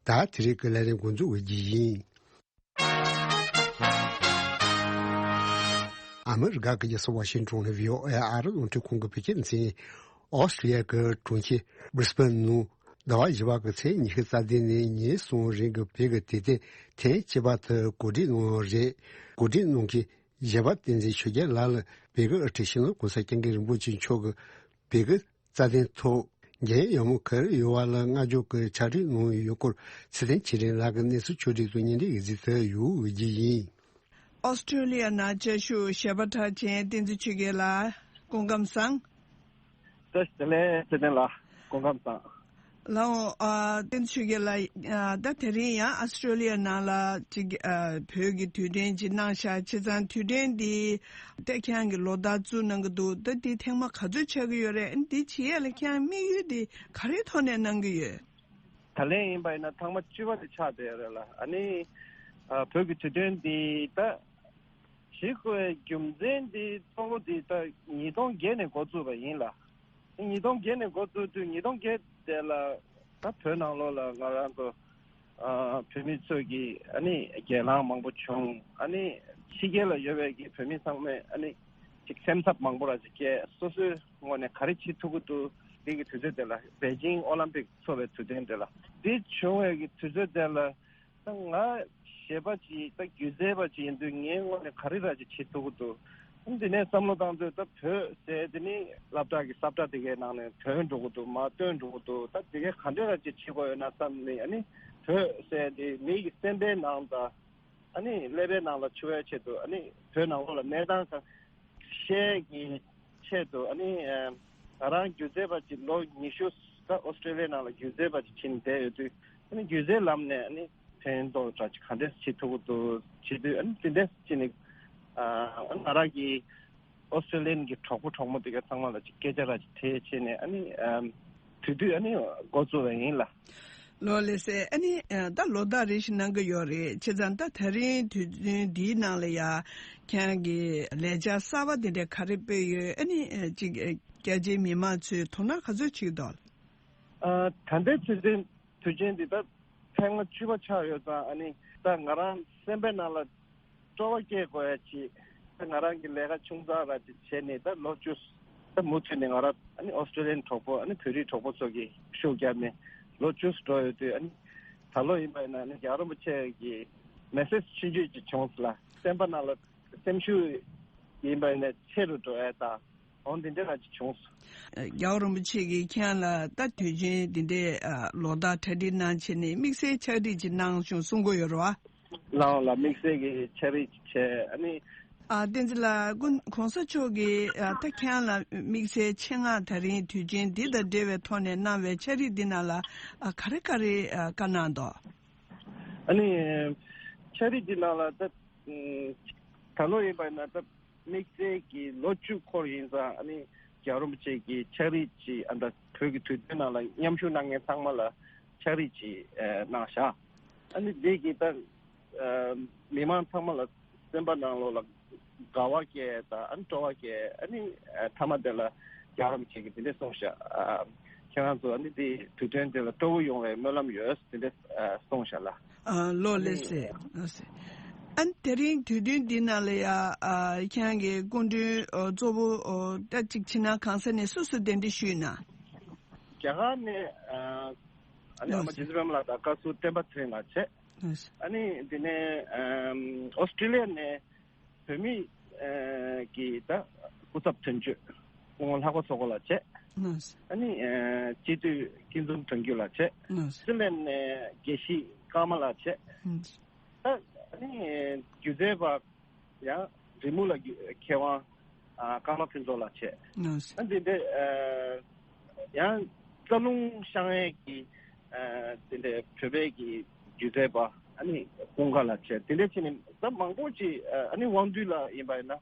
ད་དེ་རིང་གི་ལས་རིམ་འགོ་འཛུགས་འོས་ཀྱི་ཡིན། ཨ་མི་རི་ཀ་གི་རྒྱལ་ས་ཝ་ཤིང་ཏོན་ནས་བྷི་ཨོ་ཨེ་ཨ་རི་རླུང་འཕྲིན་ཁང་གི་བོད་སྐད་སྡེ་ཚན། ཨོ་སི་ཀྲི་ལི་ཡ་གི་གྲོང་ཁྱེར་བྷི་རི་སི་བྷེན་ནང་ཟླ་བ་བཞི་པ་གི་ཚེས་ཉི་ཤུ་རྩ་བདུན་ནས་ཉིན་གསུམ་རིང་གི་བོད་ཀྱི་དུས་སྟོན་ཐེངས་གཅིག་པ་དེ་གོ་སྒྲིག་གནང་བ་རེད། གོ་སྒྲིག་གནང་མཁན་གཞས་པ་བསྟན་འཛིན་ཆོས་རྒྱལ་ལགས་ལ་བོད་ཀྱི་དབུ་ཁྲིད་སྤྱི་ནོར་གོང་ས་སྐྱབས་མགོན་རིན་པོ་ཆེ་མཆོག་གིས་བོད་ཀྱི་རྩ་དོན་ཐོག་འགན་ཡག་མོ་ག་རེ་ཡོད་པ་ལ་བསྔགས་བརྗོད་ཀྱི་ཕྱག་བྲིས་གནང་ཡོད་སྐོར་ཚེ་བརྟན་ཆོས་སྒྲོན་ལགས་ཀྱིས་གནས་ཚུལ་ཕྱོགས་སྒྲིག་དང་སྙན་སྒྲོན་ཡིག་གཟིགས་དེ་ཡོད་འོས་ཀྱི་ཡིན། ཨོ་སི་ཀྲི་ལི་ཡ་ནང་བཅའ་བཞུགས་གཞས་པ་གྲགས་ཅན་བསྟན་འཛིན་ཆོས་རྒྱལ་ལགས་སྐུ་ཁམས་བཟང་། བཀྲ་ཤིས་བདེ་ལེགས་ཚེ་བརྟན་ལགས་སྐུ་ཁམས་བཟང་། ལགས་འོང་། ཨ་བསྟན་འཛིན་ཆོས་རྒྱལ་ལགས། ཨ་ད་དེ་རིང་ཡང་ཨ་སི་ཀྲི་ལི་ཡ་ནང་ལ་ཅིག་ཨ་བོད་ཀྱི་དུས་སྟོན་ཅིག་གནང་ཤག་བྱས་ཙང་དུས་སྟོན་འདི་ད་ཁྱེད་རང་གིས་ལོ་ལྟར་བཙུགས་གནང་གི་འདུག་ད་འདི་ཐེངས་མ་ག་ཚོད་ཆགས་ཀྱི་ཡོད་རེད། འདི་བྱེད་ཡས་ལ་ཁྱེད་རང་དམིགས་ཡུལ་འདི་ག་རེའི་ཐོག་ནས་གནང་གི་ཡོད། ད་ལན་ཡིན་པ་ཡིན་ན་ཐེངས་མ་བཅུ་པ་དེ་ཆགས་བསྡད་ཡོད་རེད་ལ། ཨ་ནི་ཨ་བོད་ཀྱི་དུས་སྟོན་འདི་ད་བྱེད་དགོས་པའི་རྒྱུ་མཚན་འདི་གཙོ་བོ་འདི་ད་ཉིས་སྟོང་བརྒྱད་ནས་འགོ་བཙུགས་པ་ཡིན་ལ། ཉིས་སྟོང་བརྒྱད་ནས་འགོ་བཙུགས་དུས་ཉིས་སྟོང་བརྒྱད་དེ་ལ་ད་བོད་ནང་ལོགས་ལ་ང་རང་ཚོ་ཨ་བོད་མི་ཚོས་ཀྱི་ཨ་ནི་སྒེར་ལངས་མང་པོ་བྱུང་། ཨ་ནི་ཕྱི་རྒྱལ་ལ་ཡོད་པའི་གི་བོད་མི་ཚང་མས་ཨ་ནི་ཅིག་སེམས་འཚབ་མང་པོ་ར་ཅིག་སྐྱེས། སོ་སོའི་ངོས་ནས་ག་རེ་བྱེད་ཐུབ་ཀྱི་འདུག་འདི་གི་དུས་ཚོད་དེ་ལ་པེ་ཅིང་ཨོ་ལམ་པིག་འཚོགས་པའི་དུས་སྟོན་དེ་ལ་འདི་བྱུང་བའི་གི་དུས་ཚོད་དེ་ལ་ད་ང་གཞས་པ་ཅིག་ད་སྒྱུ་རྩལ་པ་ཅིག་ཡིན་དུས་ངའི་ངོས་ནས་ག་རེ་ར་ཅིག་བྱེད་ཐུབ་ཀྱི་འདུག་འདི་ནས་བསམ་བློ་བཏང་དུས་ད་བོད་ཟེར་དེ་ནི་སློབ་གྲྭ་གི་ས་བཀྲ་དེ་གའི་ནང་ནས་ཐོན་འགྲོ་གི་འདུག་མར་བཏོན་འགྲོ་གི་འདུག་ད་དེ་གའི་ག་འདྲས་ར་ཅིག་བྱེད་དགོས་ཡོད་ན་བསམ་ནས། ཨ་ནི་བོད་ཟེར་དེ་མི་གི་སེམས་པའི་ནང་དང་ཨ་ནི་ཀླད་པའི་ནང་ལ་ཆུད་པའི་ཆེད་དུ། ཨ་ནི་བོད་ནང་ལོགས་ལ་གནས་སྟངས་གང་ཤེས་ཀྱི་ཆེད་དུ། ཨ་ནི་ཨ་ང་རང་སྒྱུ་རྩལ་པ་ཅིག་ལོ་ཉི་ཤུ་ད་ཨོ་སི་ཀྲི་ལི་ཡའི་ནང་ལ་སྒྱུ་རྩལ་པ་ཅིག་བྱས་ནས་བསྡད་ཡོད་དུས། ཨ་ནི་སྒྱུ་རྩལ་ལམ་ནས་ཨ་ནི་ ཕན་ཐོགས་འདྲ་ཅིག་ག་འདྲས་བྱེད་ཐུབ་ཀྱི་འདུག་བྱེད་དུས། ཨ་ནི་དེ་འདྲས་བྱས་ནས་ཨ་ང་རང་གི་ཨོ་སི་ཀྲི་ལི་ཡན་གྱི་གྲོགས་པོ་གྲོགས་མོ་དེ་ག་ཚང་མ་ལ་ཅིག་སྐད་ཆ་ར་ཅིག་དྲིས་བྱས་ནས། ཨ་ནི་ཨམ་དེ་དུས་ཨ་ནི་འགོ་བཙུགས་པ་ཡིན་ལགས། ལགས་ལགས་སེ། ཨ་ནི་ཨ་ད་ལོ་ཟླ་རེ་ཞིག་གནང་གི་ཡོད་རེད། བྱས་ཙང་ད་ད་རིང་དུས་ཚོད་འདིའི་ནང་ལ་ཡ་ཁྱེད་རང་གི་ལས་འཆར་གསར་པ་དེ་འདྲ་ག་རེ་སྤེལ་ཡོད། ཨ་ནི་ཨ་ཅིག་ཨ་རྒྱ་ཆེའི་མི་མང་ཚོས་དོ་སྣང་ག་ཚོད་བྱེད་ཀྱི་འདུག་ཨ་ད་ལྟའི་དུས་ཚོད་དུས་ཆེན་འདི་ད་ཐེངས་མ་བཅུ་པ་ཆགས་ཡོད་ཙང་། ཨ་ནི་ད་ང་རང་སེམས་པའི་ནང་ལ་སྤྲོ་བ་སྐྱེ་དགོས་ཡ་ཅིག་ད་ང་རང་གི་ལས་ཀ་ཆུང་ཙག་ར་ཅིག་བྱས་ནས་ད་ལོ་བཅུ། ད་མུ་མཐུད་ནས་ང་རང་ཨ་ནི་ཨོ་སི་ཀྲི་ལི་ཡན་གྲོགས་པོ། ཨ་ནི་བོད་རིགས་གྲོགས་པོ་ཚོ་གིས་ཤུགས་བརྒྱབ་ནས་ལོ་བཅུ་འགྲོ་ཡོད་དུས། ཨ་ནི་ད་ལོ་ཡིན་པ་ཡིན་ན་ཨ་ནི་རྒྱལ་བ་རིན་པོ་ཆེ་གི་མེ་སེ་ཇི་ཆུང་ཆུང་ཅིག་བྱུང་སོང་ལགས། སེམས་པ་ནང་ལ་སེམས་ཤུགས་ཡིན་པ་ཡིན་ན་ཆེ་རུ་འགྲོ་ཡ་དང་། འོ་འདི་འདྲ་ར་ཅིག་བྱུང་སོང་། རྒྱལ་བ་རིན་པོ་ཆེ་གིས་ཁྱེད་ལ་ད་དུས་ཆེན་འདི་འདྲའི་ཨ་ལོ་ཟླ་གྲ་སྒྲིག་གནང་བྱས་ནས་དམིགས་བསལ་ཕྱག་བྲིས་ཅིག་གནང་བྱུང་གསུང་གི་ཡོད་རེད་བ། ལགས་ལགས། དམིགས་བསལ་གྱི་ཕྱག་བྲིས་ཅིག་བྱས། ཨ་ནི། ཨ་བསྟན་འཛིན་ལགས། གོང་ས་མཆོག་གིས་ཨ་ད་ཁྱེད་ལ་དམིགས་བསལ་ཆེད་མངགས་ད་རིང་དུས་ཆེན་འདི་དང་འབྲེལ་བའི་ཐོག་ནས་གནང་བའི་ཕྱག་བྲིས་འདི་ནང་ལ་ཨ་ག་རེ་ག་རེ་ཨ་བཀའ་གནང་འདུག་ཨ་ནི་ཕྱག་བྲིས་འདི་ནང་ལ་ད་ད་ལོ་ཡིན་པ་ཡིན་ན་ད་དམིགས་བསལ་གྱི་ལོ་བཅུ་འཁོར་ཡིན་ཙང་། ཨ་ནི་རྒྱལ་བ་རིན་པོ་ཆེ་གི་ཕྱག་བྲིས་ཅིག་ཨ་ད་བོད་ཀྱི་དུས་སྟོན་ནང་ལ་མཉམ་ཞུགས་གནང་མཁན་ཚང་མ་ལ་ཕྱག་བྲིས་ཅིག་ཨ་གནང་བཞག་ཨ་ནི་འདི་གིས་ད་ཨ་མི་མང་ཚང་མ་ལ་སེམས་པ་ནང་ལོགས་ལ་དགའ་བ་སྐྱེ་དང་། ཨ་ནི་སྤྲོ་བ་སྐྱེ། ཨ་ནི་ཨ་མཐའ་མ་དེ་ལ་རྒྱལ་བ་རིན་པོ་ཆེ་གིས་འདི་འདྲས་གསུངས་ཤག་ཨ་ཁྱེད་རང་ཚོ་ཨ་ནི་འདི་དུས་སྟོན་དེ་ལ་སྤྲོ་བོ་ཡོང་བའི་སྨོན་ལམ་ཡོད། འདི་འདྲས་ཨ་གསུངས་ཤག་ལགས། ཨ་ལགས་ལགས་སེ། ལགས་སེ། ཨ་ནི་དེ་རིང་དུས་སྟོན་འདི་ནང་ལ་ཡ་ཨ་ཁྱེད་རང་གི་སྐུ་མགྲོན་ཨ་གཙོ་བོ་ཨ་ད་ཅིག་ཕྱི་ནང་གང་ས་ནས་སུ་སུ་གདན་འདྲེན་ཞུས་ན། རྒྱ་གར་ནས་ཨ་ཨ་ནི་ཨ་མ་ལགས་སེ། རྗེ་བཙུན་པད་མ་ལགས་དང་བཀའ་ཟུར་བསྟན་པ་ཚེ་རིང་ལགས་བྱས། ཨ་ནི་དེ་ནས་ཨོ་སི་ཀྲི་ལི་ཡ་ནས་བོད་མི་ཨ་གི་ད་སྐུ་ཚབ་དོན་གཅོད་སྐུ་ངོ་ལྷག་པ་མཚོ་སྐོར་ལགས་བྱས། ཨ་ནི་ཨ་སྤྱི་འཐུས་སྐྱིད་འཛོམས་དོན་གཅོད་ལགས་བྱས། སུའི་ལན་ནས་དགེ་བཤེས་ཀརྨ་ལགས་བྱས། ཨ་ནི་སྒྱུ་རྩལ་པ་ཡང་རི་མོ་ལ་མཁས་དབང་ཨ་ཀརྨ་ཕུན་ཚོགས་ལགས་བྱས། ཨ་འདི་འདྲ་ཨ་ཡང་རྩ་རླུང་བཤང་ཡས་ཀྱི་ཨ་འདི་འདྲ་བོད་པའི་གི་སྒྱུ་རྩལ་པ་ཨ་ནི་ཀུན་དགའ་ལགས་བྱས། དེ་འདྲ་བྱས་ནས་ད་མང་པོ་ཅིག་ཨ་ནི་དབང་འདུས་ལགས་ཡིན་པ་ཡིན་ན།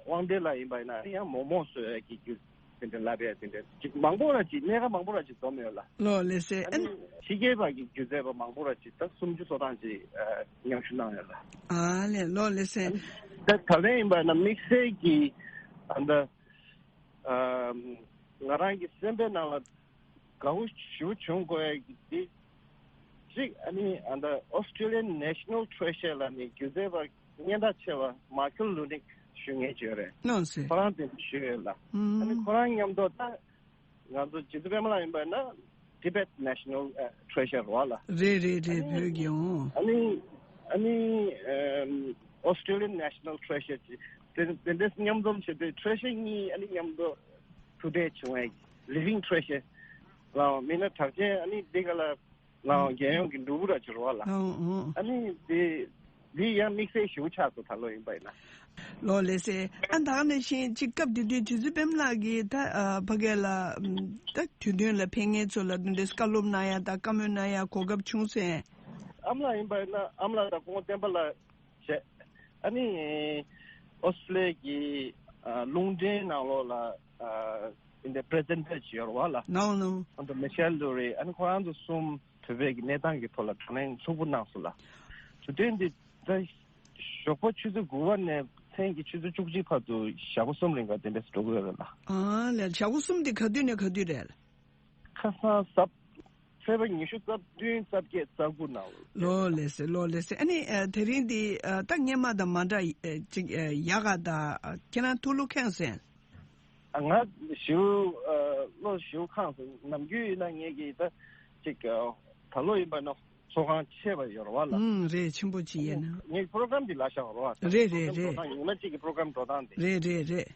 དབང་ལྡན་ལགས་ཡིན་པ་ཡིན་ན་ཨ་ནི་ཡང་མོག་མོག་བཟོ་ཡས་ཀྱི་སྒྱུ་དེ་འདྲ་ལབ་ཡས་དེ་འདྲ་ཅིག་མང་པོ་ར་ཅིག་གནད་འགག་མང་པོ་ར་ཅིག་འཛོམས་ཡོད་ལགས། ལགས་ལགས་སེ། ཨ་ཨ་ནི་ཕྱི་རྒྱལ་བ་གི་སྒྱུ་རྩལ་པ་མང་པོ་ར་ཅིག་ད་སུམ་ཅུ་སོ་གྲངས་ཅིག་ཨ་མཉམ་ཞུགས་གནང་ཡོད་ལགས། ཨ་ལས། ལགས་ལགས་སེ། ད་ད་ལན་ཡིན་པ་ན་དམིགས་བསལ་གྱི་ཨ་ད་ཨ་ང་རང་གི་སེམས་པའི་ནང་ལ་དགའ་བོ་ཞེ་པོ་བྱུང་དགོས་ཡ་གི་དེ་གཅིག་ཨ་ནི་ཨ་ད་Australian National Treasure ལབ་ནས་སྒྱུ་རྩལ་པ་སྙན་གྲགས་ཆེ་བ་མཱ་ཁེལ་ལུ་ནིག་ཞུ་མཁན་ཅིག་ཡོད་རེད། ལགས་སེ། ཁོ་རང་དེ་ཞུས་ཡོད་ལགས། ཨ་ནི་ཨུམ། ཁོ་རང་མཉམ་དུ་ད་ང་ཚོ་རྗེ་བཙུན་པད་མ་ལགས་ཡིན་པ་ན་Tibet National Treasure རེད་བ་ལགས། རེད་རེད་རེད། ཨ་ནི་བོད་ཀྱི་འོང་། ཨ་ནི་ཨ་ནི་ཨམ་Australian National Treasure ཅིག་དེ་དེ་འདྲས་མཉམ་འཛོམས་བྱས་ཏེ་ཁྲོ་ཤོས་གཉིས་ཨ་ནི་མཉམ་དུ་ཐུག་འཕྲད་བྱུང་བའི་living treasure ལའང་མིན་ན་གྲགས་ཅན་ཨ་ནི་འདི་ག་ལ་ལའང་རྒྱལ་ཡོངས་ཀྱི་འབྲུག་པ་ར་ཅིག་རེད་བ་ལགས། ཨོ་ཨོ། ཨ་ནི་འདི་འདི་ཡང་དམིགས་བསལ་ཞེ་པོ་ཆགས་སོང་ད་ལོ་ཡིན་པ་ཡིན་ན། ལགས་ལགས་སེ། ཨ་ད་ག་ནང་བཞིན་ཅིག་སྐབས་དེ་དུས་རྗེ་བཙུན་པད་མ་ལགས་ཀྱིས་ད་ཨ་ཕ་གི་ལ་ཨམ་ད་དུས་སྟོན་ལ་ཕེབས་མཁན་ཚོ་ལ་འདི་འདྲའི་བཀའ་སློབ་གནང་ཡ་དང་བཀའ་མོལ་གནང་ཡ་གོ་སྐབས་བྱུང་སོང་། ཨ་མ་ལགས་ཡིན་པ་ཡིན་ན་ཨ་མ་ལགས་དང་སྐུ་ངོ་བསྟན་པ་ལགས་བྱས། ཨ་ནི་ཨོ་སི་ཀྲི་ལི་ཡ་གི་ཨ་རླུང་འཕྲིན་ནང་ལོགས་ལ་ཨ་འདི་འདྲའི་པི་རི་སེན་ཊར་ཅིག་ཡོད་རེད་བ་ལགས། ནོ་ནོ། ཨ་ནི་མི་ཤེལ་ལུ་རི། ཨ་ནི་ཁོ་རང་ཚོ་གསུམ་བོད་པའི་གི་གནས་སྟངས་ཀྱི་ཐོག་ལ་དྲི་བ་ལན་ལྷུག་པོ་གནང་སོང་ལགས། དུས་སྟོན་འདི་ད་ཞོགས་པ་ཆུ་ཚོད་དགུ་པ་ནས་མཚན་གྱི་ཆུ་ཚོད་བཅུ་གཅིག་བར་དུ་ཞག་པོ་གསུམ་རིང་ག་དེ་འདྲས་འགྲོ་གི་ཡོད་རེད་ལགས། ཨ་ལས། ཞག་པོ་གསུམ་དེ་ག་དུས་ནས་ག་དུས་རེད། ཁ་སང་གཟའ་ཕེབས་པ་ཉི་ཤུ་རྩ་བདུན་རྩ་བརྒྱད་རྩ་དགུ་ནང་ལོ། ལགས་ལགས་སེ། ལགས་ལགས་སེ། ཨ་ནི་ཨ་དེ་རིང་འདི་ཨ་ད་སྔོན་མ་དང་མ་འདྲ་ཨ་ཅིག་ཨ་ཡག་ག་ད་ཁྱེད་རང་ཐུགས་བློ་ཁེངས་སོང་། ཨ་ང་ཞེ་པོ་ཨ་བློ་ཞེ་པོ་ཁེངས་སོང་། ནམ་རྒྱུན་ཡིན་ན་ངེད་ཀྱི་ད་ཅིག་ཨ་ད་ལོ་ཡིན་པ་ན་ཚོགས་ཁང་ཆེ་བ་ཡོད་རེད་བ་ལགས། ཨུམ། རེད། ཆེན་པོ་ཅིག་ཡིན་ན། ངེད་པོ་རོ་གྷ་རམ་འདི་ལ་བཞག་རེད་བ། རེད་རེད་རེད། པོ་རོ་གྷ་རམ་འགྲོ་སྟངས་ཉི་མ་གཅིག་གི་པོ་རོ་གྷ་རམ་འགྲོ་སྟངས་འདི། རེད་རེད་རེད།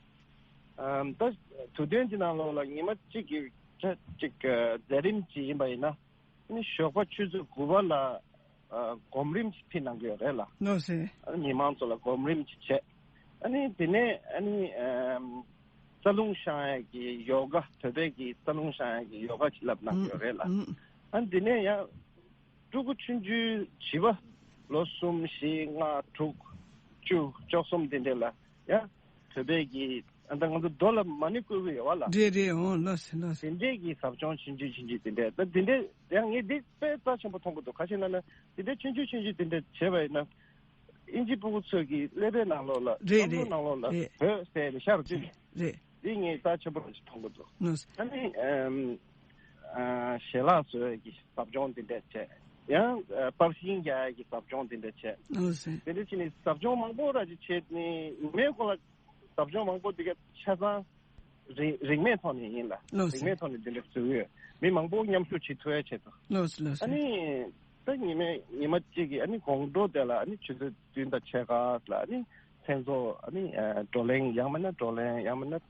ཨམ་ད་དུས་སྟོན་གྱི་ནང་ལོགས་ལ་ཉི་མ་གཅིག་གི་ཆ་གཅིག་གི་མཛད་རིམ་ཅིག་ཡིན་པ་ཡིན་ན། ཨ་ནི་ཞོགས་པ་ཆུ་ཚོད་དགུ་པ་ལ་ཨ་སྒོམ་རིམ་ཅིག་ཕུལ་གནང་གི་ཡོད་རེད་ལགས། ལགས་སེ། ཨ་ནི་མི་མང་ཚོ་ལ་སྒོམ་རིམ་ཅིག་བྱས། ཨ་ནི་དེ་ནས་ཨ་ནི་ཨམ་རྩ་རླུང་བཤང་ཡས་ཀྱི་ཡོ་ག་བོད་པའི་གི་རྩ་རླུང་བཤང་ཡས་ཀྱི་ཡོ་ག་ཅིག་བསླབ་གནང་གི་ཡོད་རེད་ལགས། ཨུམ། ཨ་ནི་དེ་ནས་ཡང་ཕྲུ་གུ་ཆུང་ཆུང་བྱིས་པ་ ལོ་གསུམ་བཞི་ལྔ་དྲུག་བཅུ་བཅུ་གསུམ་དེ་འདྲ་ལ་ཡང་བོད་པའི་གི་ཨ་ད་ང་ཚོ་རྡོ་ལ་མ་ཎི་བསྐུར་གི་ཡོད་བ་ལ། རེད་རེད། འོང་། ལགས་སེ་ལགས་སེ། དེ་འདྲས་ཀྱི་ཟབ་སྦྱོང་ཆུང་ཆུང་ཆུང་ཆུང་དེ་འདྲས། ད་དེ་འདྲས་ཡང་ངས་འདི་དཔེ་རྩ་ཆེན་པོ་མཐོང་གི་འདུག་ག་ཞེ་ན་ན་དེ་འདྲས་ཆུང་ཆུང་ཆུང་ཆུང་དེ་འདྲས་བྱས་པ་ཡིན་ན། དབྱིན་ཇི་སྤུ་གུ་ཚོས་ཀྱི་ཀླད་པའི་ནང་ལོགས་ལ། རེད་བསམ་བློའི་རེད་ནང་ལོགས་ལ་རེད། བོད་ཟེར་ནས་ཤར་བཅུག་རེད། འདི་ངས་རྩ་ཆེན་པོ་ཞིག་མཐོང་གི་འདུག་ལགས་སེ། ཨ་ནི་ཨམ། ཨ། ཞལ་ལག་བཟོ་ཡས་ཀྱི་ཟབ་སྦྱོང་འདི་འདྲས་བྱས། ཡང་ཨ། པར་ཤིང་རྒྱག་ཡས་ཀྱི་ཟབ་སྦྱོང་འདི་འདྲས་བྱས། ལགས་སེ། དེ་འདྲས་བྱས་ནས་ཟབ་སྦྱོང་མང་པོ་ར་ཅིག་བྱས་ནས་ཉི་མའི་གོང་ལ་ཟབ་སྦྱོང་མང་པོ་འདི་ག་ཆ་ཚང་རིན་རིན་མེད་ཐོག་ནས་ཡིན་ལ། ལགས་སེ། རིན་མེད་ཐོག་ནས་འདི་འདྲས་བཟོ་གི་ཡོད། མི་མང་པོ་མཉམ་ཞུགས་བྱེད་ཐུབ་ཡས་ཆེད་དུ། ལགས་སེ་ལགས་སེ། ཨ་ནི། ད་ཉི་མ་ཉི་མ་གཅིག་གི་ཨ་ནི་དགོང་དྲོ་དེ་ལ་ཨ་ནི་ཆུ་ཚོད་བདུན་དང་ཕྱེད་ཀ་ལ་ཨ་ནི་མཚན་ཚོགས་ཨ་ནི་ཨ། བགྲོ་གླེང་ཡང་མིན་ན་བགྲོ་གླེང་ཡང་མིན་ན་ཨ།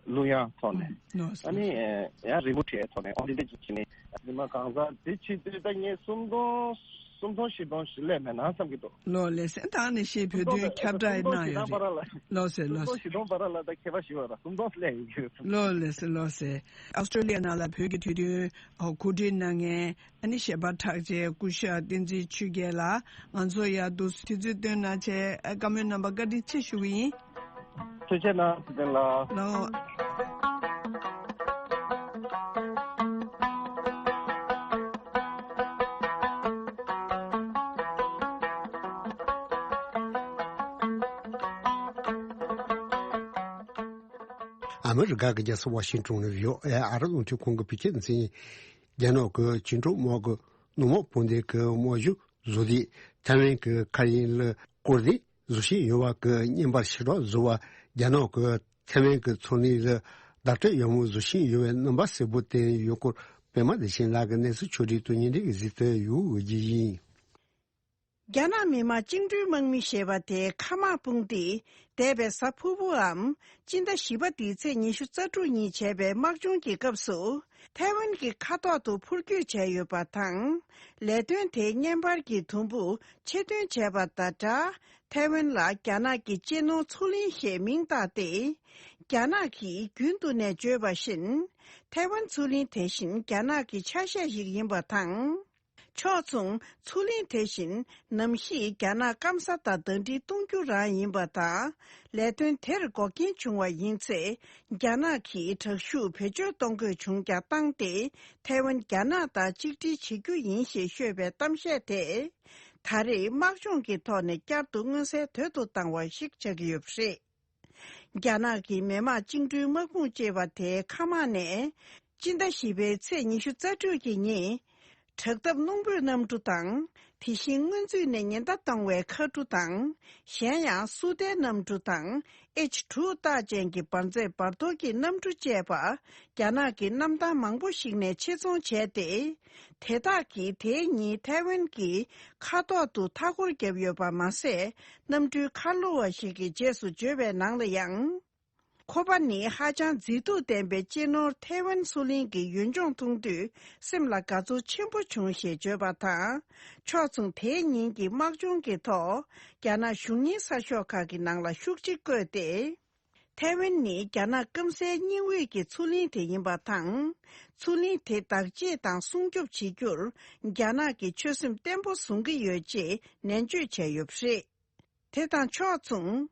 གླུ་དབྱངས་ཐོག་ནས། ལགས་སེ། ཨ་ནི་ཨ། ཡང་རི་མོ་བྲིས་ཐོག་ནས། ཨོ་འདི་འདྲ་ཅིག་བྱས་ནས་ཉི་མ་གང་ཟག་འདི་ཕྱི་དུས་ད་ངས་སུམ་སྟོང་སུམ་སྟོང་བཞི་སྟོང་ཞིག་སླེབས་མེད་ན་བསམ་གྱི་འདུག་ལགས་སེ། ད་ནི་ཞེས་བོད་དོན་ཁྱབ་བསྒྲགས་གནང་ཡོད་རེད། ལགས་སེ་ལགས་སེ། སུམ་སྟོང་བཞི་སྟོང་བར་ལ་ད་ཁྱད་པར་ཞིག་ཡོད་ར། སུམ་སྟོང་སླེབས་ཡོད་ཀྱི་རེད། ལགས་སེ་ལགས་སེ། ཨོ་སི་ཀྲོ་ལི་ཡ་ནང་ལ་བོད་ཀྱི་དུས་སྟོན་གོ་སྒྲིག་གནང་མཁན་ཨ་ནི་གཞས་པ་གྲགས་ཅན་སྐུ་ཞབས་བསྟན་འཛིན་ཆོས་རྒྱལ་ལགས། ང་ཚོ་ཡར་འདུག་དུས་ཚོད་བཏོན་གནང་བྱས་བཀའ་མོལ་རྣམ་པ་བཀའ་དྲིན་ཆེ་ཞུ་གི་ཡིན། ཐུགས་རྗེ་གནང་། ཚེ་བརྟན་ལགས། ལགས། ཨ་མི་རི་ཀ་གི་རྒྱལ་ས་ཝ་ཤིང་ཏོན་ནས་བྷི་ཨོ་ཨེ་ཨ་རི་རླུང་འཕྲིན་ཁང་གི་བོད་སྐད་སྡེ་ཚན། རྒྱ་ནག་གི་ཅིན་ཀྲོའུ་དམག་གི་ནུབ་དམག་དཔུང་སྡེ་གི་དམག་ཤུགས་བཟོ་དུས་ཐའེ་ཝན་གྱི་མཁའ་དབྱིངས་ལ་སྐོར་ནས་བཟོ་བཞིན་ཡོད་པ་གི་བརྙན་པར་ཞིག་རོགས་བཟོ་བར་རྒྱ་ནག་གི་ཐའེ་ཝན་གྱི་མཚོ་གླིང་ལ་བརྡ་སྤྲོད་ཡག་མོ་བཟོ་བཞིན་ཡོད་པའི་རྣམ་པ་གསལ་པོ་བསྟན་ཡོད་སྐོར། པད་མ་བདེ་ཆེན་ལགས་ཀྱི་གནས་ཚུལ་ཕྱོགས་སྒྲིག་ཏུ་སྙན་སྒྲོན་གྱིས་གཟིགས་ཏེ་ཡོད་དགོས་ཀྱི་ཡིན། རྒྱ་ནག་མི་དམངས་བཅིངས་འགྲོལ་དམག་མི་ཞེས་པ་དེ་མཁའ་དམག་དཔུང་སྡེས་འདས་པའི་གཟའ་ཕུར་བུའམ་སྤྱི་ཟླ་བཞི་པ་འདིའི་ཚེས་ཉི་ཤུ་རྩ་དྲུག་ཉིན་བྱས་པའི་དམག་སྦྱོང་གི་སྐབས་སུ་ཐའེ་ཝན་གྱི་མཁའ་ཐོག་ཏུ་འཕུར་སྐྱོད་བྱས་ཡོད་པ་དང་། ལས་དོན་དེའི་བརྙན་པར་གྱི་དུམ་བུ་ཕྱིར་འདོན་བྱས་པ་དང་སྦྲགས། ཐའེ་ཝན་ལ་རྒྱ་ནག་གི་གཅེས་ནོར་མཚོ་གླིང་ཞེས་མིང་བཏགས་ཏེ། རྒྱ་ནག་གིས་རྒྱུན་དུ་ནས་བརྗོད་པ་བཞིན། ཐའེ་ཝན་མཚོ་གླིང་དེ་བཞིན་རྒྱ་ནག་གི་ཆ་ཤས་ཤིག་ཡིན་པ་དང་། ཕྱོགས་མཚུངས་མཚོ་གླིང་དེ་བཞིན་ནམ་ཞིག་རྒྱ་ནག་སྐམ་ས་དང་ཟླ་སྒྲིལ་གཏོང་རྒྱུ་རང་ཡིན་པ་དང་། ལས་དོན་དེར་འགོག་རྐྱེན་བྱུང་བ་ཡིན་ཚེ། རྒྱ་ནག་གིས་དྲག་ཤུགས་བེད་སྤྱོད་གཏོང་དགོས་བྱུང་རྒྱུ་བཏང་སྟེ། ཐའེ་ཝན་རྒྱ་ནག་དང་གཅིག་སྒྲིལ་བྱེད་རྒྱུ་ཡིན་ཞེས་ཤོད་པའི་གཏམ་བཤད་དེ། ད་རེས་དམག་སྦྱོང་གི་ཐོག་ནས་བསྐྱར་དུ་མངོན་གསལ་དོད་དུ་བཏང་བ་ཞིག་ཆགས་ཀྱི་ཡོད་པ་རེད། རྒྱ་ནག་གི་མི་དམངས་བཅིངས་འགྲོལ་དམག་དཔུང་ཅེས་པ་དེའི་མཁའ་དམག་ནས། སྤྱི་ཟླ་བཞི་པའི་ཚེས་ཉི་ཤུ་རྩ་དྲུག་གི་ཉིན། དྲག་འཐབ་སྣུམ་འབོར་གནམ་གྲུ་དང་། དེ་བཞིན་སྔོན་ཚུད་ནས་ཉེན་བརྡ་གཏོང་བའི་མཁའ་གྲུ་དང་། གཞན་ཡང་སུའུ་ཏའི་གནམ་གྲུ་དང་། ཨེཆ་དྲུག་རྟགས་ཅན་གྱི་འབར་རྫས་འབར་གཏོར་གྱི་གནམ་གྲུ་བཅས་པ། རྒྱ་ནག་གི་གནམ་ཐང་མང་པོ་ཞིག་ནས་ཆེད་རྫོང་བྱས་ཏེ། དེ་དག་གིས་དེའི་ཉིན་ཐའེ་ཝན་གྱི་མཁའ་ཐོག་ཏུ་མཐའ་སྐོར་བརྒྱབ་ཡོད་པ་མ་ཟད། གནམ་གྲུའི་མཁའ་སློབ་པ་ཞིག་གིས་རྗེས་སུ་བརྗོད་པའི་ནང་ལ་ཡང་། ཁོ་པ་ནི་ཧ་ཅང་མཛེས་སྡུག་ལྡན་པའི་གཅེས་ནོར་ཐའེ་ཝན་མཚོ་གླིང་གི་ཡུལ་ལྗོངས་མཐོང་དུས་སེམས་ལ་དགའ་ཚོར་ཆེན་པོ་བྱུང་ཞེས་བརྗོད་པ་དང་། ཕྱོགས་མཚུངས་དེའི་ཉིན་གྱི་དམག་སྦྱོང་གི་ཐོག་རྒྱ་ནག་གཞུང་གཉེར་གསར་ཤོག་ཁག་གི་ནང་ལ་ཤུགས་ཆེ་བཀོད་དེ། ཐའེ་ཝན་ནི་རྒྱ་ནག་སྐམ་སའི་སྙིང་དབུས་ཀྱི་མཚོ་གླིང་དེ་ཡིན་པ་དང་། མཚོ་གླིང་དེ་བདག་གཅེས་དང་སྲུང་སྐྱོབ་བྱེད་རྒྱུར་རྒྱ་ནག་གིས་ཆོད་སེམས་བརྟན་པོ་བཟུང་གི་ཡོད་ཅེས་ནན་བརྗོད་བྱས་ཡོད་པ་རེད། དེ་དང་ཕྱོགས་མཚུངས།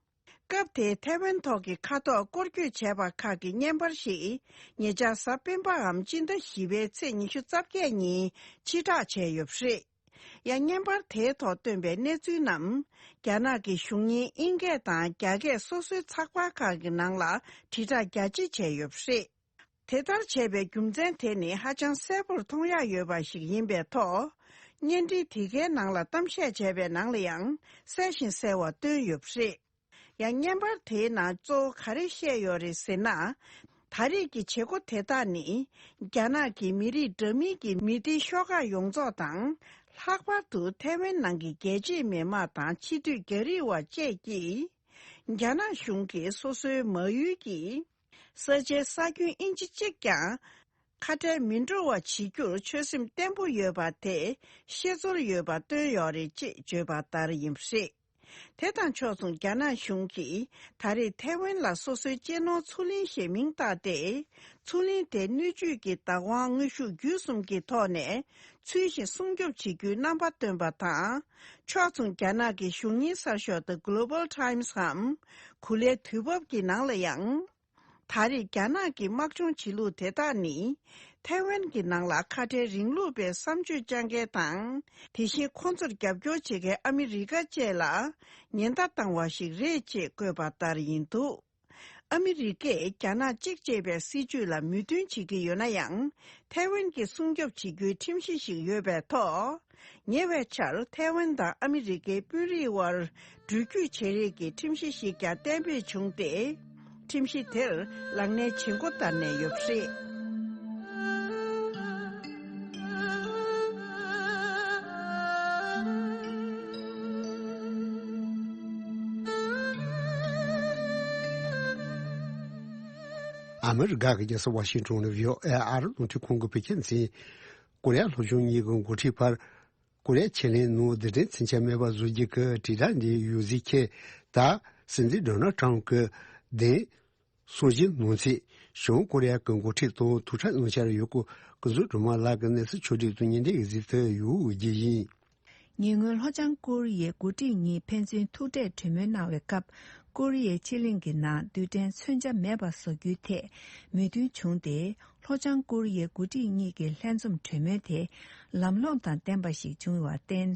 སྐབས་དེའི་ཐའེ་ཝན་ཐོག་གི་མཁའ་ཐོག་སྐོར་སྐྱོད་བྱས་པ་ཁག་གི་བརྙན་པར་ཞིག་ཉེ་ཆར་གཟའ་སྤེན་པའམ་སྤྱི་ཟླ་བཞི་པའི་ཚེས་ཉི་ཤུ་རྩ་བརྒྱད་ཉིན་ཕྱིར་བསྒྲགས་བྱས་ཡོད་པ་རེད། ཡང་བརྙན་པར་དེའི་ཐོག་བཏོན་པའི་གནས་ཚུལ་རྣམས། རྒྱ་ནག་གི་གཞུང་གཉེར་དབྱིན་སྐད་དང་རྒྱ་སྐད་སོ་སོའི་ཚགས་པར་ཁག་གི་ནང་ལ་དྲིལ་བསྒྲགས་རྒྱ་ཆེ་བྱས་ཡོད་པ་རེད། དེ་ལྟར་བྱས་པའི་རྒྱུ་མཚན་དེ་ནི་ཧ་ཅང་གསལ་པོར་མཐོང་ཡག་ཡོད་པ་ཞིག་ཡིན་པའི་ཐོག་བརྙན་འཕྲིན་དེ་གའི་ནང་ལ་གཏམ་བཤད་བྱས་པའི་ནང་ལ་ཡང་གསལ་ཞིང་གསལ་བར་བཏོན་ཡོད་པ་རེད། ཡང་བརྙན་པར་དེའི་ནང་གཙོ་བོ་ག་རེ་བཤད་ཡོད་རེད་ཟེར་ན། ད་རེས་ཀྱི་བྱེད་སྒོ་དེ་དག་ནི། རྒྱ་ནག་གི་མི་རིགས་འདྲ་མིན་གྱི་མི་སྡེ་ཤོག་ཁག་ཡོངས་རྫོགས་དང་། ལྷག་པར་དུ་ཐའེ་ཝན་ནང་གི་རྒྱལ་གཅེས་མི་དམངས་དང་སྤྱི་འཐུས་རྒྱ་རིགས་བ་བཅས་ཀྱིས། རྒྱ་ནག་གཞུང་གིས་སོ་སོའི་མ་ཡུལ་གྱི་ས་ཆའི་ས་ཁྱོན་ཨིན་ཅི་གཅིག་ཀྱང་ཁ་བྲལ་མི་འགྲོ་བ་བྱེད་རྒྱུར་ཆོད་སེམས་བརྟན་པོ་ཡོད་པ་དེ་ཤེས་ཚོར་ཡོད་པ་བཏོན་ཡོད་རེད་ཅེས་བརྗོད་པ་ལྟར་ཡིན་པ་རེད། དེ་དང་ཕྱོགས་མཚུངས། རྒྱ་ནག་གཞུང་གིས་ད་རེས་ཐའེ་ཝན་ལ་སོ་སོའི་གཅེས་ནོར་མཚོ་གླིང་ཞེས་མིང་བཏགས་ཏེ། མཚོ་གླིང་དེ་སྣོད་བཅུད་ཀྱི་བདག་དབང་དངོས་ཤུགས་བརྒྱུད་གསུམ་གྱི་ཐོག་ནས་ཚུལ་བཞིན་སྲུང་སྐྱོབ་བྱེད་རྒྱུའི་རྣམ་པ་བཏོན་པ་དང་། ཕྱོགས་མཚུངས། རྒྱ་ནག་གི་གཞུང་གཉེར་གསར་ཤོག་The Global Times་འམ། གུ་ལའི་དུས་བབ་ཀྱི་ནང་ལ་ཡང་། ད་རེས་རྒྱ་ནག་གི་དམག་སྦྱོང་བྱེད་ལུགས་དེ་དག་ནི། ཐའེ་ཝན་གྱི་ནང་ལ་ཁ་བྲལ་རིང་ལུགས་པའི་བསམ་སྤྱོད་བཅངས་མཁན་དང་། དེ་བཞིན་ཁོང་ཚོར་རྒྱབ་སྐྱོར་བྱེད་མཁན་ཨ་མི་རི་ཀ་བཅས་ལ་ཉེན་བརྡ་བཏང་བ་ཞིག་རེད་ཅེས་བཀོད་པ་ལྟར་ཡིན་འདུག་ཨ་མི་རི་ཀས་རྒྱ་ནག་གཅིག་ཅེས་པའི་སྲིད་བྱུས་ལ་མོས་མཐུན་བྱེད་ཀྱི་ཡོད་ན་ཡང་། ཐའེ་ཝན་གྱི་སྲུང་སྐྱོབ་བྱེད་རྒྱུའི་ཁྲིམས་གཞི་ཞིག་ཡོད་པའི་ཐོག་ཉེ་བའི་ཆར་ཐའེ་ཝན་དང་ཨ་མི་རི་ཀའི་དཔོན་རིགས་དབར་འགྲུལ་སྐྱོད་བྱེད་རེས་ཀྱི་ཁྲིམས་གཞི་ཞིག་ཀྱང་གཏན་འབེབས་བྱུང་སྟེ། ཁྲིམས་གཞི་དེར་ལག་ལེན་བྱེད་འགོ་བསྟར་ནས་ཡོད་པ་རེད། ཨ་མི་རི་ཀ་གི་རྒྱལ་ས་ཝ་ཤིང་ཏོན་ནས་བྷི་ཨོ་ཨེ་ཨ་རི་རླུང་འཕྲིན་ཁང་གི་བོད་སྐད་སྡེ་ཚན། ཀོ་རི་ཡ་ལྷོ་བྱང་གཉིས་ཀྱི་འགོ་ཁྲིད་བར་ཀོ་རི་ཡ་ཕྱེད་གླིང་ནང་རྡུལ་ཕྲན་མཚོན་ཆ་མེད་པ་བཟོ་རྒྱུ་གི་དྲིལ་བསྒྲགས་འདིའི་ཡོད་ཚུལ་འཁྱེར། ད་སྲིད་འཛིན་ཌོ་ནལ་ཊམ་གྱི་གདན་སྲུང་བཞེངས་གནང་ཚེ། བྱང་ཀོ་རི་ཡ་གི་འགོ་ཁྲིད་དང་ཐུག་འཕྲད་གནང་འཆར་ཡོད་སྐོར་སྐུ་ཟུར་སྒྲོལ་མ་ལགས་ཀྱིས་གནས་ཚུལ་ཕྱོགས་བསྒྲིགས་དང་ཉེ་འབྲེལ་གྱི་གཟིགས་ཚུལ་ཡོད་རྒྱུ་ཡིན། ཉེ་སྔོན་ལྷོ་བྱང་ཀོ་རི་ཡའི་འགོ་ཁྲིད་གཉིས་ཕན་ཚུན་ཐུག་འཕྲད་གྲོས་མོལ་གནང་བའི་སྐབས། ཀོ་རི་ཡའི་ཕྱེད་གླིང་གི་ནང་རྡུལ་ཕྲན་མཚོན་ཆ་མེད་པ་བཟོ་རྒྱུའི་ཐད་མོས་མཐུན་བྱུང་སྟེ། ལྷོ་བྱང་ཀོ་རི་ཡའི་འགོ་ཁྲིད་གཉིས་ཀྱི་ལྷན་འཛོམས་གྲོས་མོལ་དེ་ལམ་ལྷོང་དང་ལྡན་པ་ཞིག་བྱུང་བར་བརྟེན།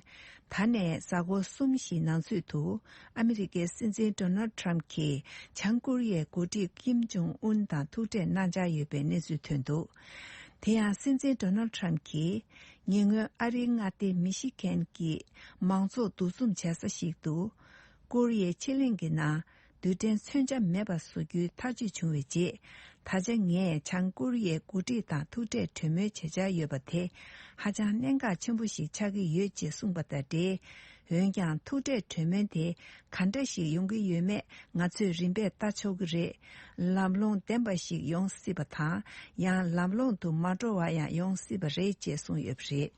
ད་ནས་གཟའ་འཁོར་གསུམ་བཞིའི་ནང་ཚུད་དུ་ཨ་མི་རི་ཀའི་སྲིད་འཛིན་ཌོ་ནལ་ཊམ་གྱིས་བྱང་ཀོ་རི་ཡའི་འགོ་ཁྲིད་ཀིམ་ཇོང་ཨུན་དང་ཐུག་འཕྲད་གནང་འཆར་ཡོད་པའི་གནས་ཚུལ་ཐོན་འདུག་དེ་ཡང་སྲིད་འཛིན་ཌོ་ནལ་ཊམ་གྱིས། ཉེ་སྔོན་ཨ་རིའི་མངའ་སྡེ་མི་ཤི་གན་གྱི་མང་ཚོགས་འདུ་འཛོམས་བྱེད་ས་ཞིག་ཏུ། ཀོ་རི་ཡའི་ཕྱེད་གླིང་གི་ནང་རྡུལ་ཕྲན་མཚོན་ཆ་མེད་པ་བཟོ་རྒྱུའི་ཐག་གཅོད་བྱུང་བའི་རྗེས། ད་ཆ་ངས་བྱང་ཀོ་རི་ཡའི་འགོ་ཁྲིད་དང་ཐུག་འཕྲད་གྲོས་མོལ་བྱེད་འཆར་ཡོད་པ་དེ་ཧ་ཅང་གནད་འགག་ཆེན་པོ་ཞིག་ཆགས་ཀྱི་ཡོད་ཅེས་གསུངས་པ་དང་འབྲེལ། འོན་ཀྱང་ཐུག་འཕྲད་གྲོས་མོལ་དེ་ག་འདྲ་ཞིག་ཡོང་གི་ཡོད་མེད་ང་ཚོས་རིམ་པས་ལྟ་ཆོག་གི་རེད། ལམ་ལྷོང་ལྡན་པ་ཞིག་ཡོང་སྲིད་པ་དང་། ཡང་ལམ་ལྷོང་དུ་མ་འགྲོ་བ་ཡང་ཡོང་སྲིད་པ་རེད་ཅེས་གསུངས་ཡོད་པ་རེད།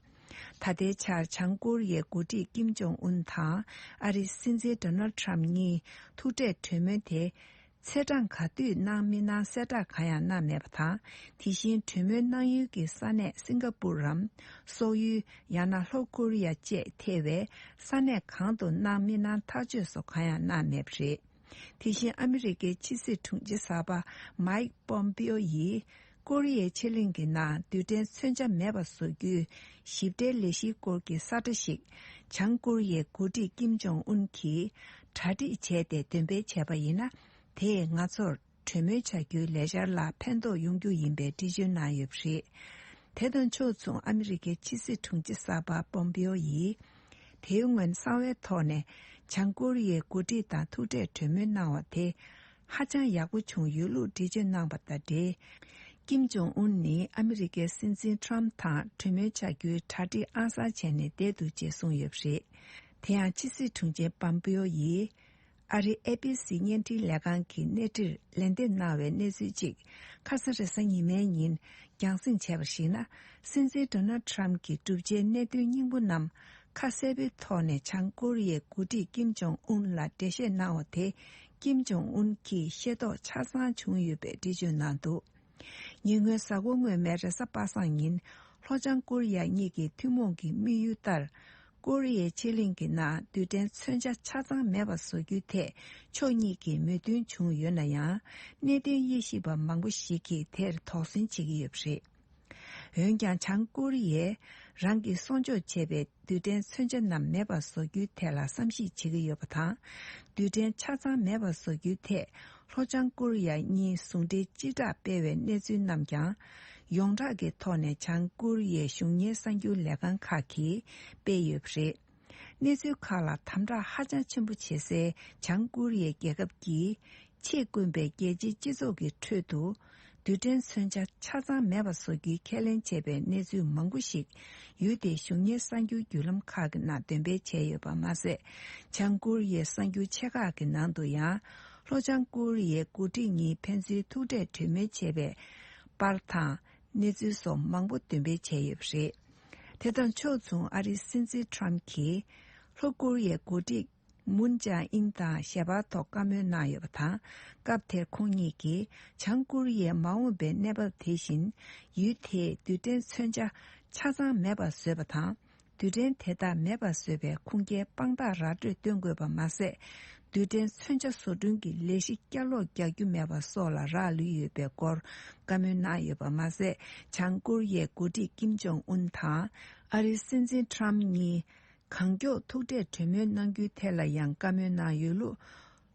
ད་ལྟའི་ཆར་བྱང་ཀོ་རི་ཡའི་འགོ་ཁྲིད་ཀིམ་ཇོང་ཨུན་དང་ཨ་རིའི་སྲིད་འཛིན་ཌོ་ནལ་ཊམ་གཉིས་ཐུག་འཕྲད་གྲོས་མོལ་དེ་ཚེས་གྲངས་ག་དུས་གནང་མི་གནང་གསལ་བསྒྲགས་གང་ཡང་གནང་མེད་པ་དང་། དེ་བཞིན་གྲོས་མོལ་གནང་ཡུལ་གྱི་ས་གནས་སིང་ག་པུར་རམ། སོག་ཡུལ། ཡང་ན་ལྷོ་ཀོ་རི་ཡ་བཅས་ཐེ་བའི་ས་གནས་གང་དུ་གནང་མི་གནང་ཐག་གཅོད་སོགས་གང་ཡང་གནང་མེད་པ་རེད། དེ་བཞིན་ཨ་མི་རི་ཀའི་ཕྱི་སྲིད་དྲུང་ཆེ་གསར་པ་མའིག་པོམ་པིའོ་ཡིས། ཀོ་རི་ཡའི་ཕྱེད་གླིང་གི་ནང་རྡུལ་ཕྲན་མཚོན་ཆ་མེད་པ་བཟོ་རྒྱུའི་ཞིབ་ཕྲའི་ལས་གཞིའི་སྐོར་གྱི་ས་ཁྲ་ཞིག་བྱང་ཀོ་རི་ཡའི་འགོ་ཁྲིད་ཀིམ་ཇོང་ཨུན་གྱིས་གྲ་སྒྲིག་བྱས་ཏེ་འདོན་སྤེལ་བྱས་པ་ཡིན་ན། དེས་ང་ཚོར་གྲོས་མོལ་བྱ་རྒྱུའི་ལས་འཆར་ལ་ཕན་ཐོགས་ཡོང་རྒྱུ་ཡིན་པའི་འགྲེལ་བརྗོད་གནང་ཡོད་པ་རེད། དེ་དང་ཕྱོགས་མཚུངས། ཨ་མི་རི་ཀའི་ཕྱི་སྲིད་དྲུང་ཆེ་གསར་པ་པོམ་པིའོ་ཡིས། དེའི་སྔོན་གསང་བའི་ཐོག་ནས་བྱང་ཀོ་རི་ཡའི་འགོ་ཁྲིད་དང་ཐུག་འཕྲད་གྲོས་མོལ་གནང་བ་དེ་ཧ་ཅང་ཡག་པོ་བྱུང་ཡོད་ལུགས་འགྲེལ་བརྗོད་གནང་བ་དང་འབྲེལ། ཀིམ་ཇོང་ཨུན་ནི་ཨ་མི་རི་ཀའི་སྲིད་འཛིན་ཊམ་དང་གྲོས་མོལ་བྱ་རྒྱུའི་གྲ་སྒྲིག་ཨང་གསར་བྱས་ནས་བསྡད་འདུག་ཅེས་གསུངས་ཡོད་པ་རེད། དེ་ཡང་ཕྱི་སྲིད་དྲུང་ཆེ་པམ་པིའོ་ཡིས། ཨ་རིའི་ཨེ་པི་སི་བརྙན་འཕྲིན་ལས་ཁང་གི་གནས་འདྲིར་ལན་འདེབས་གནང་བའི་གནས་ཚུལ་གཅིག་ཁ་ས་རེས་གཟའ་ཉི་མའི་ཉིན་རྒྱང་སྲིང་བྱས་པར་གཞིགས་ན། སྲིད་འཛིན་ཌོ་ནལ་ཊམ་གྱི་བསྒྲུབ་བྱའི་གནད་དོན་སྙིང་པོ་རྣམས་ཁ་གསལ་པོའི་ཐོག་ནས་བྱང་ཀོ་རི་ཡའི་འགོ་ཁྲིད་ཀིམ་ཇོང་ཨུན་ལ་འགྲེལ་བཤད་གནང་བ་དེ་ཀིམ་ཇོང་ཨུན་གྱིས་ཤེས་རྟོགས་ཆ་ཚང་བྱུང་ཡོད་པའི་འགྲེལ་བརྗོད་གནང་འདུག་ཉེ་སྔོན་གཟའ་འཁོར་སྔོན་མའི་རེས་གཟའ་པ་སངས་ཉིན་ལྷོ་བྱང་ཀོ་རི་ཡ་གཉིས་ཀྱི་ཐུན་མོང་གི་དམིགས་ཡུལ་ལྟར། ཀོ་རི་ཡའི་ཕྱེད་གླིང་གི་ནང་རྡུལ་ཕྲན་མཚོན་ཆ་ཆ་ཚང་མེད་པ་བཟོ་རྒྱུའི་ཐད་ཕྱོགས་གཉིས་ཀྱིས་མོས་མཐུན་བྱུང་ཡོད་ན་ཡང་། གནད་དོན་དབྱེ་ཞིབ་པ་མང་པོ་ཞིག་གིས་དེར་དོགས་ཟོན་བྱེད་ཀྱི་ཡོད་པ་རེད། འོན་ཀྱང་། བྱང་ཀོ་རི་ཡས་རང་གིས་གསོག་འཇོག་བྱས་པའི་རྡུལ་ཕྲན་མཚོན་ཆ་རྣམས་མེད་པར་བཟོ་རྒྱུའི་ཐད་ལ་བསམ་གཞིག་བྱེད་ཀྱི་ཡོད་པ་དང་། རྡུལ་ཕྲན་ཆ་ཚང་མེད་པར་བཟོ་རྒྱུའི་ཐད་ལྷོ་བྱང་ཀོ་རི་ཡ་གཉིས་ཟུང་འབྲེལ་སྤྱི་བསྒྲགས་སྤེལ་བའི་གནས་ཚུལ་རྣམས་ཀྱང་ཡོངས་གྲགས་ཀྱི་ཐོག་ནས་བྱང་ཀོ་རི་ཡའི་གཞུང་གཉེར་གསར་འགྱུར་ལས་ཁང་ཁག་གིས་སྤེལ་ཡོད་པ་རེད། གནས་ཚུལ་ཁག་ལ་དམ་དྲག་ཧ་ཅང་ཆེན་པོ་བྱེད་སའི་བྱང་ཀོ་རི་ཡའི་རྒྱལ་ཁབ་ཀྱིས། ཆེས་དཀོན་པའི་རྒྱལ་སྤྱིའི་སྤྱི་ཚོགས་ཀྱི་ཁྲོད་དུ། རྡུལ་ཕྲན་མཚོན་ཆ་ཆ་ཚང་མེད་པ་བཟོ་རྒྱུའི་ཁས་ལེན་བྱས་པའི་གནས་ཚུལ་མང་པོ་ཞིག་ཡུལ་དེའི་གཞུང་གཉེར་གསར་འགྱུར་བརྒྱུད་ལམ་ཁག་གི་ནང་འདོན་སྤེལ་བྱས་ཡོད་པ་མ་ཟད། བྱང་ཀོ་རི་ཡའི་གསར་འགྱུར་ཆེ་ཁག་གི་ནང་དུ་ཡང་། ལྷོ་བྱང་ཀོ་རི་ཡའི་འགོ་ཁྲིད་གཉིས་ཕན་ཚུན་ཐུག་འཕྲད་གྲོས་མོལ་བྱས་པའི་པར་དང་། གནས་ཚུལ་སོགས་མང་པོ་འདོན་སྤེལ་བྱས་ཡོད་པ་རེད། དེ་དང་ཕྱོགས་མཚུངས། ཨ་རིའི་སྲིད་འཛིན་ཊམ་གྱིས། ལྷོ་ཀོ་རི་ཡའི་འགོ་ཁྲིད། མུན་ཅང་ཨིན་དང་ཞལ་པར་ཐོག་བཀའ་མོལ་གནང་ཡོད་པ་དང་། སྐབས་དེར་ཁོང་ཉིད་ཀྱིས་བྱང་ཀོ་རི་ཡའི་མ་འོངས་པའི་གནས་བབ་དེ་བཞིན་ཡུལ་དེའི་རྡུལ་ཕྲན་མཚོན་ཆ་ཆ་ཚང་མེད་པར་བཟོས་པ་དང་། རྡུལ་ཕྲན་དེ་དག་མེད་པར་བཟོས་པའི་ཁུངས་སྐྱེལ་དཔང་རྟགས་ར་སྤྲོད་སྟོན་དགོས་པ་མ་ཟད། རྡུལ་ཕྲན་མཚོན་ཆ་བཟོ་སྐྲུན་གྱི་ལས་གཞི་བསྐྱར་ལོག་རྒྱག་རྒྱུ་མེད་པ་སོགས་ལ་རག་ལུས་ཡོད་པའི་སྐོར་བཀའ་མོལ་གནང་ཡོད་པ་མ་ཟད། བྱང་ཀོ་རི་ཡའི་འགོ་ཁྲིད་ཀིམ་ཇོང་ཨུན་དང་ཨ་རིའི་སྲིད་འཛིན་ཁྲམ་གཉིས་གང་མགྱོགས་ཐུག་འཕྲད་གྲོས་མོལ་གནང་རྒྱུའི་ཐད་ལ་ཡང་བཀའ་མོལ་གནང་ཡོད་ལུགས།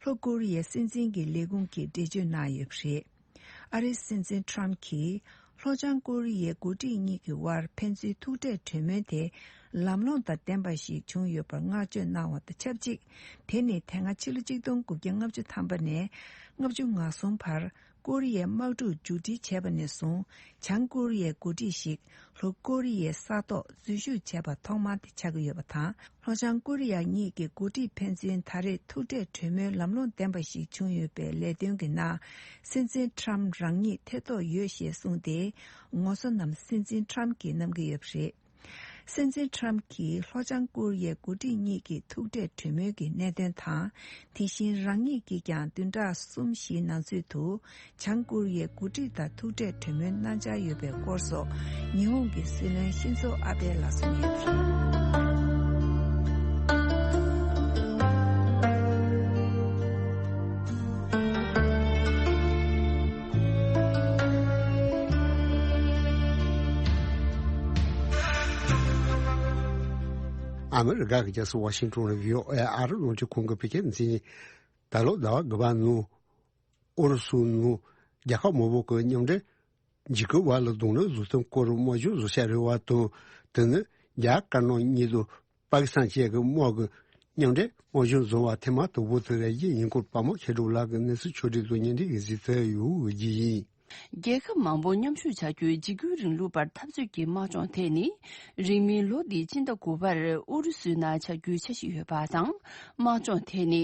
ལྷོ་ཀོ་རི་ཡའི་སྲིད་འཛིན་གྱི་ལས་ཁུངས་ཀྱིས་འགྲེལ་བརྗོད་གནང་ཡོད་པ་རེད། ཨ་རིའི་སྲིད་འཛིན་ཁྲམ་གྱིས་ལྷོ་བྱང་ཀོ་རི་ཡའི་འགོ་ཁྲིད་གཉིས་ཀྱི་དབར་ཕན་ཚུན་ཐུག་འཕྲད་གྲོས་མོལ་དེ་ལམ་ལྷོང་དང་ལྡན་པ་ཞིག་བྱུང་ཡོད་པར་བསྔགས་བརྗོད་གནང་བ་དང་ཆབས་ཅིག་དེ་ནི་དེ་སྔ་ཕྱི་ལོ་ཆིག་སྟོང་དགུ་བརྒྱ་ལྔ་བཅུ་ཐམ་པ་ནས་ལྔ་བཅུ་ང་གསུམ་བར་ཀོ་རི་ཡའི་དམག་འཁྲུག་མཇུག་སྒྲིལ་བྱས་པ་ནས་བཟུང་། བྱང་ཀོ་རི་ཡའི་འགོ་ཁྲིད་ཞིག་ལྷོ་ཀོ་རི་ཡའི་ས་ཐོག་འཛུལ་ཞུགས་བྱས་པ་ཐོག་མ་དེ་ཆགས་ཀྱི་ཡོད་པ་དང་། ལྷོ་བྱང་ཀོ་རི་ཡ་གཉིས་ཀྱི་འགོ་ཁྲིད་ཕན་ཚུན་ད་རེས་ཐུག་འཕྲད་གྲོས་མོལ་ལམ་ལྷོང་ལྡན་པ་ཞིག་བྱུང་ཡོད་པའི་ལས་དོན་གྱི་ནང་སྲིད་འཛིན་ཁྲམ་རང་ཉིད་ཐེ་གཏོགས་ཡོད་ཞེས་གསུངས་ཏེ། ངོ་སོ་རྣམས་སྲིད་འཛིན་ཁྲམ་གྱིས་བསྣམས་ཀྱི་ཡོད་པ་རེད། སྲིད་འཛིན་ཁྲམ་གྱིས་ལྷོ་བྱང་ཀོ་རི་ཡའི་འགོ་ཁྲིད་གཉིས་ཀྱི་ཐུག་འཕྲད་གྲོས་མོལ་གྱི་གནད་དོན་དང་། དེ་བཞིན་རང་ཉིད་ཀྱིས་ཀྱང་བདུན་ཕྲག་གསུམ་བཞིའི་ནང་ཚུད་དུ། བྱང་ཀོ་རི་ཡའི་འགོ་ཁྲིད་དང་ཐུག་འཕྲད་གྲོས་མོལ་གནང་འཆར་ཡོད་པའི་སྐོར་སོགས་ཉི་ཧོང་གི་སྲིད་བློན་ཤིན་ཛོ་ཨ་བྷེ་ལ་གསུངས་ཡོད་པ་རེད། ཨ་མི་རི་ཀ་གི་རྒྱལ་ས་ཝ་ཤིང་ཊོན་ལ་བྷི་ཨོ་ཨེ་ཨ་རི་རླུང་འཕྲིན་ཁང་གི་བོད་སྐད་སྡེ་ཚན། ད་ལོ་ཟླ་བ་དགུ་པ་ནང་། ཨུ་རུ་སུ་ནང་རྒྱལ་ཁབ་མང་པོ་གི་མཉམ་འབྲེལ་འཇིགས་སྐུལ་བ་ལ་གདོང་ལེན་བཟོ་སྟངས་སྐོར་དམག་སྦྱོང་བཟོ་འཆར་ཡོད་པ་དང་། དེ་ནི་རྒྱ་དཀར་ནག་གཉིས་དང་པ་ཀི་སི་ཐན་བཅས་ཀྱི་དམག་གི་མཉམ་འབྲེལ་དམག་སྦྱོང་བཟོ་བ་ཐེངས་མ་དང་པོ་དེ་རེད། ཡིན་སྐོར་པ་མོ་མཁས་གྲུབ་ལགས་ཀྱི་གནས་ཚུལ་ཕྱོགས་སྒྲིག་དང་སྙན་སྒྲོན་གྱིས་གཟིགས་ཚར་ཡོད་ཀྱི་ཡིན། རྒྱལ་ཁབ་མང་པོ་མཉམ་ཞུགས་བྱ་རྒྱུའི་འཇིགས་སྐུལ་རིང་ལུགས་པར་འཐབ་རྩོད་ཀྱི་དམག་སྦྱོང་དེ་ནི། རིང་མིན་ལོ་འདིའི་སྤྱི་ཟླ་དགུ་པར་ཨུ་རུ་སུའི་ནང་བྱ་རྒྱུའི་འཆར་གཞི་ཡོད་པ་དང་། དམག་སྦྱོང་དེ་ནི།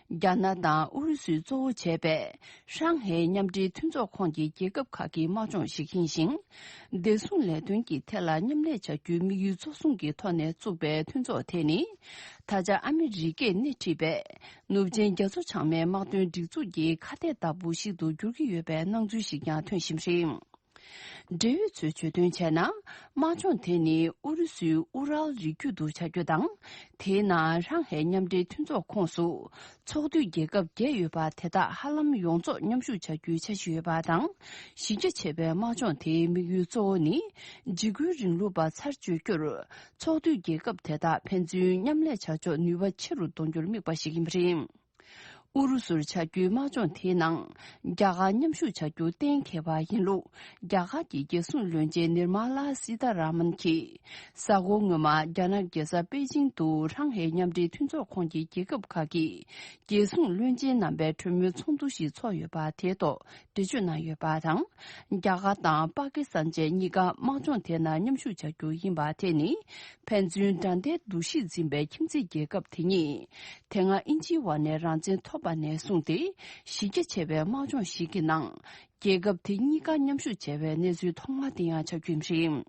རྒྱ་ནག་དང་ཨུ་རུ་སུས་གཙོ་བོ་བྱས་པའི་ཧྲང་ཧའེ་མཉམ་འབྲེལ་མཐུན་ཚོགས་ཁོངས་ཀྱི་རྒྱལ་ཁབ་ཁག་གི་དམག་སྦྱོང་ཞིག་ཡིན་ཞིང་། བདེ་སྲུང་ལས་དོན་གྱི་ཐད་ལ་མཉམ་ལས་བྱ་རྒྱུའི་དམིགས་ཡུལ་གཙོ་བཟུང་གི་ཐོག་ནས་བཙུགས་པའི་མཐུན་ཚོགས་དེ་ནི། ད་ཆ་ཨ་མི་རི་ཀས་སྣེ་ཁྲིད་པའི་ནུབ་ཆིངས་རྒྱ་མཚོ་བྱང་མའི་དམག་དོན་སྒྲིག་འཛུགས་ཀྱི་ཁ་གཏད་ལྟ་བུ་ཞིག་ཏུ་འགྱུར་གྱི་ཡོད་པའི་སྣང་ཚུལ་ཞིག་ཀྱང་ཐོན་བཞིན་པ་རེད། འབྲེལ་ཡོད་ཚོས་བརྗོད་དོན་བྱས་ན། དམག་སྦྱོང་དེ་ནི་ཨུ་རུ་སུའི་ཨུ་རལ་རི་རྒྱུད་དུ་བྱ་རྒྱུ་དང་། དེའི་ནང་ཧྲང་ཧའེ་མཉམ་འབྲེལ་མཐུན་ཚོགས་ཁོངས་སུ་ཚོགས་འཐུས་རྒྱལ་ཁབ་བརྒྱད་ཡོད་པ་དེ་དག་ཧ་ལམ་ཡོངས་རྫོགས་མཉམ་ཞུགས་བྱ་རྒྱུའི་འཆར་གཞི་ཡོད་པ་དང་། གཞི་རྒྱ་ཆེ་བའི་དམག་སྦྱོང་དེའི་དམིགས་ཡུལ་གཙོ་བོ་ནི། འཇིགས་སྐུལ་རིང་ལུགས་པ་ཚར་གཅོད་རྒྱུར། ཚོགས་འཐུས་རྒྱལ་ཁབ་དེ་དག་ཕན་ཚུན་མཉམ་ལས་བྱ་ཕྱོགས་ནུས་པ་ཆེ་རུ་གཏོང་རྒྱུར་དམིགས་པ་ཞིག་ཡིན་པ་རེད། ཨུ་རུ་སུར་བྱ་རྒྱུའི་དམག་སྦྱོང་དེའི་ནང་རྒྱ་གར་མཉམ་ཞུགས་བྱ་རྒྱུ་གཏན་འཁེལ་བ་ཡིན་ལུགས། རྒྱ་གར་གྱི་རྒྱལ་སྲུང་བློན་ཆེན་ནིར་མ་ལ་སི་ཐ་ར་མན་གྱིས། གཟའ་འཁོར་སྔོན་མ་རྒྱ་ནག་རྒྱལ་ས་པེ་ཅིང་དུ་ཧྲང་ཧའེ་མཉམ་འབྲེལ་མཐུན་ཚོགས་ཁོངས་ཀྱི་རྒྱལ་ཁབ་ཁག་གི་རྒྱལ་སྲུང་བློན་ཆེན་རྣམ་པའི་གྲོས་མོལ་ཚོགས་འདུ་ཞིག་ཚོགས་ཡོད་པ་དེའི་ཐོག་འགྲེལ་བརྗོད་གནང་ཡོད་པ་དང་། རྒྱ་གར་དང་པ་ཀི་སི་ཐན་བཅས་གཉིས་ཀ་དམག་སྦྱོང་དེ་ནང་མཉམ་ཞུགས་བྱ་རྒྱུ་ཡིན་པ་དེ་ནི། ཕན་ཚུན་དགྲ་ཟླའི་འདུ་ཤེས་འཛིན་པའི་ཁྱིམ་མཚེས་རྒྱལ་ཁབ་དེ་གཉིས། དེ་སྔ་དབྱིན་ཇིའི་འོག་ནས་རང་བཙན་ཐོབ་པ་ནས་བཟུང་སྟེ། གཞི་རྒྱ་ཆེ་བའི་དམག་སྦྱོང་ཞིག་གི་ནང་། རྒྱལ་ཁབ་དེ་གཉིས་ཀ་མཉམ་ཞུགས་བྱས་པའི་གནས་ཚུལ་ཐོག་མ་དེ་ཡང་ཆགས་རྒྱུ་ཡིན་པ་རེད།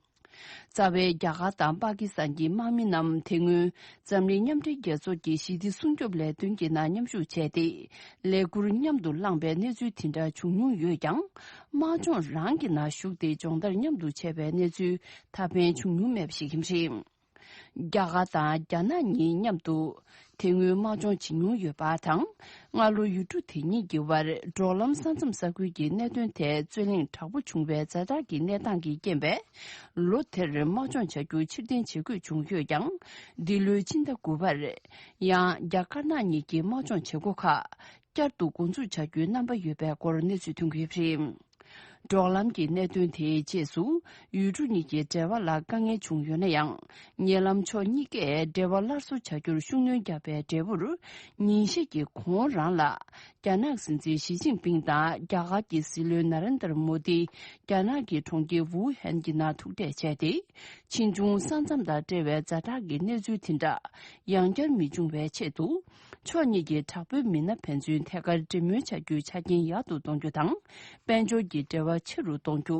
རྩ་བའི་རྒྱ་གར་དང་པ་ཀི་སི་ཐན་གྱི་དམག་མི་རྣམས་དེ་སྔོན་འཛམ་གླིང་མཉམ་འབྲེལ་རྒྱལ་ཚོགས་ཀྱི་ཞི་བདེ་སྲུང་སྐྱོབ་ལས་དོན་གྱི་ནང་མཉམ་ཞུགས་བྱས་ཏེ། ལས་འཁུར་མཉམ་དུ་བླངས་པའི་གནས་ཚུལ་དེ་འདྲ་བྱུང་མྱོང་ཡོད་ཀྱང་། དམག་སྦྱོང་རང་གི་ནང་ཞུགས་ཏེ་སྦྱོང་བརྡར་མཉམ་དུ་བྱས་པའི་གནས་ཚུལ་ད་ཕན་བྱུང་མྱོང་མེད་པ་ཞིག་ཡིན་པ་རེད། རྒྱ་གར་དང་རྒྱ་ནག་གཉིས་མཉམ་དུ་དེ་སྔོན་དམག་སྦྱོང་བྱེད་མྱོང་ཡོད་པ་དང་། སྔ་ལོ་ཡུལ་གྲུ་དེ་གཉིས་ཀྱི་དབར་འབྲོག་ལམ་ས་མཚམས་ས་ཁུལ་གྱི་གནད་དོན་ཐད་རྩོད་གླེང་དྲག་པོ་བྱུང་བའི་ཛ་དྲག་གི་གནས་སྟངས་ཀྱི་རྐྱེན་པས། ལོ་དེར་དམག་སྦྱོང་བྱ་རྒྱུ་ཕྱིར་འཐེན་བྱེད་དགོས་བྱུང་ཡོད་ཀྱང་། འདི་ལོའི་སྤྱི་ཟླ་དགུ་པར། ཡང་རྒྱ་དཀར་ནག་གཉིས་ཀྱི་དམག་སྦྱོང་བྱེད་སྒོ་ཁག་བསྐྱར་དུ་འགོ་འཛུགས་བྱ་རྒྱུའི་རྣམ་པ་ཡོད་པའི་སྐོར་གནས་ཚུལ་ཐོན་གྱི་ཡོད་པ་རེད། འབྲོག་ལམ་གྱི་གནད་དོན་དེའི་རྗེས་སུ། ཡུལ་གྲུ་གཉིས་ཀྱི་འབྲེལ་བ་ལ་དཀའ་ངལ་བྱུང་ཡོད་ན་ཡང་། ཉེ་ལམ་ཕྱོགས་གཉིས་ཀས་འབྲེལ་བ་སླར་གསོ་བྱ་རྒྱུར་ཤུགས་སྣོན་བརྒྱབ་པའི་འབྲས་བུར། ཉིན་ཤས་ཀྱི་གོང་རང་ལ། རྒྱ་ནག་སྲིད་འཛིན་ཞི་ཅིན་ཕིང་དང་རྒྱ་གར་གྱི་སྲིད་བློན་ན་རེན་དར་མོ་དི། རྒྱ་ནག་གི་གྲོང་ཁྱེར་ཝུ་ཧན་གྱི་ནང་ཐུག་འཕྲད་བྱས་ཏེ། ཕྱིས་འབྱུང་ས་མཚམས་དང་འབྲེལ་བའི་ཛ་དྲག་གི་གནས་ཚུལ་དེ་འདྲ། ཡང་བསྐྱར་མི་འབྱུང་བའི་ཆེད་དུ། ཕྱོགས་གཉིས་ཀྱི་དྲག་པོའི་མི་སྣ་ཕན་ཚུན་ཐད་ཀར་འབྲེལ་མོལ་བྱ་རྒྱུའི་ཆ་རྐྱེན་ཡག་ཏུ་གཏོང་རྒྱུ་དང་། དཔལ་འབྱོར་གྱི་འབྲེལ་བ་ཆེ་རུ་གཏོང་རྒྱུ།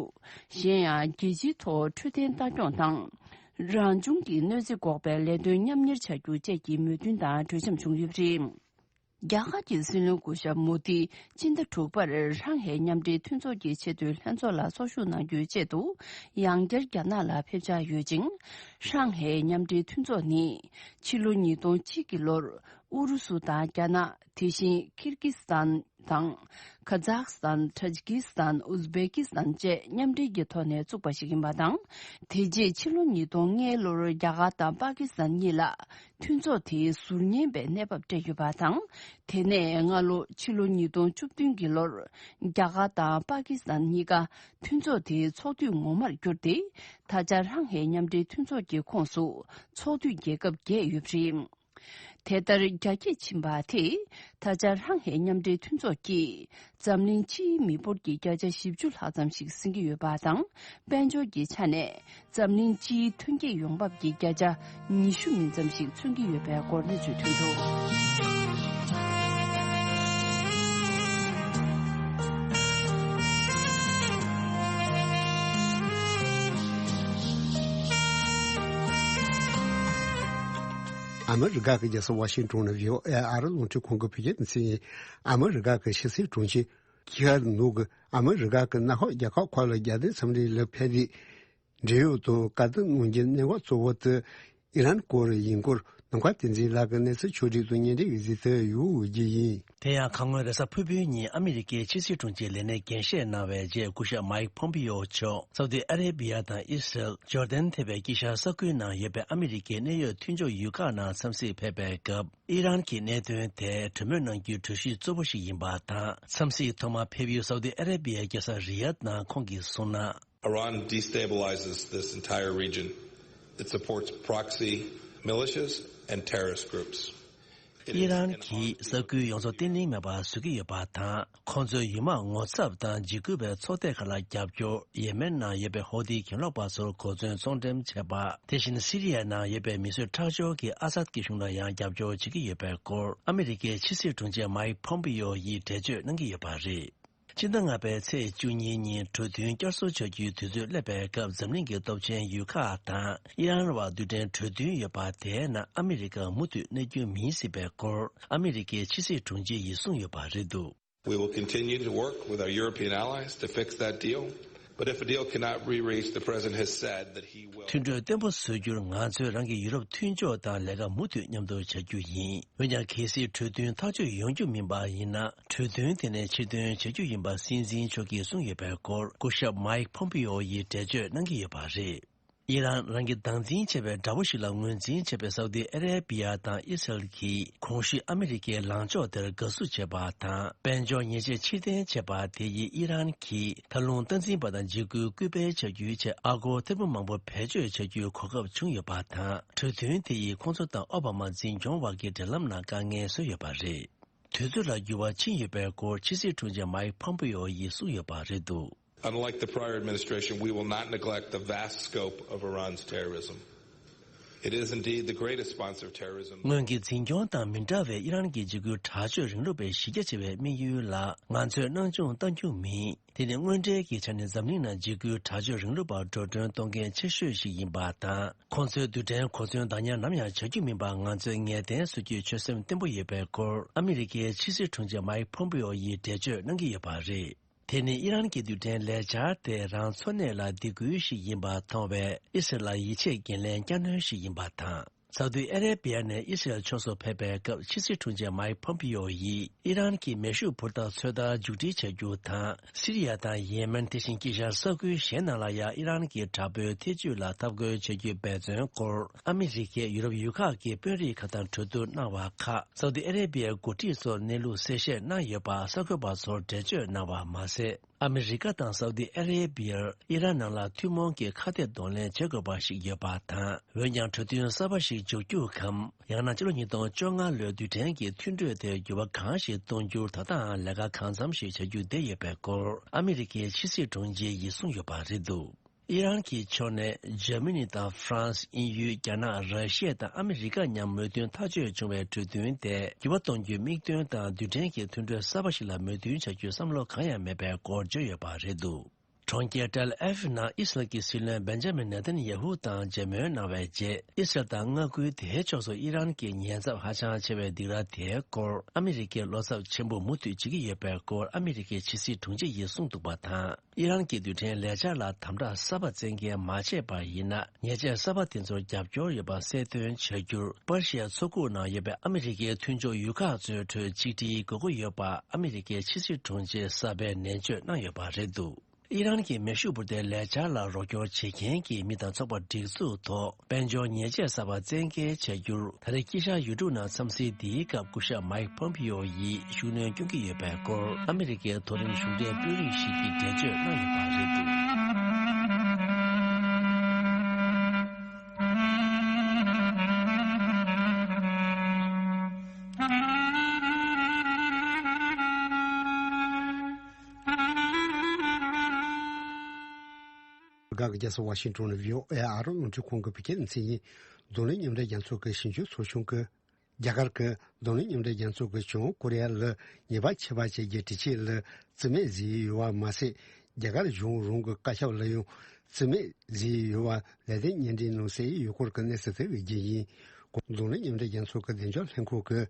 གཞན་ཡང་རྒྱལ་སྤྱིའི་ཐོག་འཕྲོད་བསྟེན་ལྟ་སྐྱོང་དང་། རང་བྱུང་གི་གནོད་འཚེ་འགོག་པའི་ལས་དོན་མཉམ་གཉེར་བྱ་རྒྱུ་བཅས་ཀྱི་མོས་མཐུན་དང་གྲོས་འཆམ་བྱུང་ཡོད་པ་རེད། རྒྱ་གར་གྱི་སྲིད་བློན་སྐུ་ཞབས་མོ་དི་སྤྱི་ཟླ་དྲུག་པར་ཧྲང་ཧའེ་མཉམ་འབྲེལ་མཐུན་ཚོགས་ཀྱི་ཆེས་མཐོའི་ལྷན་ཚོགས་ལ་ཚོགས་ཞུགས་གནང་རྒྱུའི་ཆེད་དུ་ཡང་བསྐྱར་རྒྱ་ནག་ལ་ཕེབས་འཆར་ཡོད་ཅིང་། ཧྲང་ཧའེ་མཉམ་འབྲེལ་མཐུན་ཚོགས་ནི་ཕྱི་ལོ་ཉིས་སྟོང་གཅིག་གི་ལོར་ཨུ་རུ་སུ་དང་རྒྱ་ནག་དེ་བཞིན་ཁིར་ཀི་སི་ཐན་དང་། ཁ་ཛག་སི་ཐན། ཏཱ་ཇི་ཀི་སི་ཐན། ཨུ་ཛི་བེ་ཀི་སི་ཐན་བཅས་མཉམ་འབྲེལ་གྱི་ཐོག་ནས་བཙུགས་པ་ཞིག་ཡིན་པ་དང་། དེ་རྗེས་ཕྱི་ལོ་ཉིས་སྟོང་ལྔ་ལོར་རྒྱ་གར་དང་པ་ཀི་སི་ཐན་གཉིས་ལ་མཐུན་ཚོགས་དེ་ཟུར་ཉན་པའི་གནས་བབ་སྤྲད་ཡོད་པ་དང་། དེ་ནས་སྔ་ལོ་ཕྱི་ལོ་ཉིས་སྟོང་བཅུ་བདུན་གྱི་ལོར་རྒྱ་གར་དང་པ་ཀི་སི་ཐན་གཉིས་ཀ་མཐུན་ཚོགས་དེའི་ཚོགས་འཐུས་ངོ་མར་གྱུར་ཏེ། ད་ཆ་ཧྲང་ཧའེ་མཉམ་འབྲེལ་མཐུན་ཚོགས་ཀྱི་ཁོངས་སུ་ཚོགས་འཐུས་རྒྱལ་ཁབ་བརྒྱད་ཡོད་པ་རེད། དེ་ལྟར་རྒྱ་སྐྱེད་ཕྱིན་པ་དེས་ད་ཆ་ཧྲང་ཧའེ་མཉམ་འབྲེལ་མཐུན་ཚོགས་ཀྱིས་འཛམ་གླིང་སྤྱིའི་མི་འབོར་གྱི་བརྒྱ་ཆ་བཞི་བཅུ་ལྷག་ཙམ་ཞིག་ཟིན་གྱི་ཡོད་པ་དང་། དཔལ་འབྱོར་གྱི་ཆ་ནས་འཛམ་གླིང་སྤྱིའི་ཐོན་སྐྱེད་ཡོང་འབབ་ཀྱི་བརྒྱ་ཆ་ཉི་ཤུ་མིན་ཙམ་ཞིག་མཚོན་གྱི་ཡོད་པའི་སྐོར་གནས་ཚུལ་ཐོན་འདུག་ཨ་མི་རི་ཀ་གི་རྒྱལ་ས་ཝ་ཤིང་ཏོན་ནས་བྷི་ཨོ་ཨེ་ཨ་རི་རླུང་འཕྲིན་ཁང་གི་བོད་སྐད་སྡེ་ཚན་ཡིན། ཨ་མི་རི་ཀ་གི་ཕྱི་སྲིད་དྲུང་ཆེ་ཁི་ཧར་ནུག་གིས་ཨ་མི་རི་ཀ་གི་མནའ་འཁོར་རྒྱལ་ཁབ་ཁག་ལ་རྒྱལ་དོན་འཚམས་འདྲིའི་ལ་ཕེབས་ཏེ། འབྲེལ་ཡོད་དང་དཀའ་སྡུག་མྱོང་རྒྱུའི་གནད་འགག་གཙོ་བོ་དེ་ཨི་རན་སྐོར་ཡིན་སྐོར། ནམ་མཁའ་བསྟན་འཛིན་ལགས་ཀྱིས་གནས་ཚུལ་ཕྱོགས་སྒྲིག་དང་སྙན་སྒྲོན་ཡོད་ཚུལ་དེ་ཡོང་ཡོད་ཀྱི་ཡིན། དེ་ཡང་གང་སྔོན་རེས་གཟའ་ཕུར་བུའི་ཉིན་ཨ་མི་རི་ཀའི་ཕྱི་སྲིད་དྲུང་ཆེའི་ལས་སྣེས་འགན་བཞེས་གནང་བའི་རྗེས། སྐུ་ཞབས་མའིག་ཕོམ་པིའོ་མཆོག་སའུ་ཏི་ཨ་རེ་བི་ཡ་དང་ཨི་སི་རལ། ཇོར་ཌན་ཐེ་བའི་དཀྱིལ་ཤར་ས་ཁུལ་ནང་ཡོད་པའི་ཨ་མི་རི་ཀའི་གནད་ཡོད་མཐུན་ཕྱོགས་ཡུལ་ཁག་ནང་འཚམས་གཟིགས་ཕེབས་པའི་སྐབས། ཨི་རན་གྱི་གནད་དོན་དེ་གྲོས་མོལ་གནང་རྒྱུའི་གྲོས་གཞི་གཙོ་བོ་ཞིག་ཡིན་པ་དང་། འཚམས་གཟིགས་ཐོག་མར་ཕེབས་ཡུལ་སའུ་ཏི་ཨ་རེ་བི་ཡའི་རྒྱལ་ས་རི་ཡཱད་ནང་ཁོང་གིས་གསུངས་ན། Iran destabilizes this entire region. It supports proxy militias and terrorist groups. It is ཨི་རན་གྱིས་ས་ཁུལ་ཡོངས་རྫོགས་བརྟན་ལྷིང་མེད་པར་བཟོ་གི་ཡོད་པ་དང་། ཁོང་ཚོའི་ཡུལ་དམག་ངོ་ཚབ་དང་འཇིགས་སྐུལ་བའི་ཚོགས་སྡེ་ཁག་ལ་རྒྱབ་སྐྱོར། ཡེ་མེན་ནང་ཡོད་པའི་ཧོ་ཏི་གྱེན་ལོག་པ་ཚོར་གོ་མཚོན་བཙོང་འགྲེམས་བྱས་པ། དེ་བཞིན་སི་རི་ཡའི་ནང་ཡོད་པའི་མི་གསོད་ཁྲག་སྦྱོར་གྱི་ཨ་སཱད་ཀྱི་གཞུང་ལ་ཡང་རྒྱབ་སྐྱོར་བྱེད་ཀྱི་ཡོད་པའི་སྐོར་ཨ་མི་རི་ཀའི་ཕྱི་སྲིད་དྲུང་ཆེ་མའིག་ཕོམ་པིའོ་ཡིས་འགྲེལ་བརྗོད་གནང་གི་ཡོད་པ་རེད། སྤྱི་ཟླ་ལྔ་པའི་ཚེས་བཅུ་གཉིས་ཉིན་གྲོས་མཐུན་བསྐྱར་གསོ་བྱ་རྒྱུའི་དུས་ཚོད་སླེབས་པའི་སྐབས། འཛམ་གླིང་གི་སྟོབས་ཆེན་ཡུལ་ཁག་དང་ཨི་རན་བར་རྡུལ་ཕྲན་གྲོས་མཐུན་ཡོད་པ་དེའི་ནང་ཨ་མི་རི་ཀ་མུ་མཐུད་གནས་རྒྱུ་མིན་སྲིད་པའི་སྐོར་ཨ་མི་རི་ཀའི་ཕྱི་སྲིད་དྲུང་ཆེ་ཡིས་གསུངས་ཡོད་པ་རེད་འདུག We will continue to work with our European allies to fix that deal. But if a deal cannot be reached, the president has said that he will. མཐུན་གྲོས་བརྟན་པོ་བཟོ་རྒྱུར་ང་ཚོས་རང་གི་ཡུ་རོབ་མཐུན་ཕྱོགས་དང་ལས་ཀ་མུ་མཐུད་མཉམ་དུ་བྱ་རྒྱུ་ཡིན། འོན་ཀྱང་གལ་སྲིད་གྲོས་མཐུན་ཐག་གཅོད་ཡོང་རྒྱུ་མིན་པ་ཡིན་ན། གྲོས་མཐུན་དེ་ནས་ཕྱིར་འདོན་བྱ་རྒྱུ་ཡིན་པ་སྲིད་འཛིན་མཆོག་གིས་གསུངས་ཡོད་པའི་སྐོར་སྐུ་ཞབས་མའིག་ཕོམ་པིའོ་ཡིས་འགྲེལ་བརྗོད་གནང་གི་ཡོད་པ་རེད། ཨི་རན་རང་གི་སྡང་འཛིན་ཆེ་བའི་དགྲ་བོ་ཞིག་ལ་ངོས་འཛིན་བྱེད་པའི་སའུ་ཏི་ཨ་རེ་བི་ཡ་དང་ཨི་སི་རལ་གྱིས་གོང་ཞུས་ཨ་མི་རི་ཀའི་ལངས་ཕྱོགས་དེར་དགའ་བསུ་བྱས་པ་དང་། དཔལ་འབྱོར་ཉེས་ཆད་ཕྱིར་འཐེན་བྱས་པ་དེ་ཡིས་ཨི་རན་གྱིས་མཐར་ལྷུང་སྟངས་འཛིན་པ་དང་འཇིགས་སྐུལ་སྐུལ་སྤེལ་བྱ་རྒྱུའི་ཆེད་ཨ་སྒོར་ཐེར་འབུམ་མང་པོ་བེད་སྤྱོད་བྱ་རྒྱུའི་གོ་སྐབས་བྱུང་ཡོད་པ་དང་། གྲོས་མཐུན་དེ་ཡིས་ཁོང་ཚོ་དང་ཨོ་བྷ་མ་འཛིན་སྐྱོང་བར་གྱི་འབྲེལ་ལམ་ནང་དཀའ་ངལ་བཟོས་ཡོད་པ་རེད། དུས་ཚོད་ལ་འགྱུར་བ་ཕྱིན་ཡོད་པའི་སྐོར་ཕྱི་སྲིད་དྲུང་ཆེ་མའིག་ཕོམ་པིའོ་ཡིས་གསུངས་ཡོད་པ་རེད་འདུག Unlike the prior administration, we will not neglect the vast scope of Iran's terrorism. It is indeed the greatest sponsor of terrorism. སྔོན་གྱི་འཛིན་སྐྱོང་དང་མི་འདྲ་བའི་ཨི་རན་གྱི་འཇིགས་སྐུལ་དྲག་སྤྱོད་རིང་ལུགས་པའི་གཞི་རྒྱ་ཆེ་བའི་དམིགས་ཡུལ་ལ་ང་ཚོས་སྣང་ཆུང་གཏང་རྒྱུ་མིན། དེ་ནི་དངོས་འབྲེལ་གྱི་ཆ་ནས་འཛམ་གླིང་ནང་འཇིགས་སྐུལ་དྲག་སྤྱོད་རིང་ལུགས་པར་འགྲོ་གྲོན་གཏོང་མཁན་ཆེ་ཤོས་ཤིག་ཡིན་པ་དང་། ཁོང་ཚོའི་རྡུལ་ཕྲན་གོ་མཚོན་བདག་ཉར་ནམ་ཡང་བྱ་རྒྱུ་མིན་པ་ང་ཚོས་ངེས་གཏན་བཟོ་རྒྱུའི་ཆོད་སེམས་བརྟན་པོ་ཡོད་པའི་སྐོར་ཨ་མི་རི་ཀའི་ཕྱི་སྲིད་དྲུང་ཆེ་མའིག་ཕོམ་པིའོ་ཡིས་འགྲེལ་བརྗོད་གནང་གི་ཡོད་པ་རེད། དེ་ནི་ཨི་རན་གྱི་རྡུལ་ཕྲན་ལས་འཆར་དེ་རང་འཚོ་གནས་ལ་སྡིགས་སྐུལ་ཞིག་ཡིན་པ་མཐོང་བས། ཨི་སི་རལ་ལ་ཡིད་ཆེས་འགན་ལེན་བསྐྱར་སྣོན་ཞིག་ཡིན་པ་དང་། སའུ་ཏི་ཨ་རེ་བི་ཡ་ནས་ཨི་སི་རལ་ཕྱོགས་སུ་ཕེབས་པའི་སྐབས། ཕྱི་སྲིད་དྲུང་ཆེ་མའིག་ཕོམ་པིའོ་ཡིས་ཨི་རན་གྱི་མེ་ཤུགས་འཕུར་མདའ་ཚོད་ལྟ་མཇུག་སྒྲིལ་བྱ་རྒྱུ་དང་། སི་རི་ཡ་དང་ཡེ་མེན། དེ་བཞིན་དཀྱིལ་ཤར་ས་ཁུལ་གཞན་རྣམས་ལ་ཡང་ཨི་རན་གྱི་དྲག་པོའི་ཐེ་ཇུས་ལ་འཐབ་རྒོལ་བྱ་རྒྱུའི་འབད་བརྩོན་སྐོར་ཨ་མི་རི་ཀས་ཡུ་རོབ་ཡུལ་ཁག་གི་དཔོན་རིགས་ཁག་དང་གྲོས་བསྡུར་གནང་བ་ཁག་སའུ་ཏི་ཨ་རེ་བི་ཡའི་འགོ་ཁྲིད་ཚོར་གནས་ལུགས་གསལ་བཤད་གནང་ཡོད་པ་གསར་འགོད་པ་ཚོར་འགྲེལ་བརྗོད་གནང་བ་མ་ཟད། ཨ་མི་རི་ཀ་དང་སའུ་ཏི་ཨ་རེ་བི་ཡར་ཨི་རན་ནང་ལ་ཐུན་མོང་གི་ཁ་གཏད་གདོང་ལེན་བྱེད་དགོས་པ་ཞིག་ཡོད་པ་དང་། འོན་ཀྱང་གྲོས་མཐུན་གསར་པ་ཞིག་འཇོག་རྒྱུ་གམ། ཡང་ན་ཕྱི་ལོ་ཉིས་སྟོང་བཅོ་ལྔ་ལོའི་རྡུལ་ཕྲན་གྱི་མཐུན་གྲོས་དེར་འགྱུར་བ་གང་ཞིག་གཏོང་རྒྱུར་ད་ལྟའང་ལས་ཀ་གང་འཚམ་ཞིག་བྱ་རྒྱུ་བསྡད་ཡོད་པའི་སྐོར་ཨ་མི་རི་ཀའི་ཕྱི་སྲིད་དྲུང་ཆེ་ཡིས་གསུངས་ཡོད་པ་རེད་འདུག་ཨི་རན་གྱི་ཕྱོགས་ནས་འཇར་མ་ནི་དང་ཧྥ་རན་སི། དབྱིན་ཡུལ། རྒྱ་ནག་ར་ཤི་ཡ་དང་ཨ་མི་རི་ཀ་མཉམ་མོས་མཐུན་ཐག་གཅོད་བྱུང་བའི་གྲོས་མཐུན་དེ་འགྱུར་བ་གཏོང་རྒྱུའི་དམིགས་དོན་དང་རྡུལ་ཕྲན་གྱི་མཐུན་གྲོས་གསར་པ་ཞིག་ལ་མོས་མཐུན་བྱ་རྒྱུའི་བསམ་བློ་གང་ཡང་མེད་པའི་སྐོར་བརྗོད་ཡོད་པ་རེད་འདུག་གྲོང་ཁྱེར་ཏེལ་ཨེ་ཝི་ནང་ཨི་སི་རལ་གྱི་སྲིད་བློན་བེན་ཇ་མིན་ནེ་ཐན་ཡ་ཧུ་དང་མཇལ་མོལ་གནང་བའི་རྗེས། ཨི་སི་རལ་དང་མངའ་ཁུལ་དེའི་ཕྱོགས་སུ་ཨི་རན་གྱི་ཉེན་ཚབས་ཧ་ཅང་ཆེ་བའི་སྡིགས་ར་དེའི་སྐོར་ཨ་མི་རི་ཀའི་བློ་འཚབ་ཆེན་པོ་མུ་མཐུད་བྱེད་ཀྱི་ཡོད་པའི་སྐོར་ཨ་མི་རི་ཀའི་ཕྱི་སྲིད་དྲུང་ཆེ་ཡིས་གསུངས་འདུག་པ་དང་། ཨི་རན་གྱི་རྡུལ་ཕྲན་ལས་འཆར་ལ་དམ་དྲག་གསར་པ་བཙན་འགེལ་མ་བྱས་པ་ཡིན་ན། ཉེས་ཆད་གསར་པ་དེ་ཚོར་རྒྱབ་སྐྱོར་ཡོད་པ་གསལ་སྟོན་བྱ་རྒྱུར། པར་ཤི་ཡ་མཚོ་ཁུག་ནང་ཡོད་པའི་ཨ་མི་རི་ཀའི་མཐུན་ཕྱོགས་ཡུལ་ཁག་ཚོའི་ཁྲོད་ཆིག་སྒྲིལ་དགོས་མཁོ་ཡོད་པ་ཨ་མི་རི་ཀའི་ཕྱི་སྲིད་དྲུང་ཆེ་གསར་པས་ནན་བརྗོད་གནང་ཡོད་པ་རེད་འདུག་ཨི་རན་གྱི་མེ་ཤུགས་འཕུར་མདེལ་ལས་འཆར་ལ་རོགས་སྐྱོར་བྱེད་མཁན་གྱི་མི་དང་ཚོགས་པ་སྒྲིག་འཛུགས་ཐོག་དཔལ་འབྱོར་ཉེས་ཆད་གསར་པ་བཙན་འགེལ་བྱ་རྒྱུར། ད་རེས་དཀྱིལ་ཤར་ཡུལ་གྲུ་ནང་འཚམས་གཟིགས་འདིའི་སྐབས་སྐུ་ཞབས་མའིག་ཕོམ་པིའོ་ཡིས་ཤུགས་སྣོན་སྐྱོན་གྱི་ཡོད་པའི་སྐོར་ཨ་མི་རི་ཀའི་མཐོ་རིམ་གཞུང་འབྲེལ་དཔོན་རིགས་ཤིག་གིས་འགྲེལ་བརྗོད་གནང་ཡོད་པ་རེད་འདུག་ག་གི་རྒྱལ་ས་ཝ་ཤིང་ཊོན་ནས་བྷི་ཨོ་ཨེ་ཨ་རོ་རླུང་འཕྲིན་ཁང་གི་བོད་སྐད་སྡེ་ཚན་ཡིན། འཛམ་གླིང་མཉམ་འབྲེལ་རྒྱལ་ཚོགས་ཀྱི་ཞིབ་འཇུག་ཚོགས་ཆུང་གིས། རྒྱ་གར་གྱི་འཛམ་གླིང་མཉམ་འབྲེལ་རྒྱལ་ཚོགས་ཀྱི་བྱང་ཀོ་རི་ཡ་ལ་ཉེས་པ་ཆད་པ་བཅད་རྒྱུའི་དྲི་ཆད་ལ་རྩིས་མེད་བཟོས་ཡོད་པ་མ་ཟད། རྒྱ་གར་གཞུང་རང་གི་བཀའ་ཁྱབ་ལ་ཡང་རྩིས་མེད་བཟོས་ཡོད་པ་ལས་དོན་སྙན་སྒྲོན་ནང་གསལ་ཡོད་སྐོར་གྱི་གནས་ཚུལ་དེ་གི་རྒྱུ་ཡིན། འཛམ་གླིང་མཉམ་འབྲེལ་རྒྱལ་ཚོགས་ཀྱི་བདེ་འཇགས་ལྷན་ཁང་གི་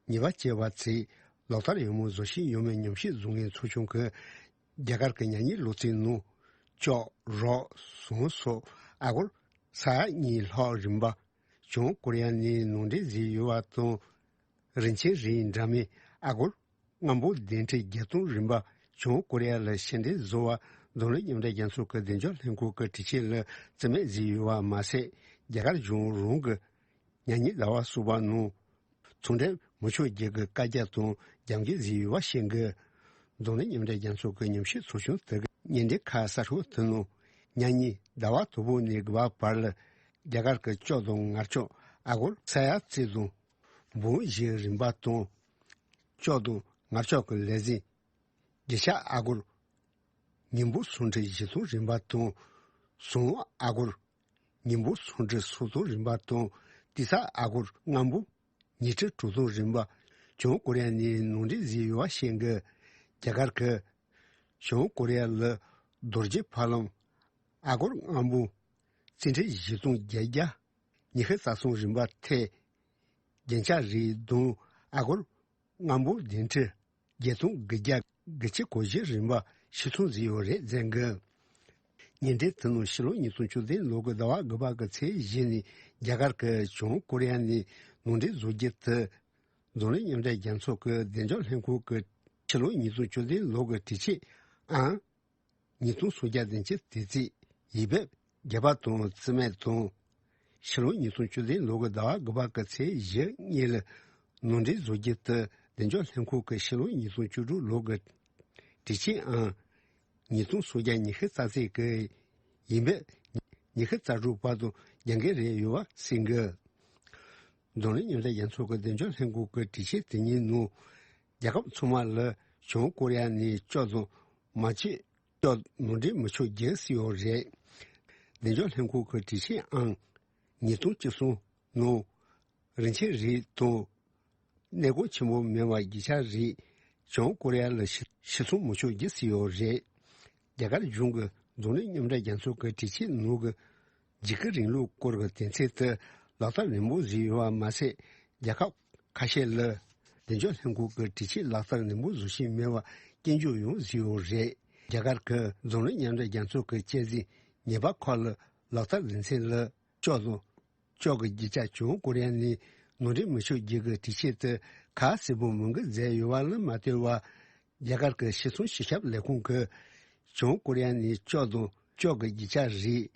ཉེས་པ་བཅད་པ་ཚིག་ལག་བསྟར་ཡོང་མུས་བཟོ་བཞིན་ཡོད་མེད་ཉམས་ཞིབ་བཟོ་མཁན་ཚོགས་ཆུང་གིས། རྒྱ་གར་གྱི་མྱ་ངན་ལོ་ཚིགས་ནང་། ཅོག་རོག་ཟུང་སོགས་ཨ་སྒོར་ས་ཡ་གཉིས་ལྷག་རིན་པ། བྱང་ཀོ་རི་ཡ་ནས་ནང་འདྲེན་བཟོས་ཡོད་པ་དང་། རིན་ཆེན་རིགས་འདྲ་མིན་ཨ་སྒོར་སྔ་འབུམ་བདུན་ཁྲི་བརྒྱད་སྟོང་རིན་པ། བྱང་ཀོ་རི་ཡ་ལ་ཕྱིར་འཐེན་བཟོ་བ་འཛམ་གླིང་མཉམ་འབྲེལ་རྒྱལ་ཚོགས་ཀྱི་བདེ་འཇགས་ལྷན་ཁང་གི་དྲི་ཆད་ལ་རྩིས་མེད་བཟོས་ཡོད་པ་མ་ཟད། རྒྱ་གར་གཞུང་རང་གི་མྱ་ངན་ཟླ་བ་གསུམ་པ་ནང་། ཚོང་འབྲེལ་མི་ཆོག་རྒྱུ་གི་བཀའ་རྒྱ་དང་རྒྱབ་འགལ་བཟོས་ཡོད་པ་ཤེས་དགོས། འཛམ་གླིང་མཉམ་འབྲེལ་རྒྱལ་ཚོགས་ཀྱི་ཉམས་ཞིབ་ཚོགས་ཆུང་དེ་གི་སྙན་འགྲེལ་ཁ་གསར་ཤོས་དེ་ནང་། མྱ་ངན་ཟླ་བ་དང་པོ་ནས་དགུ་པ་བར་ལ་རྒྱ་གར་གྱི་ཅོག་དང་ངར་ཅོག་ཨ་སྒོར་ས་ཡ་གཅིག་དང་འབུམ་བཞི་རིན་པ་དང་། ཅོག་དང་ངར་ཅོག་གི་ལས་ཟིན་རྒྱུ་ཆ་ཨ་སྒོར་ཉིས་འབུམ་སུམ་ཁྲི་བཞི་སྟོང་རིན་པ་དང་། ཟོང་ཨ་སྒོར་ཉིས་འབུམ་སུམ་ཁྲི་སུམ་སྟོང་རིན་པ་དང་། ཏི་ས་ཨ་སྒོར་ལྔ་འབུམ་ཉི་ཁྲི་དྲུག་སྟོང་རིན་པ། བྱང་ཀོ་རི་ཡ་ནས་ནང་འདྲེན་བཟོས་ཡོད་པ་ཤེས་དགོས། རྒྱ་གར་གྱིས་བྱང་ཀོ་རི་ཡ་ལ་རྡོ་རྗེ་ཕ་ལམ་ཨ་སྒོར་ལྔ་འབུམ་རྩིས་ཁྲི་བཞི་སྟོང་བརྒྱད་བརྒྱ་ཉི་ཤུ་རྩ་གསུམ་རིན་པ་ཐེ། རྒྱན་ཆ་རིགས་བདུན་ཨ་སྒོར་ལྔ་འབུམ་བདུན་ཁྲི་བརྒྱད་སྟོང་དགུ་བརྒྱ་དགུ་བཅུ་གོ་བཞི་རིན་པ་ཕྱིར་ཚོང་བཟོས་ཡོད་རེད་ཟེར་གི། ཉིན་དེ་དེ་ནང་ཕྱི་ལོ་ཉིས་སྟོང་བཅུ་བདུན་ལོ་གི་ཟླ་བ་དགུ་པ་གི་ཚེས་བཞི་ནས་རྒྱ་གར་གྱི་བྱང་ཀོ་རི་ཡ་ནས་ནང་འདྲེན་བཟོ་རྒྱུ་དེ། འཛམ་གླིང་མཉམ་འབྲེལ་རྒྱལ་ཚོགས་ཀྱི་བདེ་འཇགས་ལྷན་ཁང་གི་ཕྱི་ལོ་ཉིས་སྟོང་བཅུ་བདུན་ལོ་གི་དྲི་ཆད་ཨང་། ཉིས་སྟོང་སུམ་བརྒྱ་བདུན་ཅུ་དེ་ཚེས་ཡིན་པས། རྒྱས་པ་དང་རྩིས་མེད་དང་། ཕྱི་ལོ་ཉིས་སྟོང་བཅུ་བདུན་ལོ་གི་ཟླ་བ་དགུ་པ་གི་ཚེས་བཞི་གཉིས་ལ་ནང་འདྲེན་བཟོ་རྒྱུ་དེ་བདེ་འཇགས་ལྷན་ཁང་གི་ཕྱི་ལོ་ཉིས་སྟོང་བཅུ་དྲུག་ལོ་གི་དྲི་ཆད་ཨང་། ཉིས་སྟོང་སུམ་བརྒྱ་ཉི་ཤུ་རྩ་གཅིག་གི་ཡིན་པས། ཉི་ཤུ་རྩ་དྲུག་བར་དུ་རྒྱབ་འགལ་རེད་ཡོད་པ་གསུང་གི། འཛམ་གླིང་མཉམ་འབྲེལ་རྒྱལ་ཚོགས་ཀྱི་བདེ་འཇགས་ལྷན་ཁང་གི་དྲི་ཆད་དེ་ཉིད་ནང་། རྒྱལ་ཁབ་ཚང་མ་ལ་བྱང་ཀོ་རི་ཡ་ནས་ཅོག་དང་མ་བཅད་ཅོག་ནང་འདྲེན་མི་ཆོག་རྒྱུ་ཟེར་ཡོད་རེད། བདེ་འཇགས་ལྷན་ཁང་གི་དྲི་ཆད་ཨང་། ཉིས་སྟོང་བཅུ་གསུམ་ནང་། རིན་ཆེན་རིགས་དང་། གནས་སྐོར་ཆེན་པོ་མིན་པ་རྒྱུ་ཆ་རིགས་བྱང་ཀོ་རི་ཡ་ལ་ཕྱིར་ཕྱིར་ཚོང་མི་ཆོག་རྒྱུ་ཟེར་ཡོད་རེད། རྒྱ་གར་གཞུང་གིས་འཛམ་གླིང་མཉམ་འབྲེལ་རྒྱལ་ཚོགས་ཀྱི་དྲི་ཆད་ནང་གི་འཇིགས་སྐུལ་རིང་ལུགས་སྐོར་གྱི་དོན་ཚན་དེ་ལག་བསྟར་ནན་པོ་བཟོས་ཡོད་པ་མ་ཟད། རྒྱལ་ཁབ་ཁ་ཤས་ལ་བདེ་འཇགས་ལྷན་ཁང་གི་དྲི་ཆད་ལག་བསྟར་ནན་པོ་བཟོ་བཞིན་མེད་པར་སྐྱོན་བརྗོད་ཡང་བཟོས་ཡོད་རེད། རྒྱ་གར་གྱིས་འཛམ་གླིང་མཉམ་འབྲེལ་རྒྱལ་ཚོགས་ཀྱི་སྤྱི་ཟིན་ཉེས་པ་ཁག་ལ་ལག་བསྟར་དོན་ཚན་ལ་ཅོག་དང་། ཅོག་གི་རྒྱུ་ཆ་བྱང་ཀོ་རི་ཡ་ནས་ནང་འདྲེན་མི་ཆོག་རྒྱུ་གི་དྲི་ཆད་དེ་གལ་ཆེན་པོ་མིན་གི་མཛད་ཡོད་པ་ལ་མ་ལྟོས་པར། རྒྱ་གར་གྱི་ཕྱིར་ཚོང་སྤྱི་ཁྱབ་ལས་ཁུངས་ཀྱིས་བྱང་ཀོ་རི་ཡ་ནས་ཅོག་དང་ཅོག་གི་རྒྱུ་ཆ་རིགས་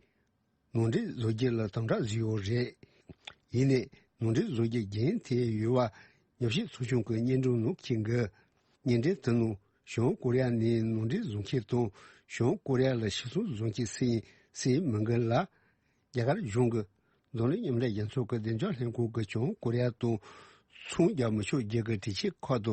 ནང་འདྲེན་བཟོ་རྒྱུ་ལ་དམ་དྲག་བཟོས་ཡོད་རེད། ཡིན་ནའི་ནང་འདྲེན་བཟོ་རྒྱུ་རྒྱུན་མཐུད་ཡོད་པ་ཉམས་ཞིབ་ཚོགས་ཆུང་གི་སྙན་སྒྲོན་ནང་འཁོད་འདུག་སྙན་འདྲེན་དེ་ནང་བྱང་ཀོ་རི་ཡ་ནས་ནང་འདྲེན་བཟོ་མཁན་དང་བྱང་ཀོ་རི་ཡ་ལ་ཕྱིར་ཚོང་བཟོ་མཁན་སུ་ཡིན་སུ་ཡིན་མིན་གྱི་ལ། རྒྱ་གར་གཞུང་གིས་འཛམ་གླིང་མཉམ་འབྲེལ་རྒྱལ་ཚོགས་ཀྱི་བདེ་འཇགས་ལྷན་ཁང་གིས་བྱང་ཀོ་རི་ཡ་དང་ཚོང་རྒྱག་མི་ཆོག་རྒྱུ་གི་དྲི་ཆད་ཁག་ཏུ་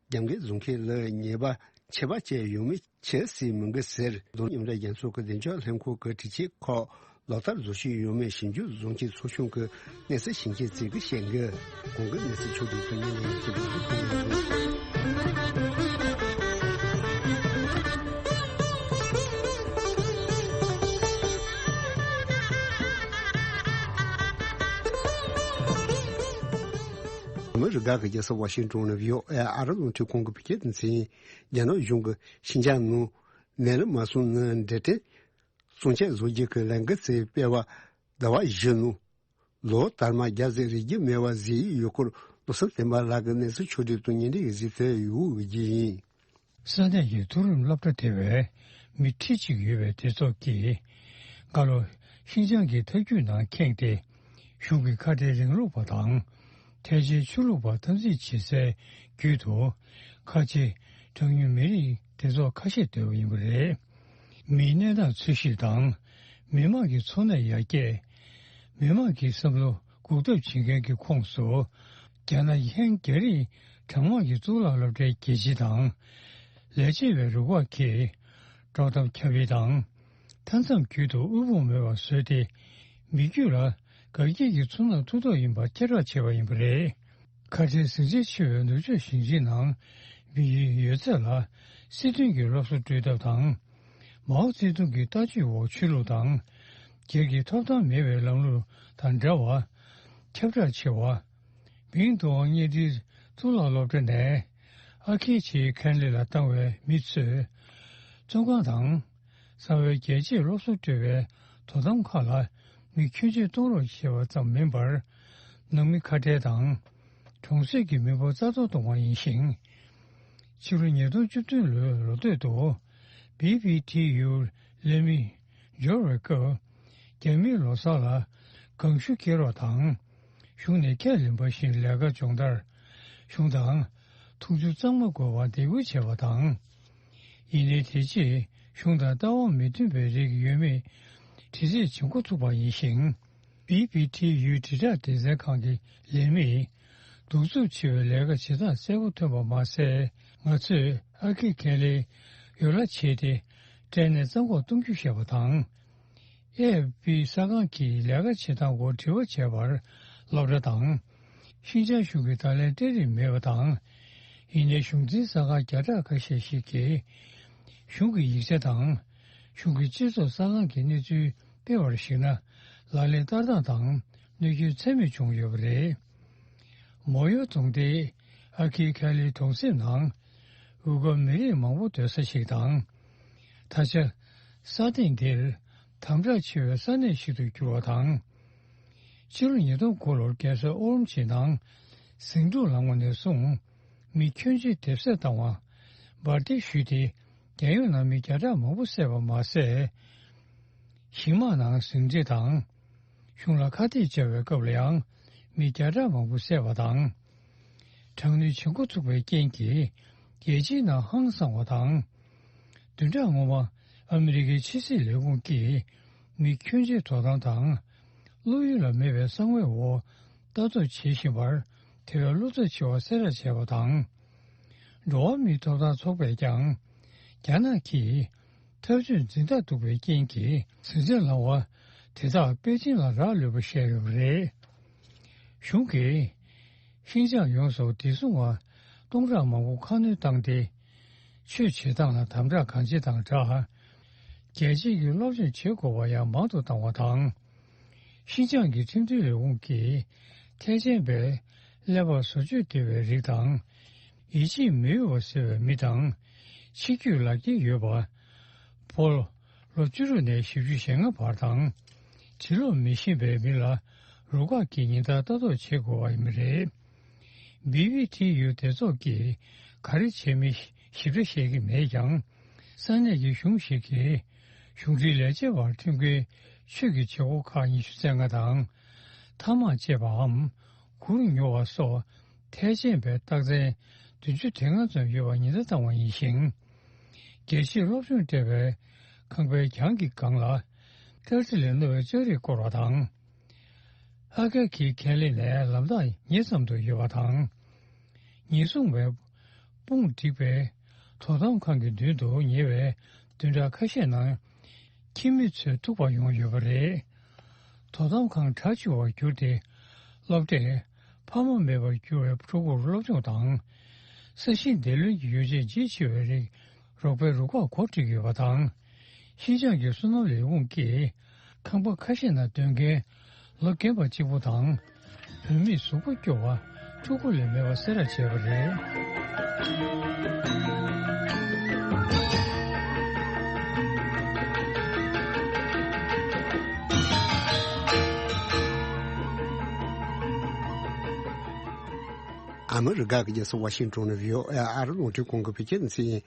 རྒྱབ་འགལ་བཟོ་མཁན་ལ་ཉེས་པ་ཆད་པ་བཅད་ཡོད་མེད་ཆེས་སྲིད་མི་འགི་ཟེར། འཛམ་གླིང་མཉམ་འབྲེལ་རྒྱལ་ཚོགས་ཀྱི་བདེ་འཇགས་ལྷན་ཁང་གི་དྲི་ཆད་ཁག་ལག་བསྟར་བཟོ་བཞིན་ཡོད་མེད་ཞིབ་འཇུག་བཟོ་མཁན་ཚོགས་ཆུང་གི་གནས་ཚུལ་ཞིབ་མཁན་ཚོས་ཀྱིས་བཤད་འགི། གོང་གི་གནས་ཚུལ་ཕྱོགས་བསྡུས་ཚོགས་གཉིས་ནས་ཞིབ་འཇུག་གནང་ཡོད། རི་དགའ་གི་རྒྱལ་ས་ཝ་ཤིང་ཏོན་ནས་བི་ཨོ་ཨེ་ཨ་རི་རླུང་འཕྲིན་ཁང་གི་བོད་སྐད་སྡེ་ཚན་ཡིན། རྒྱ་ནག་གཞུང་གིས་ཤིན་ཅང་ནང་ནད་རིམས་མ་སོང་ནི་འབྲེལ་ཐད་གསུང་བཤད་བཟོ་རྒྱུ་གི་ལས་འགུལ་ཞིག་སྤེལ་བ་ཟླ་བ་བཞི་ནང་ལོ་དར་མ་བརྒྱ་ཟིག་རེག་རྒྱུ་མེད་པ་བཟོས་ཡོད་སྐོར། བློ་བཟང་བསྟན་པ་ལགས་ཀྱིས་གནས་ཚུལ་ཕྱོགས་བསྒྲིགས་དང་སྙན་སྒྲོན་ཞིག་བཟོས་ཕུལ་ཡོད་པ་བརྒྱུད་ཡིན། ས་གནས་ཀྱི་མཐོ་རིམ་སློབ་གྲྭ་དེ་བས་མི་ཁྲི་གཅིག་ཡོད་པའི་སྡེ་ཚོགས་ཀྱིས་ག་ལོ་ཤིན་ཅང་གི་ཐབས་ཇུས་ནང་འཁྱེར་ཏེ། གཞུང་གི་ཁ་བྲལ་རིང་ལུགས་པ་དང་། ཐལ་ཆེའི་ཆོས་ལུགས་པ་འཐབ་འཛིང་བྱེད་སའི་བརྒྱུད་དུ། ཁ་ཆེ་གྲངས་ཉུང་མི་རིགས་སྡེ་ཚོགས་ཁ་ཤས་བསྡུས་པ་ཡིན་པ་རེད། མིའི་གནས་སྟངས་འཚོལ་ཞིབ་དང་། མི་དམངས་ཀྱི་འཚོ་གནས་ཡར་རྒྱས། མི་དམངས་ཀྱི་བསམ་བློ་འགུག་ཐབས་བྱེད་མཁན་གྱི་ཁོངས་སུ། རྒྱ་ནག་གི་ཧན་རྒྱ་རིགས་གྲངས་མང་གི་གཙུག་ལག་སློབ་གྲྭའི་དགེ་ཆེ་དང་། ལས་བྱེད་པའི་རུ་ཁག་གིས་དཀྲོག་གཏམ་ཁྱབ་སྤེལ་དང་། མཐའ་མཚམས་བརྒྱུད་དུ་དབུལ་ཕོངས་མེད་པར་བཟོས་ཏེ། མི་རྒྱུད་ལ་དགའ་སྐྱིད་ཀྱི་ཚོར་སྣང་ཐུག་ཐབས་ཡིན་པ་ཁྱབ་བསྒྲགས་བྱས་པ་ཡིན་པ་རེད། ཁ་བྲལ་ཟིང་ཆ་ཆེ་བའི་ནུབ་ཕྱོགས་ཞིང་ཆེན་ནང་མི་ཡོད་ཡོད་ཚད་ལ་སྲིད་དོན་གྱི་སློབ་གསོ་སྤྲོད་ཐབས་དང་། མའོ་ཙེ་ཏུང་གི་ལྟ་སྤྱོད་འོག་ཆོས་ལུགས་དང་སྒེར་གྱི་ཐོབ་ཐང་མེད་པའི་ལམ་ལུགས་དང་འདྲ་བ་ཁྱབ་བསྒྲགས་བྱས་པ། མིང་ཐོགས་དབང་གཉེར་སྒྲིག་གཙུག་ལག་སློབ་གྲྭ་ནས་ཨ་ཁེ་ཆེ་ཁན་ལི་ལ་བཏང་བའི་མི་ཚོས་བཙོན་ཁང་དང་། གསང་བའི་རྒྱལ་གཅེས་སློབ་གསོ་སྤྲོད་པའི་དོ་དམ་ཁག་ལ་མི་ཁྱོན་ཆེ་གཏོང་རོགས་ཞེས་པ་ཙམ་མིན་པར། ནང་མི་ཁ་བྲལ་དང་། གྲོང་གསེབ་ཀྱི་མི་འབོར་རྩ་གཏོར་གཏོང་བ་ཡིན་ཞིང་། ཕྱི་ལོ་ཉིས་སྟོང་བཅུ་བདུན་ལོའི་ལོ་སྟོད་དུ། བི་བི་ཐི་ཡུ་ལས་མི་འབྱོར་བའི་སྐབས། རྒྱ་མིས་ལོ་གསར་ལ་གང་ཞུ་སྐྱེལ་རོགས་དང་། གཞུང་ནས་ཁས་ལེན་པ་བཞིན་ལས་ཀ་སྦྱོང་བརྡར། གཞུང་དང་། འཐུང་ཆུ་གཙང་མ་དགོས་པར་འདེད་སྐུལ་བྱས་པ་དང་། ཡིན་ནའི་དེ་རྗེས་གཞུང་དང་ལྟ་བ་མི་མཐུན་པའི་རིགས་ཡོད་མེད་དྲི་རྩད་བྱེད་འགོ་ཚུགས་པ་ཡིན་ཞིང་། བི་བི་ཐི་ཡུའི་དྲིལ་བསྒྲགས་སྡེ་ཚན་ཁང་གི་ལས་མིས་གདུག་རྩུབ་ཆེ་བའི་ལས་ཀ་བྱེད་སྟངས་གསལ་པོ་ཐོན་པ་མ་ཟད། ང་ཚོས་ཨ་ཁེ་ཁེ་ལེ་ཡོ་ལ་བྱས་ཏེ་སྐྲན་ནད་རྩ་འགོག་གཏོང་རྒྱུ་ཞེས་པ་དང་། ཨེ་ཨེཕ་པི་གསར་ཁང་གིས་ལས་ཀ་བྱེད་སྟངས་སྐོར་དྲི་བ་བྱས་པར། སློབ་གྲྭ་དང་། ཤིན་ཅང་གཞུང་གིས་བརྡ་ལན་སྤྲད་རིན་མེད་པ་དང་། ཡིན་ནའི་གཞུང་འཛིན་གསར་ཁང་བརྒྱ་ཕྲག་ཁ་ཤས་ཤིག་གིས་གཞུང་གི་ཡིག་ཆ་དང་། གཞུང་གི་སྤྱི་ཚོགས་གསར་ཁང་གི་གནས་ཚུལ་སྤེལ་བར་གཞིགས་ན། ལག་ལེན་བསྟར་སྟངས་དང་གནོད་སྐྱོན་ཚད་མེད་བྱུང་ཡོད་པ་རེད། མོ་ཡོ་རྫོང་དེ་ཨ་ཁི་ཁ་ལིའི་གྲོང་གསེབ་ནང་། ཝུ་གོ་མི་རིགས་མང་པོ་སྡོད་ས་ཞིག་དང་། ད་ཆ། ས་སྟེང་འདིར་དམ་དྲག་ཆེ་བའི་ས་གནས་ཤིག་ཏུ་གྱུར་བ་དང་། ཕྱི་ལོ་ཉིས་སྟོང་དགུ་ལོར་རྒྱལ་ས་ཨོ་རོམ་ཆི་ནང་ཟིང་འཁྲུག་ལངས་པ་ནས་བཟུང་། མི་ཁྱོན་ཆེ་དེབ་གསལ་བཏང་བ། འབར་མདེལ་གཞུས་ཏེ་རྒྱལ་ཡོངས་ནང་མི་བརྒྱ་ཕྲག་མང་པོ་བསད་པ་མ་ཟད། ཞིང་དམག་ནང་ཟིང་འཁྲུག་དང་། གཞུང་ལ་ཁ་གཏད་བཅག་པའི་སྐབས་ལ་ཡང་མི་བརྒྱ་ཕྲག་མང་པོ་བསད་པ་དང་། དྲག་གནོན་བྱེད་འགོ་ཚུགས་པའི་རྐྱེན་གྱིས་རྒྱལ་སྤྱིའི་ནང་ཧང་སངས་པ་དང་། བདུན་ཕྲག་སྔོན་མ་ཨ་མི་རི་ཀའི་ཕྱི་སྲིད་ལས་ཁུངས་ཀྱིས་མི་ཁྱོན་ཆེ་དོ་དམ་དང་། བློ་ཡུལ་ལ་མེད་པའི་གསང་བའི་འོག་ལྟ་རྟོག་བྱེད་བཞིན་པར་དེ་བས་བློ་འཚབ་ཆེ་བ་གསལ་བསྒྲགས་བྱས་པ་དང་། འགྲོ་བ་མིའི་ཐོབ་ཐང་ཚོགས་པས་ཀྱང་རྒྱ་ནག་གིས། འཐབ་ཇུས་འཛིན་སྟངས་སྡུག་པའི་རྐྱེན་གྱིས་ཟིང་ཆ་ལངས་པ་དེ་དག་པེ་ཅིང་ལ་རག་ལུས་པ་བཤད་ཡོད་པ་རེད། གཞུང་གིས་ཤིན་ཅང་ཡོངས་སུ་བདེ་སྲུང་བ་སྟོང་ཕྲག་མང་པོ་ཁ་སྣོན་བཏང་སྟེ། ཆོས་བྱེད་སྟངས་ལ་དམ་དྲག་གང་བྱེད་དང་སྦྲགས། རྒྱལ་སྤྱིའི་སློབ་སྦྱོང་བྱེད་དགོས་པ་ཡང་མང་དུ་བཏང་བ་དང་། ཤིན་ཅང་གི་ཁྲིམས་མཐུན་ལས་ཁུངས་ཀྱིས་ཐེག་ཆེན་པའི་ཀླད་པ་བཟོ་བཅོས་བདེ་བའི་རིགས་དང་། ཡིད་ཆེས་མི་འོས་པ་ཟེར་བའི་མི་དང་། ཕྱི་རྒྱུད་ལག་འཁྱེར་ཡོད་པ། ཕོ། ལོ་བཅུ་དྲུག་ནས་བཞི་བཅུ་ཞེ་ལྔ་བར་དང་། འབྲི་ཀློག་མི་ཤེས་པའི་མི་ལ་རུ་ཁག་གིས་ཉིན་ལྟར་ལྟ་རྟོག་བྱེད་དགོས་པ་ཡིན་པ་རེད། བི་བི་ཐི་ཡུ་སྡེ་ཚོགས་ཀྱིས་ག་རེ་བྱས་མིན་ཞིབ་ཕྲ་བཤད་ཀྱི་མེད་ཀྱང་། ས་གནས་ཀྱི་གཞུང་ཞིག་གིས་གཞུང་འབྲེལ་ལས་བྱེད་པར་ཁྲིམས་འགལ་ཆོས་ཀྱི་བྱེད་སྒོ་ཁག་ཉི་ཤུ་རྩ་ལྔ་དང་། ཐ་མག་བཅད་པའམ། གུར་ཉོ་བ་སོགས་ཐལ་ཆེན་པའི་རྟགས་མཚན་བདུན་ཅུ་དོན་ལྔ་ཙམ་ཡོད་པ་ཉེན་བརྡ་བཏང་བ་ཡིན་ཞིང་། རྒྱལ་སྤྱིའི་སློབ་སྦྱོང་སྤྲད་པའི་ཁང་པའི་གྱང་གི་སྒང་ལ་ཏར་ཏི་ལས་རྣོ་བའི་ལྕགས་རིགས་བསྐོར་བ་དང་། ཨ་ཀ་ཁི་ཁེ་ལི་ནས་ལམ་ཐག་ཉེ་ཙམ་དུ་ཡོད་པ་དང་། ཉེན་སྲུང་བས་དཔུང་བསྒྲིགས་པའི་དོ་དམ་ཁང་གི་མདུན་དུ་ཉེ་བའི་བདུན་ཕྲག་ཁ་ཤས་ནང་ཁྱིམ་མི་ཚོའི་ཐུག་པར་ཡོང་ཡོད་པ་རེད། དོ་དམ་ཁང་གྲ་ཆུ་བར་གྱུར་ཏེ། སློབ་གྲྭས་ཕ་མ་མེད་པར་གྱུར་བའི་ཕྲུ་གུར་སློབ་སྦྱོང་དང་། ས་ཞིང་འདེབས་ལེན་གྱི་ཡོ་བྱད་ལྗིད་ཆེ་བའི་རིགས་རོགས་པས་རུ་ཁག་གོ་སྒྲིག་ཡོད་པ་དང་། ཤིན་ཅང་གི་སོ་ནམ་ལས་ཁུངས་ཀྱིས་ཁང་པ་ཁ་ཤས་ནང་སྡོད་མཁན་ལོ་རྒན་པ་གཅིག་པུ་དང་། བུད་མེད་གཟུགས་པོ་སྐྱོ་བ་ ཕྲུ་གུ་ལས་མེད་པ་སེ་ར་བྱས་པ་རེད། ཨ་མི་རི་ཀ་གི་རྒྱལ་ས་ཝ་ཤིང་ཊོན་ནས་བྷི་ཨོ་ཨེ་ཨ་རི་རླུང་འཕྲིན་ཁང་གི་བོད་སྐད་སྡེ་ཚན་ཡིན།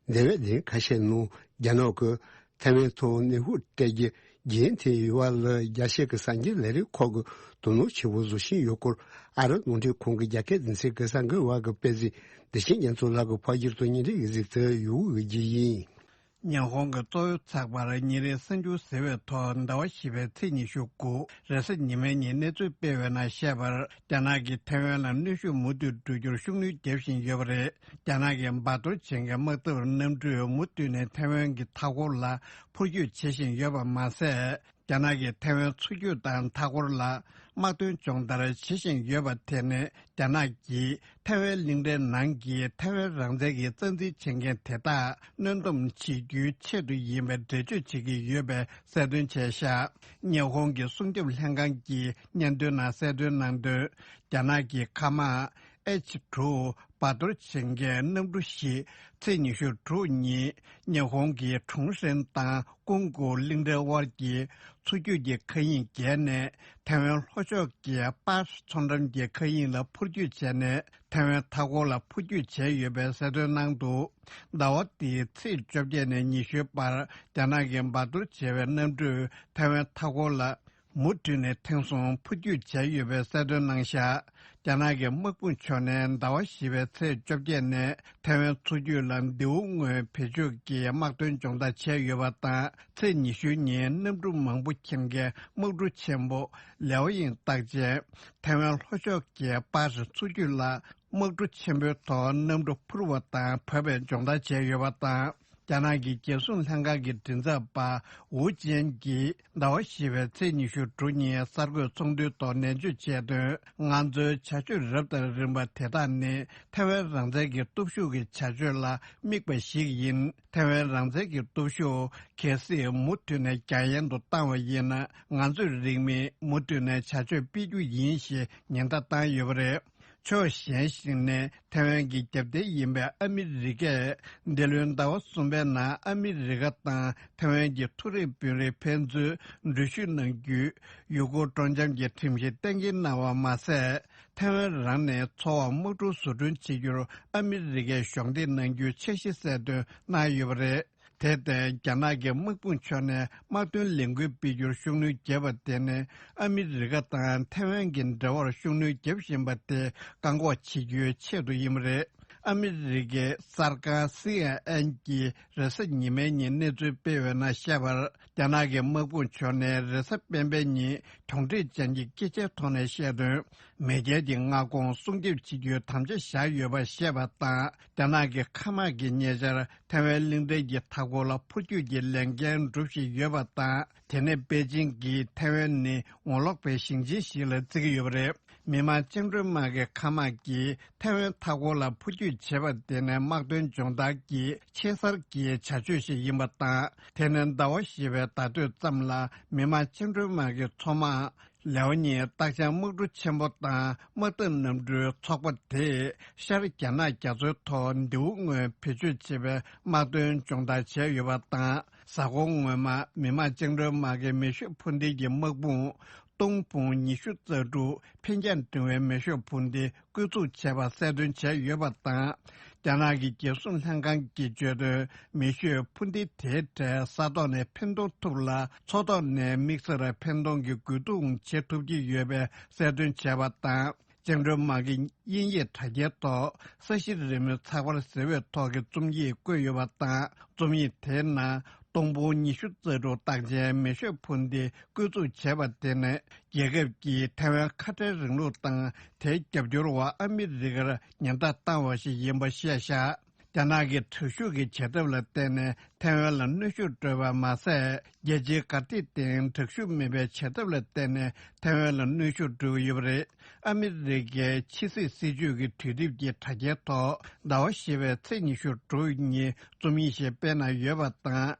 འདས་པའི་ལོ་ཁ་ཤས་ནང་རྒྱ་ནག་གིས་ཐའེ་ཝན་ཐོག་ནད་ཧུག་སྤྲད་རྒྱུ་རྒྱུན་མཐུད་ཡོད་པ་ལ། རྒྱ་ཆེ་གི་གསར་འགྱུར་ལས་རིགས་ཁག་གིས་དོ་སྣང་ཆེན་པོ་བཟོ་བཞིན་ཡོད་སྐོར། ཨ་རི་རླུང་འཕྲིན་ཁང་གི་རྒྱ་སྐད་སྡེ་ཚན་གྱི་གསར་འགོད་པ་གི་དཔེ་མཛོད་བདེ་ཆེན་རྒྱ་མཚོ་ལགས་ཀྱིས་ཕབ་བསྒྱུར་དང་སྙན་སྒྲོན་ཡིག་གཟིགས་ཚུལ་ཡོད་འོས་ཀྱི་ཡིན། ཉི་ཧོང་གི་གཙོ་བོའི་ཚགས་པར་ཉིན་རེའི་གསར་འགྱུར་ཟེར་བའི་ཐོག་ཟླ་བ་བཞི་པའི་ཚེས་ཉི་ཤུ་དགུ་རེས་གཟའ་ཉི་མའི་ཉིན་གནས་ཚུལ་སྤེལ་བའི་ནང་བཤད་པར། རྒྱ་ནག་གིས་ཐའེ་ཝན་ལ་གནོན་ཤུགས་མུ་མཐུད་འགྲོ་རྒྱུར་ཤུགས་སྣོན་རྒྱག་བཞིན་ཡོད་པ་རེད། རྒྱ་ནག་གི་འབར་གཏོར་ཅན་གྱི་དམག་འཐབ་གནམ་གྲུས་མུ་མཐུད་ནས་ཐའེ་ཝན་གྱི་མཐའ་འཁོར་ལ་འཕུར་སྐྱོད་བྱེད་བཞིན་ཡོད་པ་མ་ཟད། རྒྱ་ནག་གིས་ཐའེ་ཝན་མཚོ་རྒྱུད་དང་མཐའ་འཁོར་ལ་དམག་དོན་སྦྱོང་བརྡར་བྱེད་བཞིན་ཡོད་པ་དེ་ནི། རྒྱ་ནག་གིས་ཐའེ་ཝན་གླིང་ཕྲན་ནང་གི་ཐའེ་ཝན་རང་བཙན་གྱི་རྩ་འཛིན་བྱེད་མཁན་དེ་དག་གནོན་སྡོམ་བྱེད་རྒྱུའི་ཆེད་དུ་ཡིན་པའི་འགྲེལ་བརྗོད་བྱེད་ཀྱི་ཡོད་པའི་གསལ་སྟོན་བྱས་བཞག་ཉི་ཧོང་གི་སྲུང་སྐྱོབ་ལྷན་ཁང་གིས་སྙན་ཐོའི་ནང་གསལ་སྟོན་གནང་དོན། རྒྱ་ནག་གི་མཁའ་དམག་ཨེཆ་དྲུག་འབར་གཏོར་བྱེད་མཁན་གནམ་གྲུ་བཞི་ཚེས་ཉི་ཤུ་དྲུག་ཉིན་ཉི་ཧོང་གི་ཁྲུང་ཧྲན་དང་ཀུང་ཀུའུ་གླིང་ཕྲན་དབར་གྱི་མཚོ་རྒྱུད་ཀྱི་མཁའ་དབྱིངས་བརྒལ་ནས་ཐའེ་ཝན་ལྷོ་ཕྱོགས་ཀྱི་པཱ་ཧྲི་མཚོ་འགྲམ་གྱི་མཁའ་དབྱིངས་ལ་འཕུར་སྐྱོད་བྱས་ནས་ཐའེ་ཝན་མཐའ་འཁོར་ལ་འཕུར་སྐྱོད་བྱས་ཡོད་པའི་གསལ་སྟོན་གནང་འདུག་ཟླ་བ་འདིའི་ཚེས་བཅོ་བརྒྱད་ནས་ཉི་ཤུའི་བར་རྒྱ་ནག་གིས་འབར་གཏོར་བྱས་པའི་གནམ་གྲུས་ཐའེ་ཝན་མཐའ་འཁོར་ལ་མུ་མཐུད་ནས་ཐེངས་གསུམ་འཕུར་སྐྱོད་བྱས་ཡོད་པའི་གསལ་སྟོན་གནང་བཞག་རྒྱ་ནག་གི་དམག་དཔུང་ཕྱོགས་ནས་ཟླ་བ་བཞི་པའི་ཚེས་བཅོ་བརྒྱད་ནས་ཐའེ་ཝན་མཚོ་རྒྱུད་ལ་མདེའུ་སྔོན་བེད་སྤྱོད་ཀྱིས་དམག་དོན་སྦྱོང་བརྡར་བྱས་ཡོད་པ་དང་། ཚེས་ཉི་ཤུ་ཉིན་གནམ་གྲུ་མང་པོ་འཁྱེར་མཁན་དམག་གྲུ་ཆེན་པོ་ལེའོ་ཡིང་རྟགས་ཅན་ཐའེ་ཝན་ལྷོ་ཕྱོགས་ཀྱི་པཱ་ཧྲི་མཚོ་རྒྱུད་ལ་དམག་གྲུ་ཆེན་པོའི་ཐོག་གནམ་གྲུ་འཕུར་བ་དང་བབས་པའི་སྦྱོང་བརྡར་བྱས་ཡོད་པ་དང་། རྒྱ་ནག་གི་རྒྱལ་སྲུང་ལྷན་ཁང་གི་མགྲིན་ཚབ་པ་ཝུ་ཅན་གྱིས་ཟླ་བ་བཞི་པའི་ཚེས་ཉི་ཤུ་དྲུག་ཉིན་གསར་འགོད་ཚོགས་འདུའི་ཐོག་ནན་བརྗོད་བྱས་དོན། ང་ཚོའི་བྱ་སྤྱོད་རབ་དང་རིམ་པ་དེ་དག་ནི་ཐའེ་ཝན་རང་བཙན་གྱི་སྟོབས་ཤུགས་ཀྱི་བྱ་སྤྱོད་ལ་དམིགས་པ་ཞིག་ཡིན། ཐའེ་ཝན་རང་བཙན་གྱི་སྟོབས་ཤུགས་གལ་སྲིད་མུ་མཐུད་ནས་རྒྱ་ཡན་དུ་བཏང་བ་ཡིན་ན། ང་ཚོས་རིང་མིན་མུ་མཐུད་ནས་བྱ་སྤྱོད་སྤེལ་རྒྱུ་ཡིན་ཞེས་ཉེན་བརྡ་བཏང་ཡོད་པ་རེད། ཕྱོགས་གཞན་ཞིག་ནས་ཐའེ་ཝན་གྱི་རྒྱབ་རྟེན་ཡིན་པའི་ཨ་མི་རི་ཀས་འདི་ལོའི་ཟླ་བ་གསུམ་པའི་ནང་ཨ་མི་རི་ཀ་དང་ཐའེ་ཝན་གྱི་མཐོ་རིམ་དཔོན་རིགས་ཕན་ཚུན་འགྲུལ་བཞུད་གནང་རྒྱུའི་ཡུལ་སྐོར་སྤྲོ་འཆམ་གྱི་ཁྲིམས་གཞི་གཏན་འཁེལ་གནང་བ་མ་ཟད། ཐའེ་ཝན་རང་ནས་འཚོ་བར་དམག་གྲུ་བཟོ་སྐྲུན་བྱེད་རྒྱུར་ཨ་མི་རི་ཀས་གཞོགས་འདེགས་གནང་རྒྱུའི་འཆར་གཞི་གསལ་སྟོན་གནང་ཡོད་པ་རེད། དེར་བརྟེན་རྒྱ་ནག་གི་དམག་དཔུང་ཕྱོགས་ནས་དམག་དོན་ལས་འགུལ་སྤེལ་རྒྱུར་ཤུགས་སྣོན་བརྒྱབ་པ་དེ་ནི་ཨ་མི་རི་ཀ་དང་ཐའེ་ཝན་གྱི་འབྲེལ་བར་ཤུགས་སྣོན་བརྒྱབ་བཞིན་པ་དེ་བཀག་འགོག་བྱེད་རྒྱུའི་ཆེད་དུ་ཡིན་པ་རེད། ཨ་མི་རི་ཀའི་གསར་ཁང་སི་ཨེན་ཨེན་གྱིས་རེས་གཟའ་ཉི་མའི་ཉིན་གནས་ཚུལ་སྤེལ་བའི་ནང་བཤད་པར། རྒྱ་ནག་གི་དམག་དཔུང་ཕྱོགས་ནས་རེས་གཟའ་སྤེན་པའི་ཉིན་གྱོང་འཕྲད་ཅན་གྱི་སྐད་ཆའི་ཐོག་ནས་བཤད་དོན། མེས་རྒྱལ་གྱི་མངའ་ཁོངས་སྲུང་སྐྱོབ་བྱེད་རྒྱུའི་དམ་བཅའ་བཞག་ཡོད་པ་བཤད་པ་དང་། རྒྱ་ནག་གི་མཁའ་དམག་གི་ཉེ་ཆར་ཐའེ་ཝན་གླིང་ཕྲན་གྱི་མཐའ་འཁོར་ལ་འཕུར་སྐྱོད་ཀྱི་ལས་འགན་སྒྲུབ་བཞིན་ཡོད་པ་དང་། དེ་ནི་པེ་ཅིང་གིས་ཐའེ་ཝན་ནི་ངོ་ལོག་པའི་ཞིང་ཆེན་ཞིག་ལ་བརྩི་གི་ཡོད་པ་རེད། མི་དམངས་བཅིངས་འགྲོལ་དམག་གི་མཁའ་དམག་གིས་ཐའེ་ཝན་མཐའ་འཁོར་ལ་འཕུར་སྐྱོད་བྱས་པ་དེ་ནི་དམག་དོན་སྦྱོང་བརྡར་གྱི་ཆེ་སར་གྱི་བྱ་སྤྱོད་ཞིག་ཡིན་པ་དང་། དེ་ནི་ཟླ་བ་བཞི་པའི་ཟླ་སྟོད་ཙམ་ལ་མི་དམངས་བཅིངས་འགྲོལ་དམག་གི་མཚོ་དམག་ལེའོ་ཉིང་རྟགས་ཅན་དམག་གྲུ་ཆེན་པོ་དང་དམག་འཐབ་གནམ་གྲུའི་ཚོགས་པ་དེས་ཤར་རྒྱ་ནག་རྒྱ་མཚོའི་ཐོག་མདེའུ་སྔོན་བེད་སྤྱོད་བྱེད་པའི་དམག་དོན་སྦྱོང་བརྡར་བྱས་ཡོད་པ་དང་། གཟའ་འཁོར་སྔོན་མ་མི་དམངས་བཅིངས་འགྲོལ་དམག་གི་མེ་ཤུགས་འཕུར་མདེལ་གྱི་དམག་དཔུང་སྟོང་དཔུང་ཉི་ཤུ་རྩ་དྲུག་འཕེན་རྒྱང་འབྲིང་བའི་མེ་ཤུགས་འཕུར་མདེལ་བསྐོས་ཚུགས་བྱས་པ་གསལ་སྟོན་བྱས་ཡོད་པ་དང་། རྒྱ་ནག་གི་རྒྱལ་སྲུང་ལྷན་ཁང་གིས་བརྗོད་དོན། མེ་ཤུགས་འཕུར་མདེལ་དེའི་གྲས་ས་ཐོག་ནས་འཕེན་གཏོང་ཐུབ་ལ། མཚོ་ཐོག་ནས་དམིགས་བསལ་འཕེན་གཏོང་གི་རྒོལ་རྡུང་བྱེད་ཐུབ་ཀྱི་ཡོད་པའི་གསལ་སྟོན་བྱས་པ་དང་། བཅིངས་འགྲོལ་དམག་གི་དབྱིན་ཡིག་དྲ་རྒྱའི་ཐོག་ས་གཞི་རིལ་མོའི་ཚགས་པར་ཟེར་བའི་ཐོག་གི་རྩོམ་ཡིག་བཀོད་ཡོད་པ་དང་། རྩོམ་ཡིག་དེའི་ནང་སྟོང་ཕུང་ཉི་ཤུ་རྩ་དྲུག་རྟགས་ཅན་མེ་ཤུགས་འཕུར་མདེལ་བསྐོས་ཚུགས་བྱས་པ་དེ་ནི། རྒྱལ་ཁབ་ཀྱིས་ཐའེ་ཝན་ཁ་བྲལ་རིང་ལུགས་དང་། དེའི་རྒྱབ་སྐྱོར་འོག་ཨ་མི་རི་ཀར་ཉེན་བརྡ་བཏང་བ་ཞིག་ཡིན་པ་བཤད་བཞག་རྒྱ་ནག་གི་དྲག་ཤུགས་ཀྱི་བྱེད་ཐབས་ལ་བརྟེན་ནས་ཐའེ་ཝན་ལ་གནོན་ཤུགས་སྤྲོད་པ་མ་ཟད། རྒྱལ་སྤྱིའི་གར་སྟེགས་སྟེང་དྲག་ཤུགས་མེད་པའི་བྱེད་ཐབས་ལ་བརྟེན་ནས་ཐའེ་ཝན་ལ་གནོན་ཤུགས་སྤྲོད་ཀྱི་ཡོད་པ་རེད། ཨ་མི་རི་ཀའི་ཕྱི་སྲིད་སྲིད་ཇུས་ཀྱི་དུས་དེབ་ཀྱི་དྲ་རྒྱའི་ཐོག་ཟླ་བ་བཞི་པའི་ཚེས་ཉི་ཤུ་དྲུག་ཉིན་རྩོམ་ཡིག་ཞིག་སྤེལ་གནང་ཡོད་པ་དང་།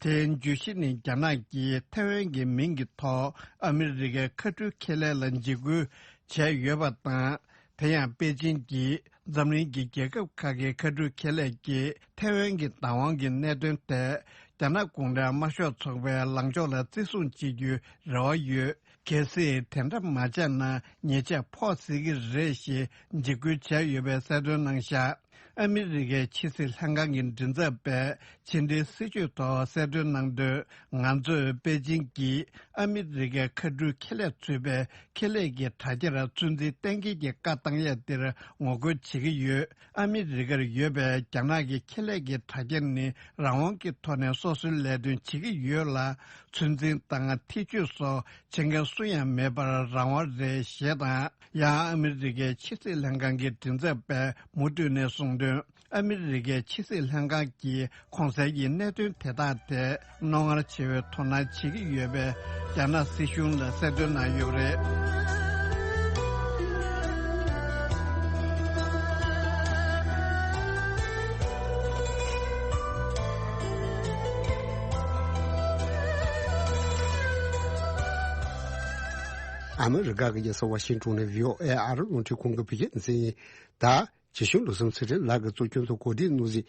དེའི་བརྗོད་གཞི་ནི། རྒྱ་ནག་གིས་ཐའེ་ཝན་གྱི་མིང་གི་ཐོག་ཨ་མི་རི་ཀའི་མཁའ་འགྲུལ་ཁེ་ལས་ལ་འཇིགས་སྐུལ་བྱས་ཡོད་པ་དང་། དེ་ཡང་པེ་ཅིན་གྱིས་འཛམ་གླིང་གི་རྒྱལ་ཁབ་ཁག་གི་མཁའ་འགྲུལ་ཁེ་ལས་ཀྱིས་ཐའེ་ཝན་གྱི་བདག་དབང་གི་གནད་དོན་ཐད། རྒྱ་ནག་གུང་ཁྲན་དམར་ཤོག་ཚོགས་པའི་ལངས་ཕྱོགས་ལ་བརྩི་སྲུང་བྱེད་རྒྱུའི་རེ་བ་ཡོད། གལ་སྲིད་དེ་འདྲ་མ་བྱས་ན་ཉེས་ཆད་ཕོག་སྲིད་ཀྱི་རེད་ཞེས་འཇིགས་སྐུལ་བྱས་ཡོད་པའི་གསལ་སྟོན་གནང་བཞག་ཨ་མི་རི་ཀའི་ཕྱི་སྲིད་ལྷན་ཁང་གི་མགྲིན་ཚབ་པས་ཕྱི་འབྲེལ་སྲིད་བྱུས་ཐོག་གསལ་སྟོན་གནང་དོན། ང་ཚོས་པེ་ཅིན་གྱིས་ཨ་མི་རི་ཀའི་མཁའ་འགྲུལ་ཁེ་ལས་ཚུད་པའི་ཁེ་ལས་ཀྱི་དྲ་རྒྱར་ཚོད་འཛིན་གཏན་འཁེལ་གྱི་བཀའ་བཏང་ཡས་དེར་ངོ་རྒོལ་བྱེད་ཀྱི་ཡོད། ཨ་མི་རི་ཀར་ཡོད་པའི་རྒྱ་ནག་གི་ཁེ་ལས་ཀྱི་དྲ་རྒྱ་ནི་རང་དབང་གི་ཐོག་ནས་སོ་སོའི་ལས་དོན་བྱེད་ཀྱི་ཡོད་ལ། ཚོད་འཛིན་དང་ཐེ་བྱུས་སོགས་བྱེད་མཁན་སུ་ཡང་མེད་པར་རང་དབང་རེད་ཞེས་དང་། ཡང་ཨ་མི་རི་ཀའི་ཕྱི་སྲིད་ལྷན་ཁང་གི་མགྲིན་ཚབ་པས་མུ་མཐུད་ནས་གསུངས་དོན། ཨ་མི་རི་ཀའི་ཕྱི་སྲིད་ལྷན་ཁང་གིས་གོང་གསལ་གྱི་གནད་དོན་དེ་དག་ཐད་རྣོ་ངར་ཆེ་བའི་དོ་སྣང་བྱེད་ཀྱི་ཡོད་པའི་རྒྱ་ནག་སྲིད་གཞུང་ལ་གསལ་སྟོན་གནང་ཡོད་པ་རེད། ཨ་མི་རི་ཀ་གི་རྒྱལ་ས་ཝ་ཤིང་ཊོན་ནས་བྷི་ཨོ་ཨེ་ཨ་རི་རླུང་འཕྲིན་ཁང་གི་བོད་སྐད་སྡེ་ཚན་ཡིན། ད། རྗེ་བཙུན་བློ་བཟང་ཚེ་རིང་ལགས་ཀྱིས་གཙོ་སྐྱོང་དུ་གོ་སྒྲིག་གནང་ཟིན།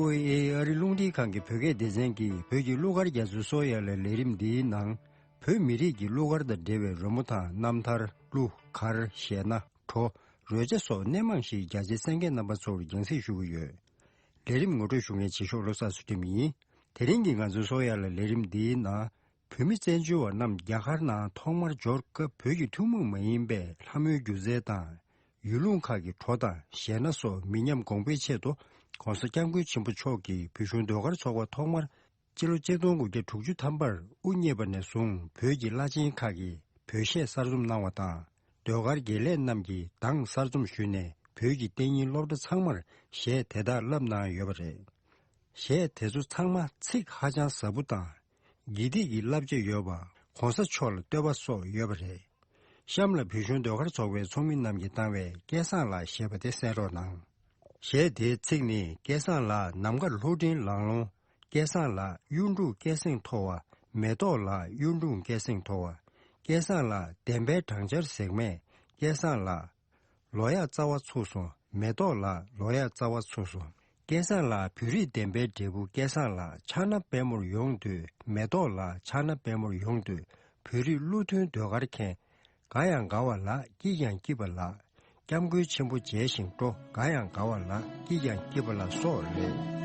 ཨོ་ཨེ་ཨ་རི་རླུང་འཕྲིན་ཁང་གི་བོད་སྐད་སྡེ་ཚན་གྱིས་བོད་ཀྱི་གླུ་གར་རྒྱ་མཚོའི་སོ་ཡ་ལ་ལས་རིམ་འདིའི་ནང་། བོད་མི་རིགས་ཀྱི་གླུ་གར་དང་འབྲེལ་བའི་རོལ་མོ་དང་རྣམ་ཐར། གླུ་གར། གཞས་སྣ། བྲོ། རོལ་ཆ་སོགས་སྣེ་མང་ཞིག་རྒྱ་ཆེའི་གསན་མཁན་རྣམ་པ་ཚོར་རྒྱང་སྲིང་ཞུ་གི་ཡོད། ལས་རིམ་ངོ་སྤྲོད་ཞུ་མཁན་རྗེས་ཕྱོགས་བློ་བཟང་ཚུལ་ཁྲིམས་ཡིན། དེ་རིང་གི་ང་ཚོའི་སོ་ཡ་ལ་ལས་རིམ་འདིའི་ནང་། བོད་མི་བཙན་བྱོལ་བ་རྣམས་རྒྱ་གར་ནང་ཐོག་མར་འབྱོར་སྐབས་བོད་ཀྱི་ཐུན་མོང་མ་ཡིན་པའི་ལྷ་མོའི་སྒྱུ་རྩལ་དང་། ཡུལ་ལུང་ཁག་གི་བྲོ་དང་གཞས་སྣ་སོགས་མི་ཉམས་གོང་འཕེལ་ཆེད་དུ། ྋགོང་ས་ྋསྐྱབས་མགོན་ཆེན་པོ་མཆོག་གིས་བོད་གཞུང་ཟློས་གར་ཚོགས་པ་ཐོག་མར་སྤྱི་ལོ་ཆིག་སྟོང་དགུ་བརྒྱ་དྲུག་ཅུ་ཐམ་པར་དབུ་བརྙེས་པ་ནས་བཟུང་བོད་ཀྱི་བླ་ཆེན་ཁག་གིས་བོད་གཞས་གསར་རྩོམ་གནང་བ་དང་། ཟློས་གར་དགེ་ལས་རྣམས་ཀྱིས་གདངས་གསར་རྩོམ་ཞུས་ནས་བོད་ཀྱི་གཏན་ཉིན་སློབ་གྲྭ་ཚང་མར་གཞས་དེ་དག་བསླབ་གནང་ཡོད་པ་རེད། གཞས་དེ་ཚོ་ཚང་མ་ཚིག་ཧ་ཅང་ཟབ་པོ་དང་། དགེ་སྡིག་གི་བསླབ་བྱ་ཡོད་པ། ྋགོང་ས་མཆོག་ལ་བསྟོད་པ་སོགས་ཡོད་པ་རེད། གཤམ་ལ་བོད་གཞུང་ཟློས་གར་ཚོགས་པའི་ཚོགས་མི་རྣམས་ཀྱིས་བཏང་བའི་སྐལ་བཟང་ལགས་ཞེས་པ་དེ་གསན་རོགས་གནང་། གཞས་དེའི་ཚིག་ནི། སྐལ་བཟང་ལགས་ནམ་མཁར་ལྷུན་གྲུབ་ལང་ལོང་། སྐལ་བཟང་ལགས་གཡུ་འབྲུག་སྐད་གསེང་མཐོ་བ། མེ་ཏོག་ལགས་གཡུ་འབྲུག་སྐད་གསེང་མཐོ་བ། སྐལ་བཟང་ལགས་བདེན་པའི་སྦྲང་ཆར་ཟེགས་མས། སྐལ་བཟང་ལགས། ལོ་ཡག་རྩ་བ་ཚུགས་སོང་། མེ་ཏོག་ལགས་ལོ་ཡག་རྩ་བ་ཚུགས་སོང་། སྐལ་བཟང་ལགས་བོད་རིགས་བདེན་པའི་འབྲས་བུ། སྐལ་བཟང་ལགས་ཕྱག་ན་པད་མོར་ཡོང་དུས། མེ་ཏོག་ལགས་ཕྱག་ན་པད་མོར་ཡོང་དུས། བོད་རིགས་བློ་མཐུན་ཟློས་གར་མཁན། དགའ་ཡང་དགའ་བ་ལགས་སྐྱིད་ཀྱང་སྐྱིད་པ་ལགས། སྐྱབས་མགོན་ཆེན་པོ་མཇལ་ཞིང་སྤྲོ། དགའ་ཡང་དགའ་བ་ལགས་སྐྱིད་ཀྱང་སྐྱིད་པ་ལགས་སོགས་རེད།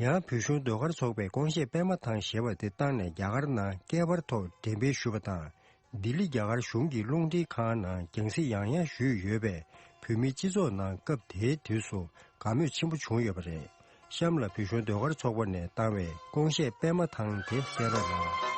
ཡང་བོད་གཞུང་ཟློས་གར་ཚོགས་པས་ཀོང་ཤེས་པད་མ་ཐང་ཞེས་པ་དེ་བཏང་ནས་རྒྱ་གར་ནང་བསྐལ་པར་ཐོག་འགྲེམས་སྤེལ་ཞུས་པ་དང་། ལྡི་ལི་རྒྱ་གར་གཞུང་གི་རླུང་འཕྲིན་ཁང་ནང་རྒྱང་སྲིང་ཡང་ཡང་ཞུས་ཡོད་པས། བོད་མིའི་སྤྱི་ཚོགས་ནང་སྐབས་དེའི་དུས་སུ་དགའ་མོས་ཆེན་པོ་བྱུང་ཡོད་པ་རེད། གཤམ་ལ་བོད་གཞུང་ཟློས་གར་ཚོགས་པ་ནས་བཏང་བའི་ཀོང་ཤེས་པད་མ་ཐང་དེ་གསན་རོགས་གནང་།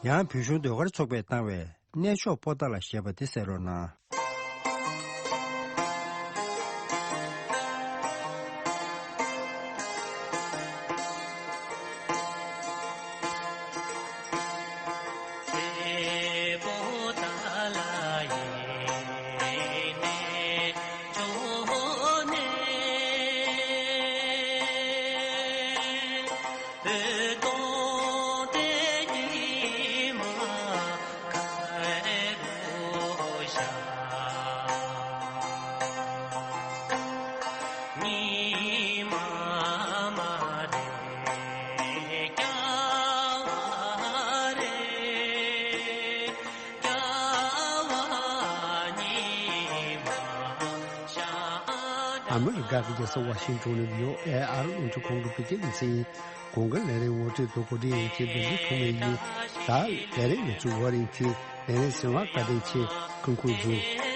ཡང་བོད་གཞུང་ཟློས་གར་ཚོགས་པས་བཏང་བའི་གནས་མཆོག་པོ་ཏཱ་ལ་ཞེས་པ་དེ་གསན་རོགས་གནང་། ཨ་མི་རི་ཀ་གི་རྒྱལ་ས་ཝ་ཤིང་ཊོན་ནས་བྷི་ཨོ་ཨེ་ཨར་རླུང་འཕྲིན་ཁང་གི་བོད་སྐད་སྡེ་ཚན་ཡིན། གོང་གི་ལས་རིམ་ངོ་སྤྲོད་དུ་གོ་སྒྲིག་ཡིན་གྱི་འདུག་ཐུག་མེད་ཡིན། ད་ལས་རིམ་ནས་ཚུར་བར་ཡིན་གྱི་ལས་རིམ་གསན་པར་བཀའ་དྲིན་ཆེ། སྐུ་ཁམས་བཟང་།